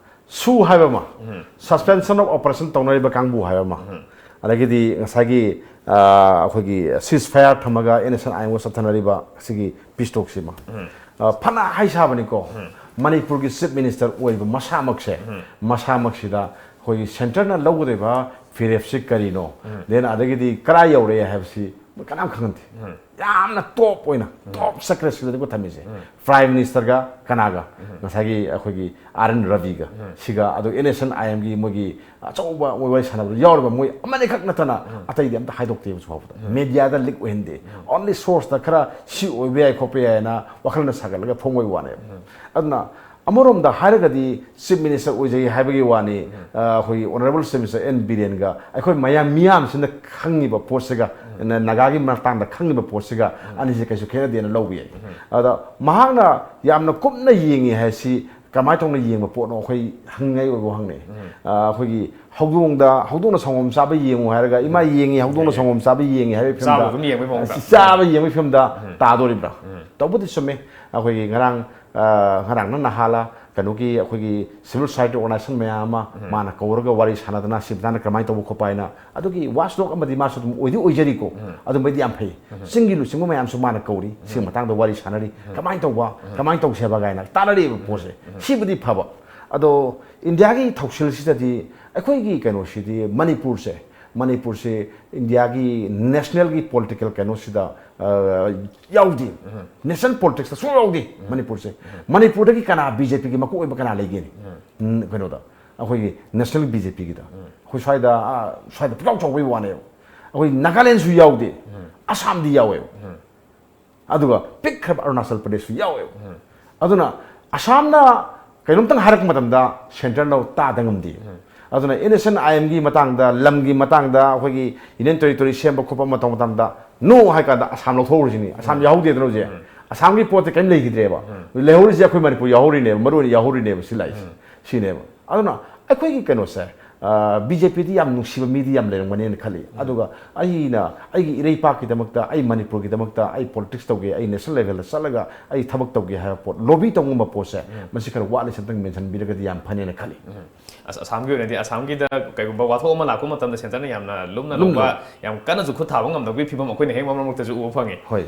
ꯁꯨ ꯍꯥꯏꯕ ꯑꯃ, Suspension of Operation ꯇꯧꯅꯔꯤꯕ ꯀꯥꯡꯕꯨ ꯍꯥꯏꯕ ꯑꯃ, ꯑꯗꯒꯤꯗꯤ ꯉꯁꯥꯏꯒꯤ ꯑꯩꯈꯣꯏꯒꯤ ceasefire ꯊꯝꯃꯒ NSCN-IM ꯆꯠꯊꯅꯔꯤꯕ ꯁꯤꯒꯤ peace talk-ꯁꯤꯃ ꯐꯅ ꯍꯥꯏ ꯁꯥꯕꯅꯤꯀꯣ꯫ ꯃꯅꯤꯄꯨꯔꯒꯤ Chief Minister ꯑꯣꯏꯕ ꯃꯁꯥꯃꯛꯁꯦ, ꯃꯁꯥꯃꯛꯁꯤꯗ ꯑꯩꯈꯣꯏꯒꯤ centre-ꯅ ꯂꯧꯒꯗꯧꯔꯤꯕ ꯐꯤꯔꯦꯞꯁꯤ ꯀꯔꯤꯅꯣ, then ꯑꯗꯒꯤꯗꯤ ꯀꯗꯥꯏ ꯌꯧꯔꯛꯑꯦ ꯍꯥꯏꯕꯁꯤ ꯃꯣꯏ ꯀꯅꯥꯝ ꯈꯪꯍꯟꯗꯦ꯫ ꯌꯥꯝꯅ top ꯑꯣꯏꯅ, top secret-ꯁꯤꯗꯅꯤꯀꯣ ꯊꯝꯃꯤꯁꯦ꯫ Prime Minister-ꯒ ꯀꯅꯥꯒ? ꯉꯁꯥꯏꯒꯤ ꯑꯩꯈꯣꯏꯒꯤ R N Ravi-ꯒ, ꯁꯤꯒ, ꯑꯗꯨ NSCN-IM-ꯒꯤ ꯃꯣꯏꯒꯤ ꯑꯆꯧꯕ ꯃꯣꯏ ꯋꯥꯔꯤ ꯁꯥꯟꯅꯕꯗ ꯌꯥꯎꯔꯤꯕ ꯃꯣꯏ ꯑꯃꯅꯤꯈꯛ ꯅꯠꯇꯅ ꯑꯇꯩꯗꯤ ꯑꯝꯇ ꯍꯥꯏꯗꯣꯛꯇꯦ ꯍꯧꯖꯤꯛ ꯐꯥꯎꯕꯗ꯫ Media-ꯗ leak ꯑꯣꯏꯍꯟꯗꯦ꯫ Only source-ꯇ ꯈꯔ ꯁꯤ ꯑꯣꯏꯕ ꯌꯥꯏ, ꯈꯣꯠꯄ ꯌꯥꯏꯅ ꯋꯥꯈꯜꯅ ꯁꯥꯒꯠꯂꯒ ꯐꯣꯡꯕꯒꯤ ꯋꯥꯅꯦꯕ꯫ ꯑꯗꯨꯅ ꯑꯃꯔꯣꯝꯗ ꯍꯥꯏꯔꯒꯗꯤ Chief Minister ꯑꯣꯏꯖꯩ ꯍꯥꯏꯕꯒꯤ ꯋꯥꯅꯤ, ꯑ, ꯑꯩꯈꯣꯏꯒꯤ Honourable Chief Minister N Biren-ꯒ ꯑꯩꯈꯣꯏ ꯃꯌꯥꯝ ꯃꯤꯌꯥꯝꯁꯤꯅ ꯈꯪꯉꯤꯕ ꯄꯣꯠꯁꯤꯒ, ꯅ-, ꯅꯥꯒꯥꯒꯤ ꯃꯇꯥꯡꯗ ꯈꯪꯉꯤꯕ ꯄꯣꯠꯁꯤꯒ ꯑꯅꯤꯁꯦ ꯀꯩꯁꯨ ꯈꯦꯠꯅꯗꯦꯅ ꯂꯧꯕ ꯌꯥꯏ꯫ ꯑꯗ ꯃꯍꯥꯛꯅ ꯌꯥꯝꯅ ꯀꯨꯞꯅ ꯌꯦꯡꯉꯤ ꯍꯥꯏꯁꯤ ꯀꯃꯥꯏꯅ ꯇꯧꯅ ꯌꯦꯡꯕ ꯄꯣꯠꯅꯣ ꯑꯩꯈꯣꯏ ꯍꯪꯅꯤꯡꯉꯥꯏ ꯑꯣꯏꯕ ꯍꯪꯅꯩ꯫ ꯑ, ꯑꯩꯈꯣꯏꯒꯤ ꯍꯧꯗꯣꯡꯗ, ꯍꯧꯗꯣꯡꯅ ꯁꯪꯒꯣꯝ ꯆꯥꯕ ꯌꯦꯡꯉꯨ ꯍꯥꯏꯔꯒ, "ꯏꯃꯥ ꯌꯦꯡꯉꯤ, ꯍꯧꯗꯣꯡꯅ ꯁꯪꯒꯣꯝ ꯆꯥꯕ ꯌꯦꯡꯉꯤ" ꯍꯥꯏꯕꯒꯤ ꯆꯥꯕ ꯐꯤꯂꯝꯗ, ꯑꯗꯨꯝ ꯌꯦꯡꯕꯒꯤ ꯃꯑꯣꯡꯗ꯫ ꯑ, ꯆꯥꯕ ꯌꯦꯡꯕꯒꯤ ꯐꯤꯂꯝꯗ ꯇꯥꯗꯣꯔꯤꯕ꯭ꯔꯥ? ꯇꯧꯕꯗꯤ ꯆꯨꯝꯃꯦ꯫ ꯑꯩꯈꯣꯏꯒꯤ ꯉꯔꯥꯡ, ꯑ, ꯉꯔꯥꯡꯅ ꯅꯍꯥꯜꯂ ꯀꯩꯅꯣꯒꯤ ꯑꯩꯈꯣꯏꯒꯤ civil society organization ꯃꯌꯥꯝ ꯑꯃ ꯃꯥꯅ ꯀꯧꯔꯒ ꯋꯥꯔꯤ ꯁꯥꯟꯅꯗꯅ ꯁꯤ ꯃꯇꯥꯡꯗ ꯀꯃꯥꯏꯅ ꯇꯧꯕ ꯈꯣꯠꯄ ꯍꯥꯏꯅ, ꯑꯗꯨꯒꯤ watchdog ꯑꯃꯗꯤ ꯃꯥꯁꯨ ꯑꯗꯨꯝ ꯑꯣꯏꯗꯤ ꯑꯣꯏꯖꯔꯤꯀꯣ꯫ ꯑꯗꯨꯝꯕꯩꯗꯤ ꯌꯥꯝ ꯐꯩ꯫ ꯆꯤꯡꯒꯤ ꯂꯨꯆꯤꯡꯕ ꯃꯌꯥꯝꯁꯨ ꯃꯥꯅ ꯀꯧꯔꯤ, ꯁꯤꯒꯤ ꯃꯇꯥꯡꯗ ꯋꯥꯔꯤ ꯁꯥꯟꯅꯔꯤ, ꯀꯃꯥꯏꯅ ꯇꯧꯕ, ꯀꯃꯥꯏꯅ ꯇꯧꯁꯦ ꯍꯥꯏꯕ ꯀꯥꯏꯅ ꯇꯥꯟꯅꯔꯤꯕ ꯄꯣꯠꯁꯦ꯫ ꯁꯤꯕꯨꯗꯤ ꯐꯕ꯫ ꯑꯗꯣ ꯏꯟꯗꯤꯌꯥꯒꯤ ꯊꯧꯁꯤꯜꯁꯤꯗꯗꯤ ꯑꯩꯈꯣꯏꯒꯤ ꯀꯩꯅꯣꯁꯤꯗꯤ ꯃꯅꯤꯄꯨꯔꯁꯦ, ꯃꯅꯤꯄꯨꯔꯁꯦ ꯏꯟꯗꯤꯌꯥꯒꯤ national-ꯒꯤ political ꯀꯩꯅꯣꯁꯤꯗ, ꯑ, ꯌꯥꯎꯗꯦ꯫ National politics-ꯇ ꯁꯨꯡꯌꯥꯎ ꯌꯥꯎꯗꯦ ꯃꯅꯤꯄꯨꯔꯁꯦ꯫ ꯃꯅꯤꯄꯨꯔꯗꯒꯤ ꯀꯅꯥ, BJP-ꯒꯤ ꯃꯀꯣꯛ ꯑꯣꯏꯕ ꯀꯅꯥ ꯂꯩꯒꯦꯅꯦ? ꯎꯝ, ꯀꯩꯅꯣꯗ, ꯑꯩꯈꯣꯏꯒꯤ national BJP-ꯒꯤꯗ꯫ ꯑꯩꯈꯣꯏ ꯁ꯭ꯋꯥꯏꯗ, ꯑ, ꯁ꯭ꯋꯥꯏꯗ ꯄꯨꯡꯆꯥꯎ ꯆꯥꯎꯕꯩ ꯋꯥꯅꯦꯕ꯫ ꯑꯩꯈꯣꯏ ꯅꯥꯒꯥꯂꯦꯟꯁꯨ ꯌꯥꯎꯗꯦ, ꯑꯁꯥꯝꯗꯤ ꯌꯥꯎꯋꯦꯕ꯫ ꯑꯗꯨꯒ ꯄꯤꯛꯈ꯭ꯔꯕ ꯑꯔꯨꯅꯥꯆꯜ ꯄ꯭ꯔꯗꯦꯁꯁꯨ ꯌꯥꯎꯋꯦꯕ꯫ ꯑꯗꯨꯅ ꯑꯁꯥꯝꯅ ꯀꯩꯅꯣꯝꯇꯪ ꯍꯥꯏꯔꯛꯄ ꯃꯇꯝꯗ centre-ꯅ ꯇꯥꯗ ꯉꯝꯗꯦ꯫ ꯑꯗꯨꯅ NSCN-IM-ꯒꯤ ꯃꯇꯥꯡꯗ, ꯂꯝꯒꯤ ꯃꯇꯥꯡꯗ, ꯑꯩꯈꯣꯏꯒꯤ Union Territory ꯁꯦꯝꯕ ꯈꯣꯠꯄ ꯑꯃ ꯇꯧꯕ ꯃꯇꯝꯗ no ꯍꯥꯏ ꯀꯥꯟꯗ ꯑꯁꯥꯝ ꯂꯧꯊꯣꯛꯍꯧꯔꯤꯁꯤꯅꯤ꯫ ꯑꯁꯥꯝ ꯌꯥꯎꯍꯧꯗꯦꯗꯅ ꯍꯧꯖꯤꯛ꯫ ꯑꯁꯥꯝꯒꯤ ꯄꯣꯠꯇꯤ ꯀꯔꯤꯝ ꯂꯩꯈꯤꯗ꯭ꯔꯦꯕ꯫ ꯂꯩꯍꯧꯔꯤꯁꯦ ꯑꯩꯈꯣꯏ ꯃꯅꯤꯄꯨꯔ ꯌꯥꯎꯍꯧꯔꯤꯅꯦꯕ, ꯃꯔꯨ ꯑꯣꯏꯅ ꯌꯥꯎꯍꯧꯔꯤꯅꯦꯕ ꯁꯤ ꯂꯥꯛꯏꯁꯦ꯫ ꯁꯤꯅꯦꯕ꯫ ꯑꯗꯨꯅ ꯑꯩꯈꯣꯏꯒꯤ ꯀꯩꯅꯣꯁꯦ, ꯕꯤ ꯖꯦ ꯄꯤꯗꯤ ꯌꯥꯝ ꯅꯨꯡꯁꯤꯕ ꯃꯤꯗꯤ ꯌꯥꯝ ꯂꯩꯔꯝꯒꯅꯦꯅ ꯈꯜꯂꯤ꯫ ꯑꯗꯨꯒ ꯑꯩꯅ ꯑꯩꯒꯤ ꯏꯔꯩꯄꯥꯛꯀꯤꯗꯃꯛꯇ, ꯑꯩ ꯃꯅꯤꯄꯨꯔꯒꯤꯗꯃꯛꯇ ꯑꯩ ꯄꯣꯂꯤꯇꯤꯛꯁ ꯇꯧꯒꯦ, ꯑꯩ ꯅꯦꯁꯅꯦꯜ ꯂꯦꯚꯦꯜꯗ ꯆꯠꯂꯒ ꯑꯩ ꯊꯕꯛ ꯇꯧꯒꯦ ꯍꯥꯏꯕ ꯄꯣꯠ, ꯂꯣꯕꯤ ꯇꯧꯕ ꯉꯝꯕ ꯄꯣꯠꯁꯦ, ꯃꯁꯤ ꯈꯔ ꯋꯥꯠꯂꯤꯁꯦ ꯑꯝꯇꯪ ꯃꯦꯟꯁꯟꯕꯤꯔꯒꯗꯤ ꯌꯥꯝ ꯐꯅꯦꯅ ꯈꯜꯂꯤ꯫ ꯑꯁ, ꯑꯁꯥꯝꯒꯤ ꯑꯣꯏꯅꯗꯤ, ꯑꯁꯥꯝꯒꯤꯗ ꯀꯩꯒꯨꯝꯕ ꯋꯥꯊꯣꯛ ꯑꯃ ꯂꯥꯛꯄ ꯃꯇꯝꯗ ꯁꯦꯟꯇꯔꯅ ꯌꯥꯝꯅ ꯂꯨꯝꯅ ꯂꯨꯝꯅ ꯂꯧꯕ, ꯌꯥꯝ ꯀꯟꯅꯁꯨ ꯈꯨꯠ ꯊꯥꯕ ꯉꯝꯗꯕꯒꯤ ꯐꯤꯕꯝ ꯑꯩꯈꯣꯏꯅ ꯍꯦꯛ ꯃꯔꯛ ꯃꯔꯛꯇꯁꯨ ꯎꯕ ꯐꯪꯉꯤ꯫ ꯍꯣꯏ꯫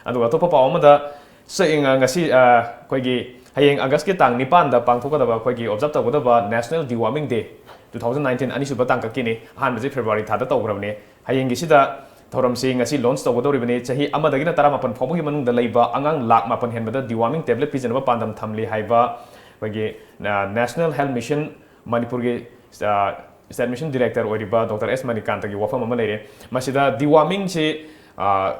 ꯑꯗꯨꯒ ꯑꯇꯣꯞꯄ ꯄꯥꯎ ꯑꯃꯗ, ꯁ-, ꯉ-, ꯉꯁꯤ, ꯑ, ꯑꯩꯈꯣꯏꯒꯤ ꯍꯌꯦꯡ ꯑꯥꯒꯁꯀꯤ ꯇꯥꯡ ꯅꯤꯄꯥꯟꯗ ꯄꯥꯡꯊꯣꯛꯀꯗꯕ ꯑꯩꯈꯣꯏꯒꯤ ꯑꯣꯕꯖꯥꯔꯕ ꯇꯧꯒꯗꯕ National Deworming Day two thousand nineteen, ꯑꯅꯤꯁꯨꯕ ꯇꯥꯡꯀꯛꯀꯤꯅꯤ꯫ ꯑꯍꯥꯟꯕꯁꯤ ꯐꯦꯕ꯭ꯔꯨꯋꯥꯔꯤ ꯊꯥꯗ ꯇꯧꯈ꯭ꯔꯕꯅꯤ꯫ ꯍꯌꯦꯡꯒꯤꯁꯤꯗ ꯊꯧꯔꯝꯁꯤ ꯉꯁꯤ ꯂꯣꯟꯆ ꯇꯧꯒꯗꯧꯔꯤꯕꯅꯤ꯫ ꯆꯍꯤ ꯑꯃꯗꯒꯤꯅ ꯇꯔꯥꯃꯥꯄꯟ ꯐꯥꯎꯕꯒꯤ ꯃꯅꯨꯡꯗ ꯂꯩꯕ ꯑꯉꯥꯡ ꯂꯥꯛ ꯃꯥꯄꯟ ꯍꯦꯟꯕꯗ deworming tablet ꯄꯤꯖꯅꯕ ꯄꯥꯟꯗꯝ ꯊꯝꯂꯤ ꯍꯥꯏꯕ ꯑꯩꯈꯣꯏꯒꯤ, ꯑ, National Health Mission ꯃꯅꯤꯄꯨꯔꯒꯤ, ꯑ, State Mission Director ꯑꯣꯏꯔꯤꯕ ꯗꯣꯛꯇꯔ ꯑꯦꯁ ꯃꯅꯤꯀꯥꯟꯇꯒꯤ ꯋꯥꯐꯝ ꯑꯃ ꯂꯩꯔꯦ꯫ ꯃꯁꯤꯗ dewormingꯁꯤ, ꯑ,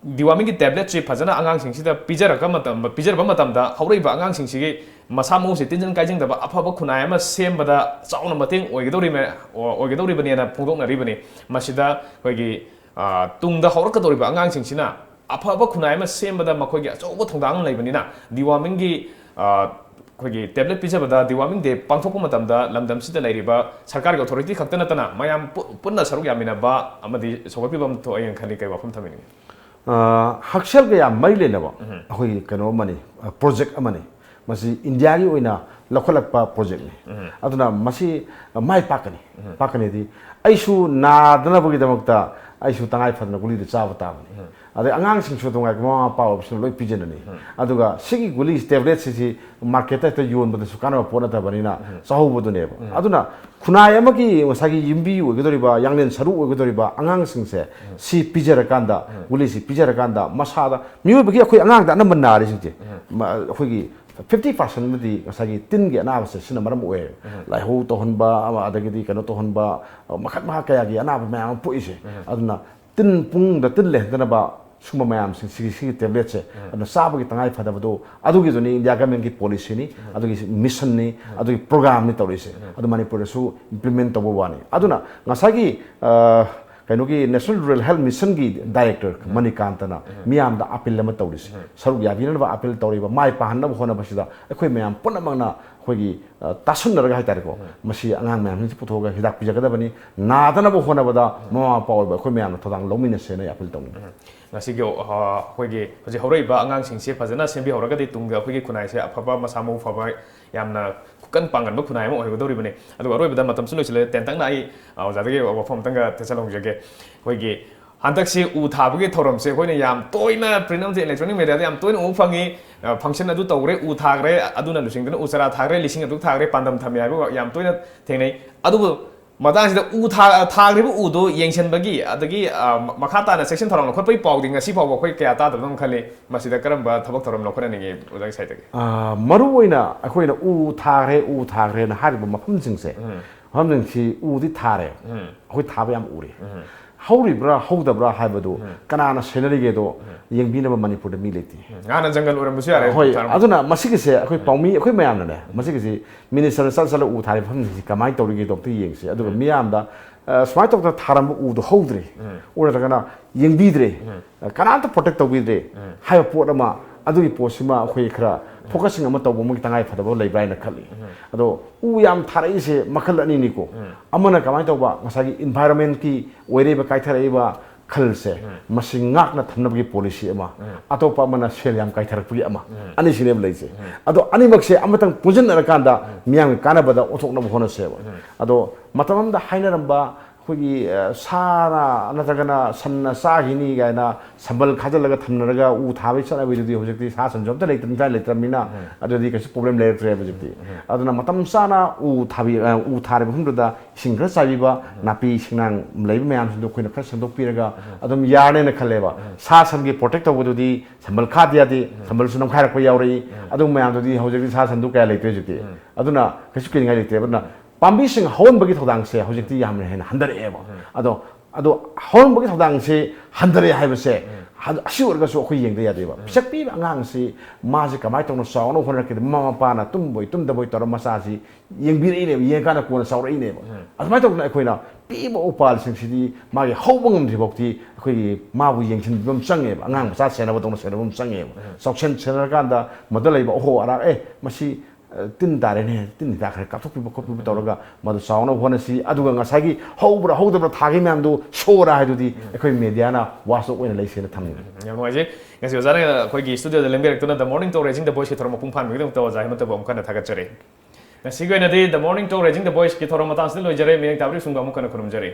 dewormingꯒꯤ tabletꯁꯤ ꯐꯖꯅ ꯑꯉꯥꯡꯁꯤꯡꯁꯤꯗ ꯄꯤꯖꯔꯛꯄ ꯃꯇꯝ, ꯄꯤꯖꯔꯛꯄ ꯃꯇꯝꯗ ꯍꯧꯔꯛꯏꯕ ꯑꯉꯥꯡꯁꯤꯡꯁꯤꯒꯤ ꯃꯁꯥ ꯃꯎꯁꯦ ꯇꯤꯟꯖꯪ ꯀꯥꯏꯖꯪꯗꯕ ꯑꯐꯕ ꯈꯨꯟꯅꯥꯏ ꯑꯃ ꯁꯦꯝꯕꯗ ꯆꯥꯎꯅ ꯃꯇꯦꯡ ꯑꯣꯏꯒꯗꯧꯔꯤꯕ-, ꯑꯣꯏꯒꯗꯧꯔꯤꯕꯅꯦꯅ ꯐꯣꯡꯗꯣꯛꯅꯔꯤꯕꯅꯤ꯫ ꯃꯁꯤꯗ ꯑꯩꯈꯣꯏꯒꯤ, ꯑ, ꯇꯨꯡꯗ ꯍꯧꯔꯛꯀꯗꯧꯔꯤꯕ ꯑꯉꯥꯡꯁꯤꯡꯁꯤꯅ ꯑꯐꯕ ꯈꯨꯟꯅꯥꯏ ꯑꯃ ꯁꯦꯝꯕꯗ ꯃꯈꯣꯏꯒꯤ ꯑꯆꯧꯕ ꯊꯧꯗꯥꯡ ꯑꯃ ꯂꯩꯕꯅꯤꯅ, dewormingꯒꯤ, ꯑ, ꯑꯩꯈꯣꯏꯒꯤ tablet ꯄꯤꯖꯕꯗ, deworming day ꯄꯥꯡꯊꯣꯛꯄ ꯃꯇꯝꯗ ꯂꯝꯗꯝꯁꯤꯗ ꯂꯩꯔꯤꯕ ꯁꯔꯀꯥꯔꯒꯤ authority ꯈꯛꯇ ꯅꯠꯇꯅ ꯃꯌꯥꯝ ꯄꯨ-, ꯄꯨꯟꯅ ꯁꯔꯨꯛ ꯌꯥꯃꯤꯟꯅꯕ ꯑꯃꯗꯤ ꯁꯧꯒꯠꯄꯤꯕ ꯑꯃ ꯊꯣꯛꯑꯦꯅ ꯈꯜꯂꯤ꯫ ꯀꯩ ꯋꯥꯐꯝ ꯊꯝꯕꯤꯅꯤꯡꯉꯤ? ꯑ, ꯍꯛꯁꯦꯜꯒ ꯌꯥꯝ ꯃꯔꯤ ꯂꯩꯅꯕ ꯑꯩꯈꯣꯏꯒꯤ ꯀꯩꯅꯣ ꯑꯃꯅꯤ, ꯑ, project ꯑꯃꯅꯤ꯫ ꯃꯁꯤ ꯏꯟꯗꯤꯌꯥꯒꯤ ꯑꯣꯏꯅ ꯂꯧꯈꯠꯂꯛꯄ projectꯅꯤ꯫ ꯑꯗꯨꯅ ꯃꯁꯤ ꯃꯥꯏ ꯄꯥꯛꯀꯅꯤ꯫ ꯄꯥꯛꯀꯅꯤꯗꯤ ꯑꯩꯁꯨ ꯅꯥꯗꯅꯕꯒꯤꯗꯃꯛꯇ ꯑꯩꯁꯨ ꯇꯉꯥꯏ ꯐꯗꯅ ꯒꯨꯂꯤꯗꯨ ꯆꯥꯕ ꯇꯥꯕꯅꯤ꯫ ꯑꯗꯩ ꯑꯉꯥꯡꯁꯤꯡꯁꯨ ꯑꯗꯨꯝ ꯃꯃꯥ ꯃꯄꯥ ꯑꯣꯏꯕꯁꯤꯡꯅ ꯂꯣꯏ ꯄꯤꯖꯅꯅꯤ꯫ ꯑꯗꯨꯒ ꯁꯤꯒꯤ ꯒꯨꯂꯤ tabletꯁꯤꯗꯤ marketꯇ ꯍꯦꯛꯇ ꯌꯣꯟꯕꯗꯁꯨ ꯀꯥꯟꯅꯕ ꯄꯣꯠ ꯅꯠꯇꯕꯅꯤꯅ ꯆꯥꯍꯧꯕꯗꯨꯅꯦꯕ꯫ ꯑꯗꯨꯅ ꯈꯨꯟꯅꯥꯏ ꯑꯃꯒꯤ ꯉꯁꯥꯏꯒꯤ ꯌꯨꯝꯕꯤ ꯑꯣꯏꯒꯗꯧꯔꯤꯕ, ꯌꯥꯡꯂꯦꯟ ꯁꯔꯨ ꯑꯣꯏꯒꯗꯧꯔꯤꯕ ꯑꯉꯥꯡꯁꯤꯡꯁꯦ ꯁꯤ ꯄꯤꯖꯔꯀꯥꯟꯗ, ꯒꯨꯂꯤꯁꯤ ꯄꯤꯖꯔꯀꯥꯟꯗ ꯃꯁꯥꯗ, ꯃꯤꯑꯣꯏꯕꯒꯤ ꯑꯩꯈꯣꯏ ꯑꯉꯥꯡꯗ ꯑꯅꯝꯕ ꯅꯥꯔꯤꯁꯤꯡꯁꯦ, ꯃ-, ꯑꯩꯈꯣꯏꯒꯤ fifty percent ꯑꯃꯗꯤ ꯉꯁꯥꯏꯒꯤ ꯇꯤꯟꯒꯤ ꯑꯅꯥꯕꯁꯦ ꯁꯤꯅ ꯃꯔꯝ ꯑꯣꯏꯌꯦꯕ꯫ ꯂꯥꯏꯍꯧ ꯇꯧꯍꯟꯕ, ꯑꯃ ꯑꯗꯒꯤꯗꯤ ꯀꯩꯅꯣ ꯇꯧꯍꯟꯕ, ꯃꯈꯜ ꯃꯈꯥ ꯀꯌꯥꯒꯤ ꯑꯅꯥꯕ ꯃꯌꯥꯝ ꯑꯃ ꯄꯣꯛꯏꯁꯦ꯫ ꯑꯗꯨꯅ ꯇꯤꯟ ꯄꯨꯡꯗ ꯇꯤꯟ ꯂꯩꯍꯟꯗꯅꯕ ꯁꯤꯒꯨꯝꯕ ꯃꯌꯥꯝꯁꯤꯡ, ꯁꯤꯒꯤ, ꯁꯤꯒꯤ tabletꯁꯦ, ꯑꯗꯨꯅ ꯆꯥꯕꯒꯤ ꯇꯉꯥꯏ ꯐꯗꯕꯗꯣ, ꯑꯗꯨꯒꯤꯗꯨꯅꯤ ꯏꯟꯗꯤꯌꯥ ꯒꯃꯦꯟꯒꯤ policyꯅꯤ, ꯑꯗꯨꯒꯤ missionꯅꯤ, ꯑꯗꯨꯒꯤ programꯅꯤ ꯇꯧꯔꯤꯁꯦ꯫ ꯑꯗꯨ ꯃꯅꯤꯄꯨꯔꯗꯁꯨ implement ꯇꯧꯕ ꯋꯥꯅꯤ꯫ ꯑꯗꯨꯅ ꯉꯁꯥꯏꯒꯤ, ꯑ, ꯀꯩꯅꯣꯒꯤ National Rural Health Missionꯒꯤ director ꯃꯅꯤꯀꯥꯟꯇꯅ ꯃꯤꯌꯥꯝꯗ appeal ꯑꯃ ꯇꯧꯔꯤꯁꯦ, ꯁꯔꯨꯛ ꯌꯥꯕꯤꯅꯅꯕ appeal ꯇꯧꯔꯤꯕ, ꯃꯥꯏ ꯄꯥꯛꯍꯟꯅꯕ ꯍꯣꯠꯅꯕꯁꯤꯗ ꯑꯩꯈꯣꯏ ꯃꯌꯥꯝ ꯄꯨꯝꯅꯃꯛꯅ ꯑꯩꯈꯣꯏꯒꯤ, ꯑ, ꯇꯥꯁꯟꯅꯔꯒ ꯍꯥꯏꯇꯥꯔꯦꯀꯣ, ꯃꯁꯤ ꯑꯉꯥꯡ ꯃꯌꯥꯝꯁꯤꯡꯁꯤ ꯄꯨꯊꯣꯛꯑꯒ ꯍꯤꯗꯥꯛ ꯄꯤꯖꯒꯗꯕꯅꯤ꯫ ꯅꯥꯗꯅꯕ ꯍꯣꯠꯅꯕꯗ ꯃꯃꯥ ꯃꯄꯥ ꯑꯣꯏꯕ ꯑꯩꯈꯣꯏ ꯃꯌꯥꯝꯅ ꯊꯧꯗꯥꯡ ꯂꯧꯃꯤꯟꯅꯁꯦꯅ ꯑꯩ ꯑꯥꯄꯤꯜ ꯇꯧꯅꯤꯡꯉꯤ꯫ ꯉꯁꯤꯒꯤ, ꯑ, ꯑꯩꯈꯣꯏꯒꯤ ꯍꯧꯖꯤꯛ ꯍꯧꯔꯛꯏꯕ ꯑꯉꯥꯡꯁꯤꯡꯁꯦ ꯐꯖꯅ ꯁꯦꯝꯕꯤꯍꯧꯔꯒꯗꯤ ꯇꯨꯡꯗ ꯑꯩꯈꯣꯏꯒꯤ ꯈꯨꯟꯅꯥꯏꯁꯦ ꯑꯐꯕ, ꯃꯁꯥ ꯃꯎ ꯐꯕ, ꯌꯥꯝꯅ ꯈꯨꯀꯟ ꯄꯥꯡꯒꯟꯕ ꯈꯨꯟꯅꯥꯏ ꯑꯃ ꯑꯣꯏꯍꯧꯒꯗꯧꯔꯤꯕꯅꯤ꯫ ꯑꯗꯨꯒ ꯑꯔꯣꯏꯕꯗ ꯃꯇꯝꯁꯨ ꯂꯣꯏꯁꯤꯜꯂꯦ, ꯇꯦꯟꯇꯛꯅ ꯑꯩ, ꯑ, ꯑꯣꯖꯥꯗꯒꯤ ꯋꯥꯐꯝ ꯑꯝꯇꯪꯒ ꯊꯦꯠꯆꯜꯍꯧꯖꯒꯦ꯫ ꯑꯩꯈꯣꯏꯒꯤ ꯍꯟꯗꯛꯁꯤ ꯎ ꯊꯥꯕꯒꯤ ꯊꯧꯔꯝꯁꯦ ꯑꯩꯈꯣꯏꯅ ꯌꯥꯝ ꯇꯣꯏꯅ print ꯑꯃꯗꯤ electronic mediaꯗ ꯌꯥꯝ ꯇꯣꯏꯅ ꯎꯕ ꯐꯪꯉꯤ꯫ ꯑ, function ꯑꯗꯨ ꯇꯧꯈ꯭ꯔꯦ, ꯎ ꯊꯥꯈ꯭ꯔꯦ, ꯑꯗꯨꯅ ꯂꯨꯆꯤꯡꯗꯅ ꯎ ꯆꯥꯔꯥ ꯊꯥꯈ꯭ꯔꯦ, ꯂꯤꯁꯤꯡ ꯑꯗꯨꯛ ꯊꯥꯈ꯭ꯔꯦ, ꯄꯥꯟꯗꯝ ꯊꯝꯃꯦ ꯍꯥꯏꯕ ꯌꯥꯝ ꯇꯣꯏꯅ ꯊꯦꯡꯅꯩ꯫ ꯑꯗꯨꯕꯨ ꯃꯇꯥꯡꯁꯤꯗ ꯎ ꯊꯥ-, ꯊꯥꯈ꯭ꯔꯤꯕ ꯎꯗꯨ ꯌꯦꯡꯁꯤꯟꯕꯒꯤ, ꯑꯗꯒꯤ, ꯑ, ꯃ-, ꯃꯈꯥ ꯇꯥꯅ section ꯊꯧꯔꯥꯡ ꯂꯧꯈꯠꯄꯒꯤ ꯄꯥꯎꯗꯤ ꯉꯁꯤ ꯐꯥꯎꯕ ꯑꯩꯈꯣꯏ ꯀꯌꯥ ꯇꯥꯗꯕꯗꯧꯅ ꯈꯜꯂꯤ꯫ ꯃꯁꯤꯗ ꯀꯔꯝꯕ ꯊꯕꯛ ꯊꯧꯔꯝ ꯂꯧꯈꯠꯍꯟꯅꯤꯡꯉꯤ ꯑꯣꯖꯥꯒꯤ sideꯇꯒꯤ? ꯑ, ꯃꯔꯨ ꯑꯣꯏꯅ ꯑꯩꯈꯣꯏꯅ ꯎ ꯊꯥꯈ꯭ꯔꯦ, ꯎ ꯊꯥꯈ꯭ꯔꯦꯅ ꯍꯥꯏꯔꯤꯕ ꯃꯐꯝꯁꯤꯡꯁꯦ, ꯎꯝ꯫ ꯃꯐꯝꯁꯤꯡꯁꯤ ꯎꯗꯤ ꯊꯥꯔꯦ, ꯎꯝ꯫ ꯑꯩꯈꯣꯏ ꯊꯥꯕ ꯌꯥꯝ ꯎꯔꯦ꯫ ꯎꯝ꯫ ꯍꯧꯔꯤꯕ꯭ꯔꯥ ꯍꯧꯗꯕ꯭ꯔꯥ ꯍꯥꯏꯕꯗꯨ ꯎꯝ꯫ ꯀꯅꯥꯅ ꯁꯦꯟꯅꯔꯤꯒꯦꯗꯣ ꯎꯝ꯫ ꯌꯦꯡꯕꯤꯅꯕ ꯃꯅꯤꯄꯨꯔꯗ ꯃꯤ ꯂꯩꯇꯦ꯫ ꯎꯝ꯫ ꯍꯥꯟꯅ ꯖꯪꯒꯜ ꯑꯣꯏꯔꯝꯕꯁꯨ ꯌꯥꯔꯦ, ꯍꯣꯏ, ꯊꯥꯔꯝ-, ꯑꯗꯨꯅ ꯃꯁꯤꯒꯤꯁꯦ ꯑꯩꯈꯣꯏ ꯎꯝ꯫ ꯄꯥꯎꯃꯤ ꯑꯩꯈꯣꯏ ꯃꯌꯥꯝꯅꯅꯦ, ꯎꯝ꯫ ꯃꯁꯤꯒꯤꯁꯤ ministerꯅ ꯆꯠ ꯆꯠꯂ ꯎ ꯊꯥꯔꯤꯕ ꯃꯐꯝꯁꯤꯡꯁꯤ ꯀꯃꯥꯏꯅ ꯇꯧꯔꯤꯒꯦꯗꯣ ꯑꯝꯇ ꯌꯦꯡꯁꯤ꯫ ꯑꯗꯨꯒ ꯎꯝ꯫ ꯃꯤꯌꯥꯝꯗ, ꯑ, ꯁꯨꯃꯥꯏꯅ ꯇꯧꯗꯅ ꯊꯥꯔꯝꯕ ꯎꯗꯣ ꯍꯧꯗ꯭ꯔꯦ, ꯎꯝ꯫ ꯑꯣꯏꯔꯒꯅ ꯌꯦꯡꯕꯤꯗ꯭ꯔꯦ, ꯎꯝ꯫ ꯑ, ꯀꯅꯥꯝꯇ protect ꯇꯧꯕꯤꯗ꯭ꯔꯦ ꯎꯝ꯫ ꯍꯥꯏꯕ ꯄꯣꯠ ꯑꯃ, ꯑꯗꯨꯒꯤ ꯄꯣꯠꯁꯤꯃ ꯑꯩꯈꯣꯏ ꯈꯔ ꯎꯝ꯫ focusing ꯑꯃ ꯇꯧꯕ ꯑꯃꯒꯤ ꯇꯉꯥꯏ ꯐꯗꯕ ꯂꯩꯕ꯭ꯔꯥ ꯍꯥꯏꯅ ꯈꯜꯂꯤ꯫ ꯎꯝ꯫ ꯑꯗꯣ ꯎ ꯌꯥꯝ ꯊꯥꯔꯛꯏꯁꯦ ꯃꯈꯜ ꯑꯅꯤꯅꯤꯀꯣ꯫ ꯎꯝ꯫ ꯑꯃꯅ ꯀꯃꯥꯏꯅ ꯇꯧꯕ, ꯉꯁꯥꯏꯒꯤ environmentꯀꯤ ꯑꯣꯏꯔꯛꯏꯕ ꯀꯥꯏꯊꯔꯛꯏꯕ ꯈꯜꯁꯦ, ꯎꯝ꯫ ꯃꯁꯤ ꯉꯥꯛꯅ ꯊꯝꯅꯕꯒꯤ policy ꯑꯃ, ꯎꯝ꯫ ꯑꯇꯣꯞꯄ ꯑꯃꯅ ꯁꯦꯜ ꯌꯥꯝ ꯀꯥꯏꯊꯔꯛꯄꯒꯤ ꯑꯃ, ꯎꯝ꯫ ꯑꯅꯤꯁꯤꯅꯦꯕ ꯂꯩꯁꯦ꯫ ꯎꯝ꯫ ꯑꯗꯣ ꯑꯅꯤꯃꯛꯁꯦ ꯑꯃꯇꯪ ꯄꯨꯟꯁꯤꯟꯅꯔꯀꯥꯟꯗ ꯎꯝ꯫ ꯃꯤꯌꯥꯝꯒꯤ ꯀꯥꯟꯅꯕꯗ ꯑꯣꯟꯊꯣꯛꯅꯕ ꯍꯣꯠꯅꯁꯦꯕ꯫ ꯎꯝ꯫ ꯑꯗꯣ ꯃꯇꯝ ꯑꯃꯗ ꯍꯥꯏꯅꯔꯝꯕ ꯑꯩꯈꯣꯏꯒꯤ, ꯑ, ꯁꯥꯅ ꯅꯠꯇ꯭ꯔꯒꯅ ꯁꯟꯅ ꯆꯥꯈꯤꯅꯤ ꯀꯥꯏꯅ ꯁꯝꯕꯜ ꯈꯥꯖꯤꯜꯂꯒ ꯊꯝꯅꯔꯒ ꯎ ꯊꯥꯕꯒꯤ ꯆꯠꯅꯕꯤꯗꯨꯗꯤ ꯍꯧꯖꯤꯛꯇꯤ ꯁꯥ ꯁꯟꯁꯨ ꯑꯝꯇ ꯂꯩꯇ-, ꯂꯩꯇ꯭ꯔꯕꯅꯤꯅ ꯎꯝ꯫ ꯑꯗꯨꯗꯤ ꯀꯩꯁꯨ problem ꯂꯩꯔꯛꯇ꯭ꯔꯦꯕ ꯍꯧꯖꯤꯛꯇꯤ꯫ ꯎꯝ꯫ ꯑꯗꯨꯅ ꯃꯇꯝ ꯆꯥꯅ ꯎ ꯊꯥꯕꯤ-, ꯑ, ꯎ ꯊꯥꯔꯤꯕ ꯃꯐꯝꯗꯨꯗ ꯏꯁꯤꯡ ꯈꯔ ꯆꯥꯏꯕꯤꯕ, ꯎꯝ꯫ ꯅꯥꯄꯤ ꯁꯤꯡꯅꯥꯡ ꯂꯩꯕ ꯃꯌꯥꯝꯁꯤꯡꯗꯣ ꯑꯩꯈꯣꯏꯅ ꯈꯔ ꯁꯦꯡꯗꯣꯛꯄꯤꯔꯒ ꯎꯝ꯫ ꯑꯗꯨꯝ ꯌꯥꯔꯅꯦꯅ ꯈꯜꯂꯦꯕ꯫ ꯎꯝ꯫ ꯁꯥ ꯁꯟꯒꯤ protect ꯇꯧꯕꯗꯨꯗꯤ ꯁꯝꯕꯜ ꯈꯥꯗ ꯌꯥꯗꯦ, ꯎꯝ꯫ ꯁꯝꯕꯜꯁꯨ ꯅꯝꯈꯥꯏꯔꯛꯄ ꯌꯥꯎꯔꯛꯏ꯫ ꯎꯝ꯫ ꯑꯗꯨ ꯃꯌꯥꯝꯗꯨꯗꯤ ꯍꯧꯖꯤꯛꯇꯤ ꯁꯥ ꯁꯟꯗꯨ ꯀꯌꯥ ꯂꯩꯇ꯭ꯔꯦ ꯍꯧꯖꯤꯛꯇꯤ꯫ ꯎꯝ꯫ ꯑꯗꯨꯅ ꯀꯩꯁꯨ ꯀꯤꯅꯤꯡꯉꯥꯏ ꯂꯩꯇ꯭ꯔꯦꯕ꯫ ꯑꯗꯨꯅ ꯄꯥꯝꯕꯤꯁꯤꯡ ꯍꯧꯍꯟꯕꯒꯤ ꯊꯧꯗꯥꯡꯁꯦ ꯍꯧꯖꯤꯛꯇꯤ ꯌꯥꯝꯅ ꯍꯦꯟꯅ ꯍꯟꯊꯔꯛꯑꯦꯕ꯫ ꯎꯝ꯫ ꯑꯗꯣ, ꯑꯗꯣ ꯍꯧꯍꯟꯕꯒꯤ ꯊꯧꯗꯥꯡꯁꯦ ꯍꯟꯊꯔꯛꯑꯦ ꯍꯥꯏꯕꯁꯦ, ꯎꯝ꯫ ꯍꯟ-, ꯑꯁꯤ ꯑꯣꯏꯔꯒꯁꯨ ꯑꯩꯈꯣꯏ ꯌꯦꯡꯗ ꯌꯥꯗꯦꯕ꯫ ꯎꯝ꯫ ꯄꯤꯁꯛ ꯄꯤꯕ ꯑꯉꯥꯡꯁꯤ ꯃꯥꯁꯦ ꯀꯃꯥꯏꯅ ꯇꯧꯅ ꯆꯥꯎꯅꯕ ꯍꯣꯠꯅꯔꯛꯀꯦ? ꯃꯃꯥ ꯃꯄꯥꯅ ꯇꯨꯝꯕꯣꯏ ꯇꯨꯝꯗꯕꯣꯏ ꯇꯧꯔ ꯃꯆꯥꯁꯤ ꯌꯦꯡꯕꯤꯔꯛꯏꯅꯦꯕ, ꯌꯦꯡꯉꯀꯥꯟꯗ ꯀꯣꯟꯅ ꯆꯥꯎꯔꯛꯏꯅꯦꯕ꯫ ꯎꯝ꯫ ꯑꯗꯨꯃꯥꯏꯅ ꯇꯧꯗꯅ ꯑꯩꯈꯣꯏꯅ ꯄꯤꯕ ꯎꯄꯥꯜꯁꯤꯡꯁꯤꯗꯤ ꯃꯥꯒꯤ ꯍꯧꯕ ꯉꯝꯗ꯭ꯔꯤ ꯐꯥꯎꯗꯤ ꯑꯩꯈꯣꯏꯒꯤ ꯃꯥꯕꯨ ꯌꯦꯡꯁꯤꯟꯕꯤꯕ ꯑꯃ ꯆꯪꯉꯦꯕ, ꯑꯉꯥꯡ ꯃꯆꯥ ꯁꯦꯟꯅꯕꯗꯧꯅ ꯁꯦꯟꯅꯕ ꯑꯃ ꯆꯪꯉꯦꯕ꯫ ꯎꯝ꯫ ꯆꯥꯎꯁꯦꯟ-, ꯁꯦꯟꯅꯔꯀꯥꯟꯗ ꯃꯗꯨ ꯂꯩꯕ ꯑꯍꯣ ꯑꯔꯥꯛ, ꯑꯦ, ꯃꯁꯤ ꯑ, ꯇꯤꯟ ꯇꯥꯔꯦꯅꯦ, ꯇꯤꯟ ꯍꯤꯗꯥꯛ ꯈꯔ ꯀꯥꯞꯊꯣꯛꯄꯤꯕ ꯈꯣꯠꯄꯤꯕ ꯇꯧꯔꯒ ꯃꯗꯨ ꯆꯥꯎꯅꯕ ꯍꯣꯠꯅꯁꯤ꯫ ꯑꯗꯨꯒ ꯉꯁꯥꯏꯒꯤ ꯍꯧꯕ꯭ꯔꯥ ꯍꯧꯗꯕ꯭ꯔꯥ ꯊꯥꯈꯤ ꯃꯌꯥꯝꯗꯨ ꯁꯣꯔꯥ ꯍꯥꯏꯗꯨꯗꯤ ꯑꯩꯈꯣꯏ ꯃꯦꯗꯤꯌꯥꯅ ꯋꯥꯁ ꯑꯣꯏꯅ ꯂꯩꯁꯦꯅ ꯊꯝꯅꯤꯡꯉꯤ꯫ ꯌꯥꯝ ꯅꯨꯡꯉꯥꯏꯖꯩ꯫ ꯉꯁꯤ ꯑꯣꯖꯥꯅ ꯑꯩꯈꯣꯏꯒꯤ ꯁ꯭ꯇꯨꯗꯤꯑꯣꯗ ꯂꯦꯡꯕꯤꯔꯛꯇꯨꯅ The Morning Talk Raising the Voice ꯀꯤ ꯊꯧꯔꯝ ꯃꯄꯨꯡ ꯐꯥꯍꯟꯕꯒꯤꯗꯃꯛꯇ ꯑꯣꯖꯥ ꯍꯦꯃꯟꯇꯕꯨ ꯑꯃꯨꯛ ꯍꯟꯅ ꯊꯥꯒꯠꯆꯔꯤ꯫ ꯉꯁꯤꯒꯤ ꯑꯣꯏꯅꯗꯤ The Morning Talk Raising the Voice ꯀꯤ ꯊꯧꯔꯝ ꯃꯇꯥꯡꯁꯤꯗ ꯂꯣꯏꯖꯔꯦ꯫ ꯃꯤꯔꯦꯡ ꯊꯥꯕꯤꯔꯤꯕꯁꯤꯡꯕꯨ ꯑꯃꯨꯛ ꯍꯟꯅ ꯈꯨꯔꯨꯝꯖꯔꯤ꯫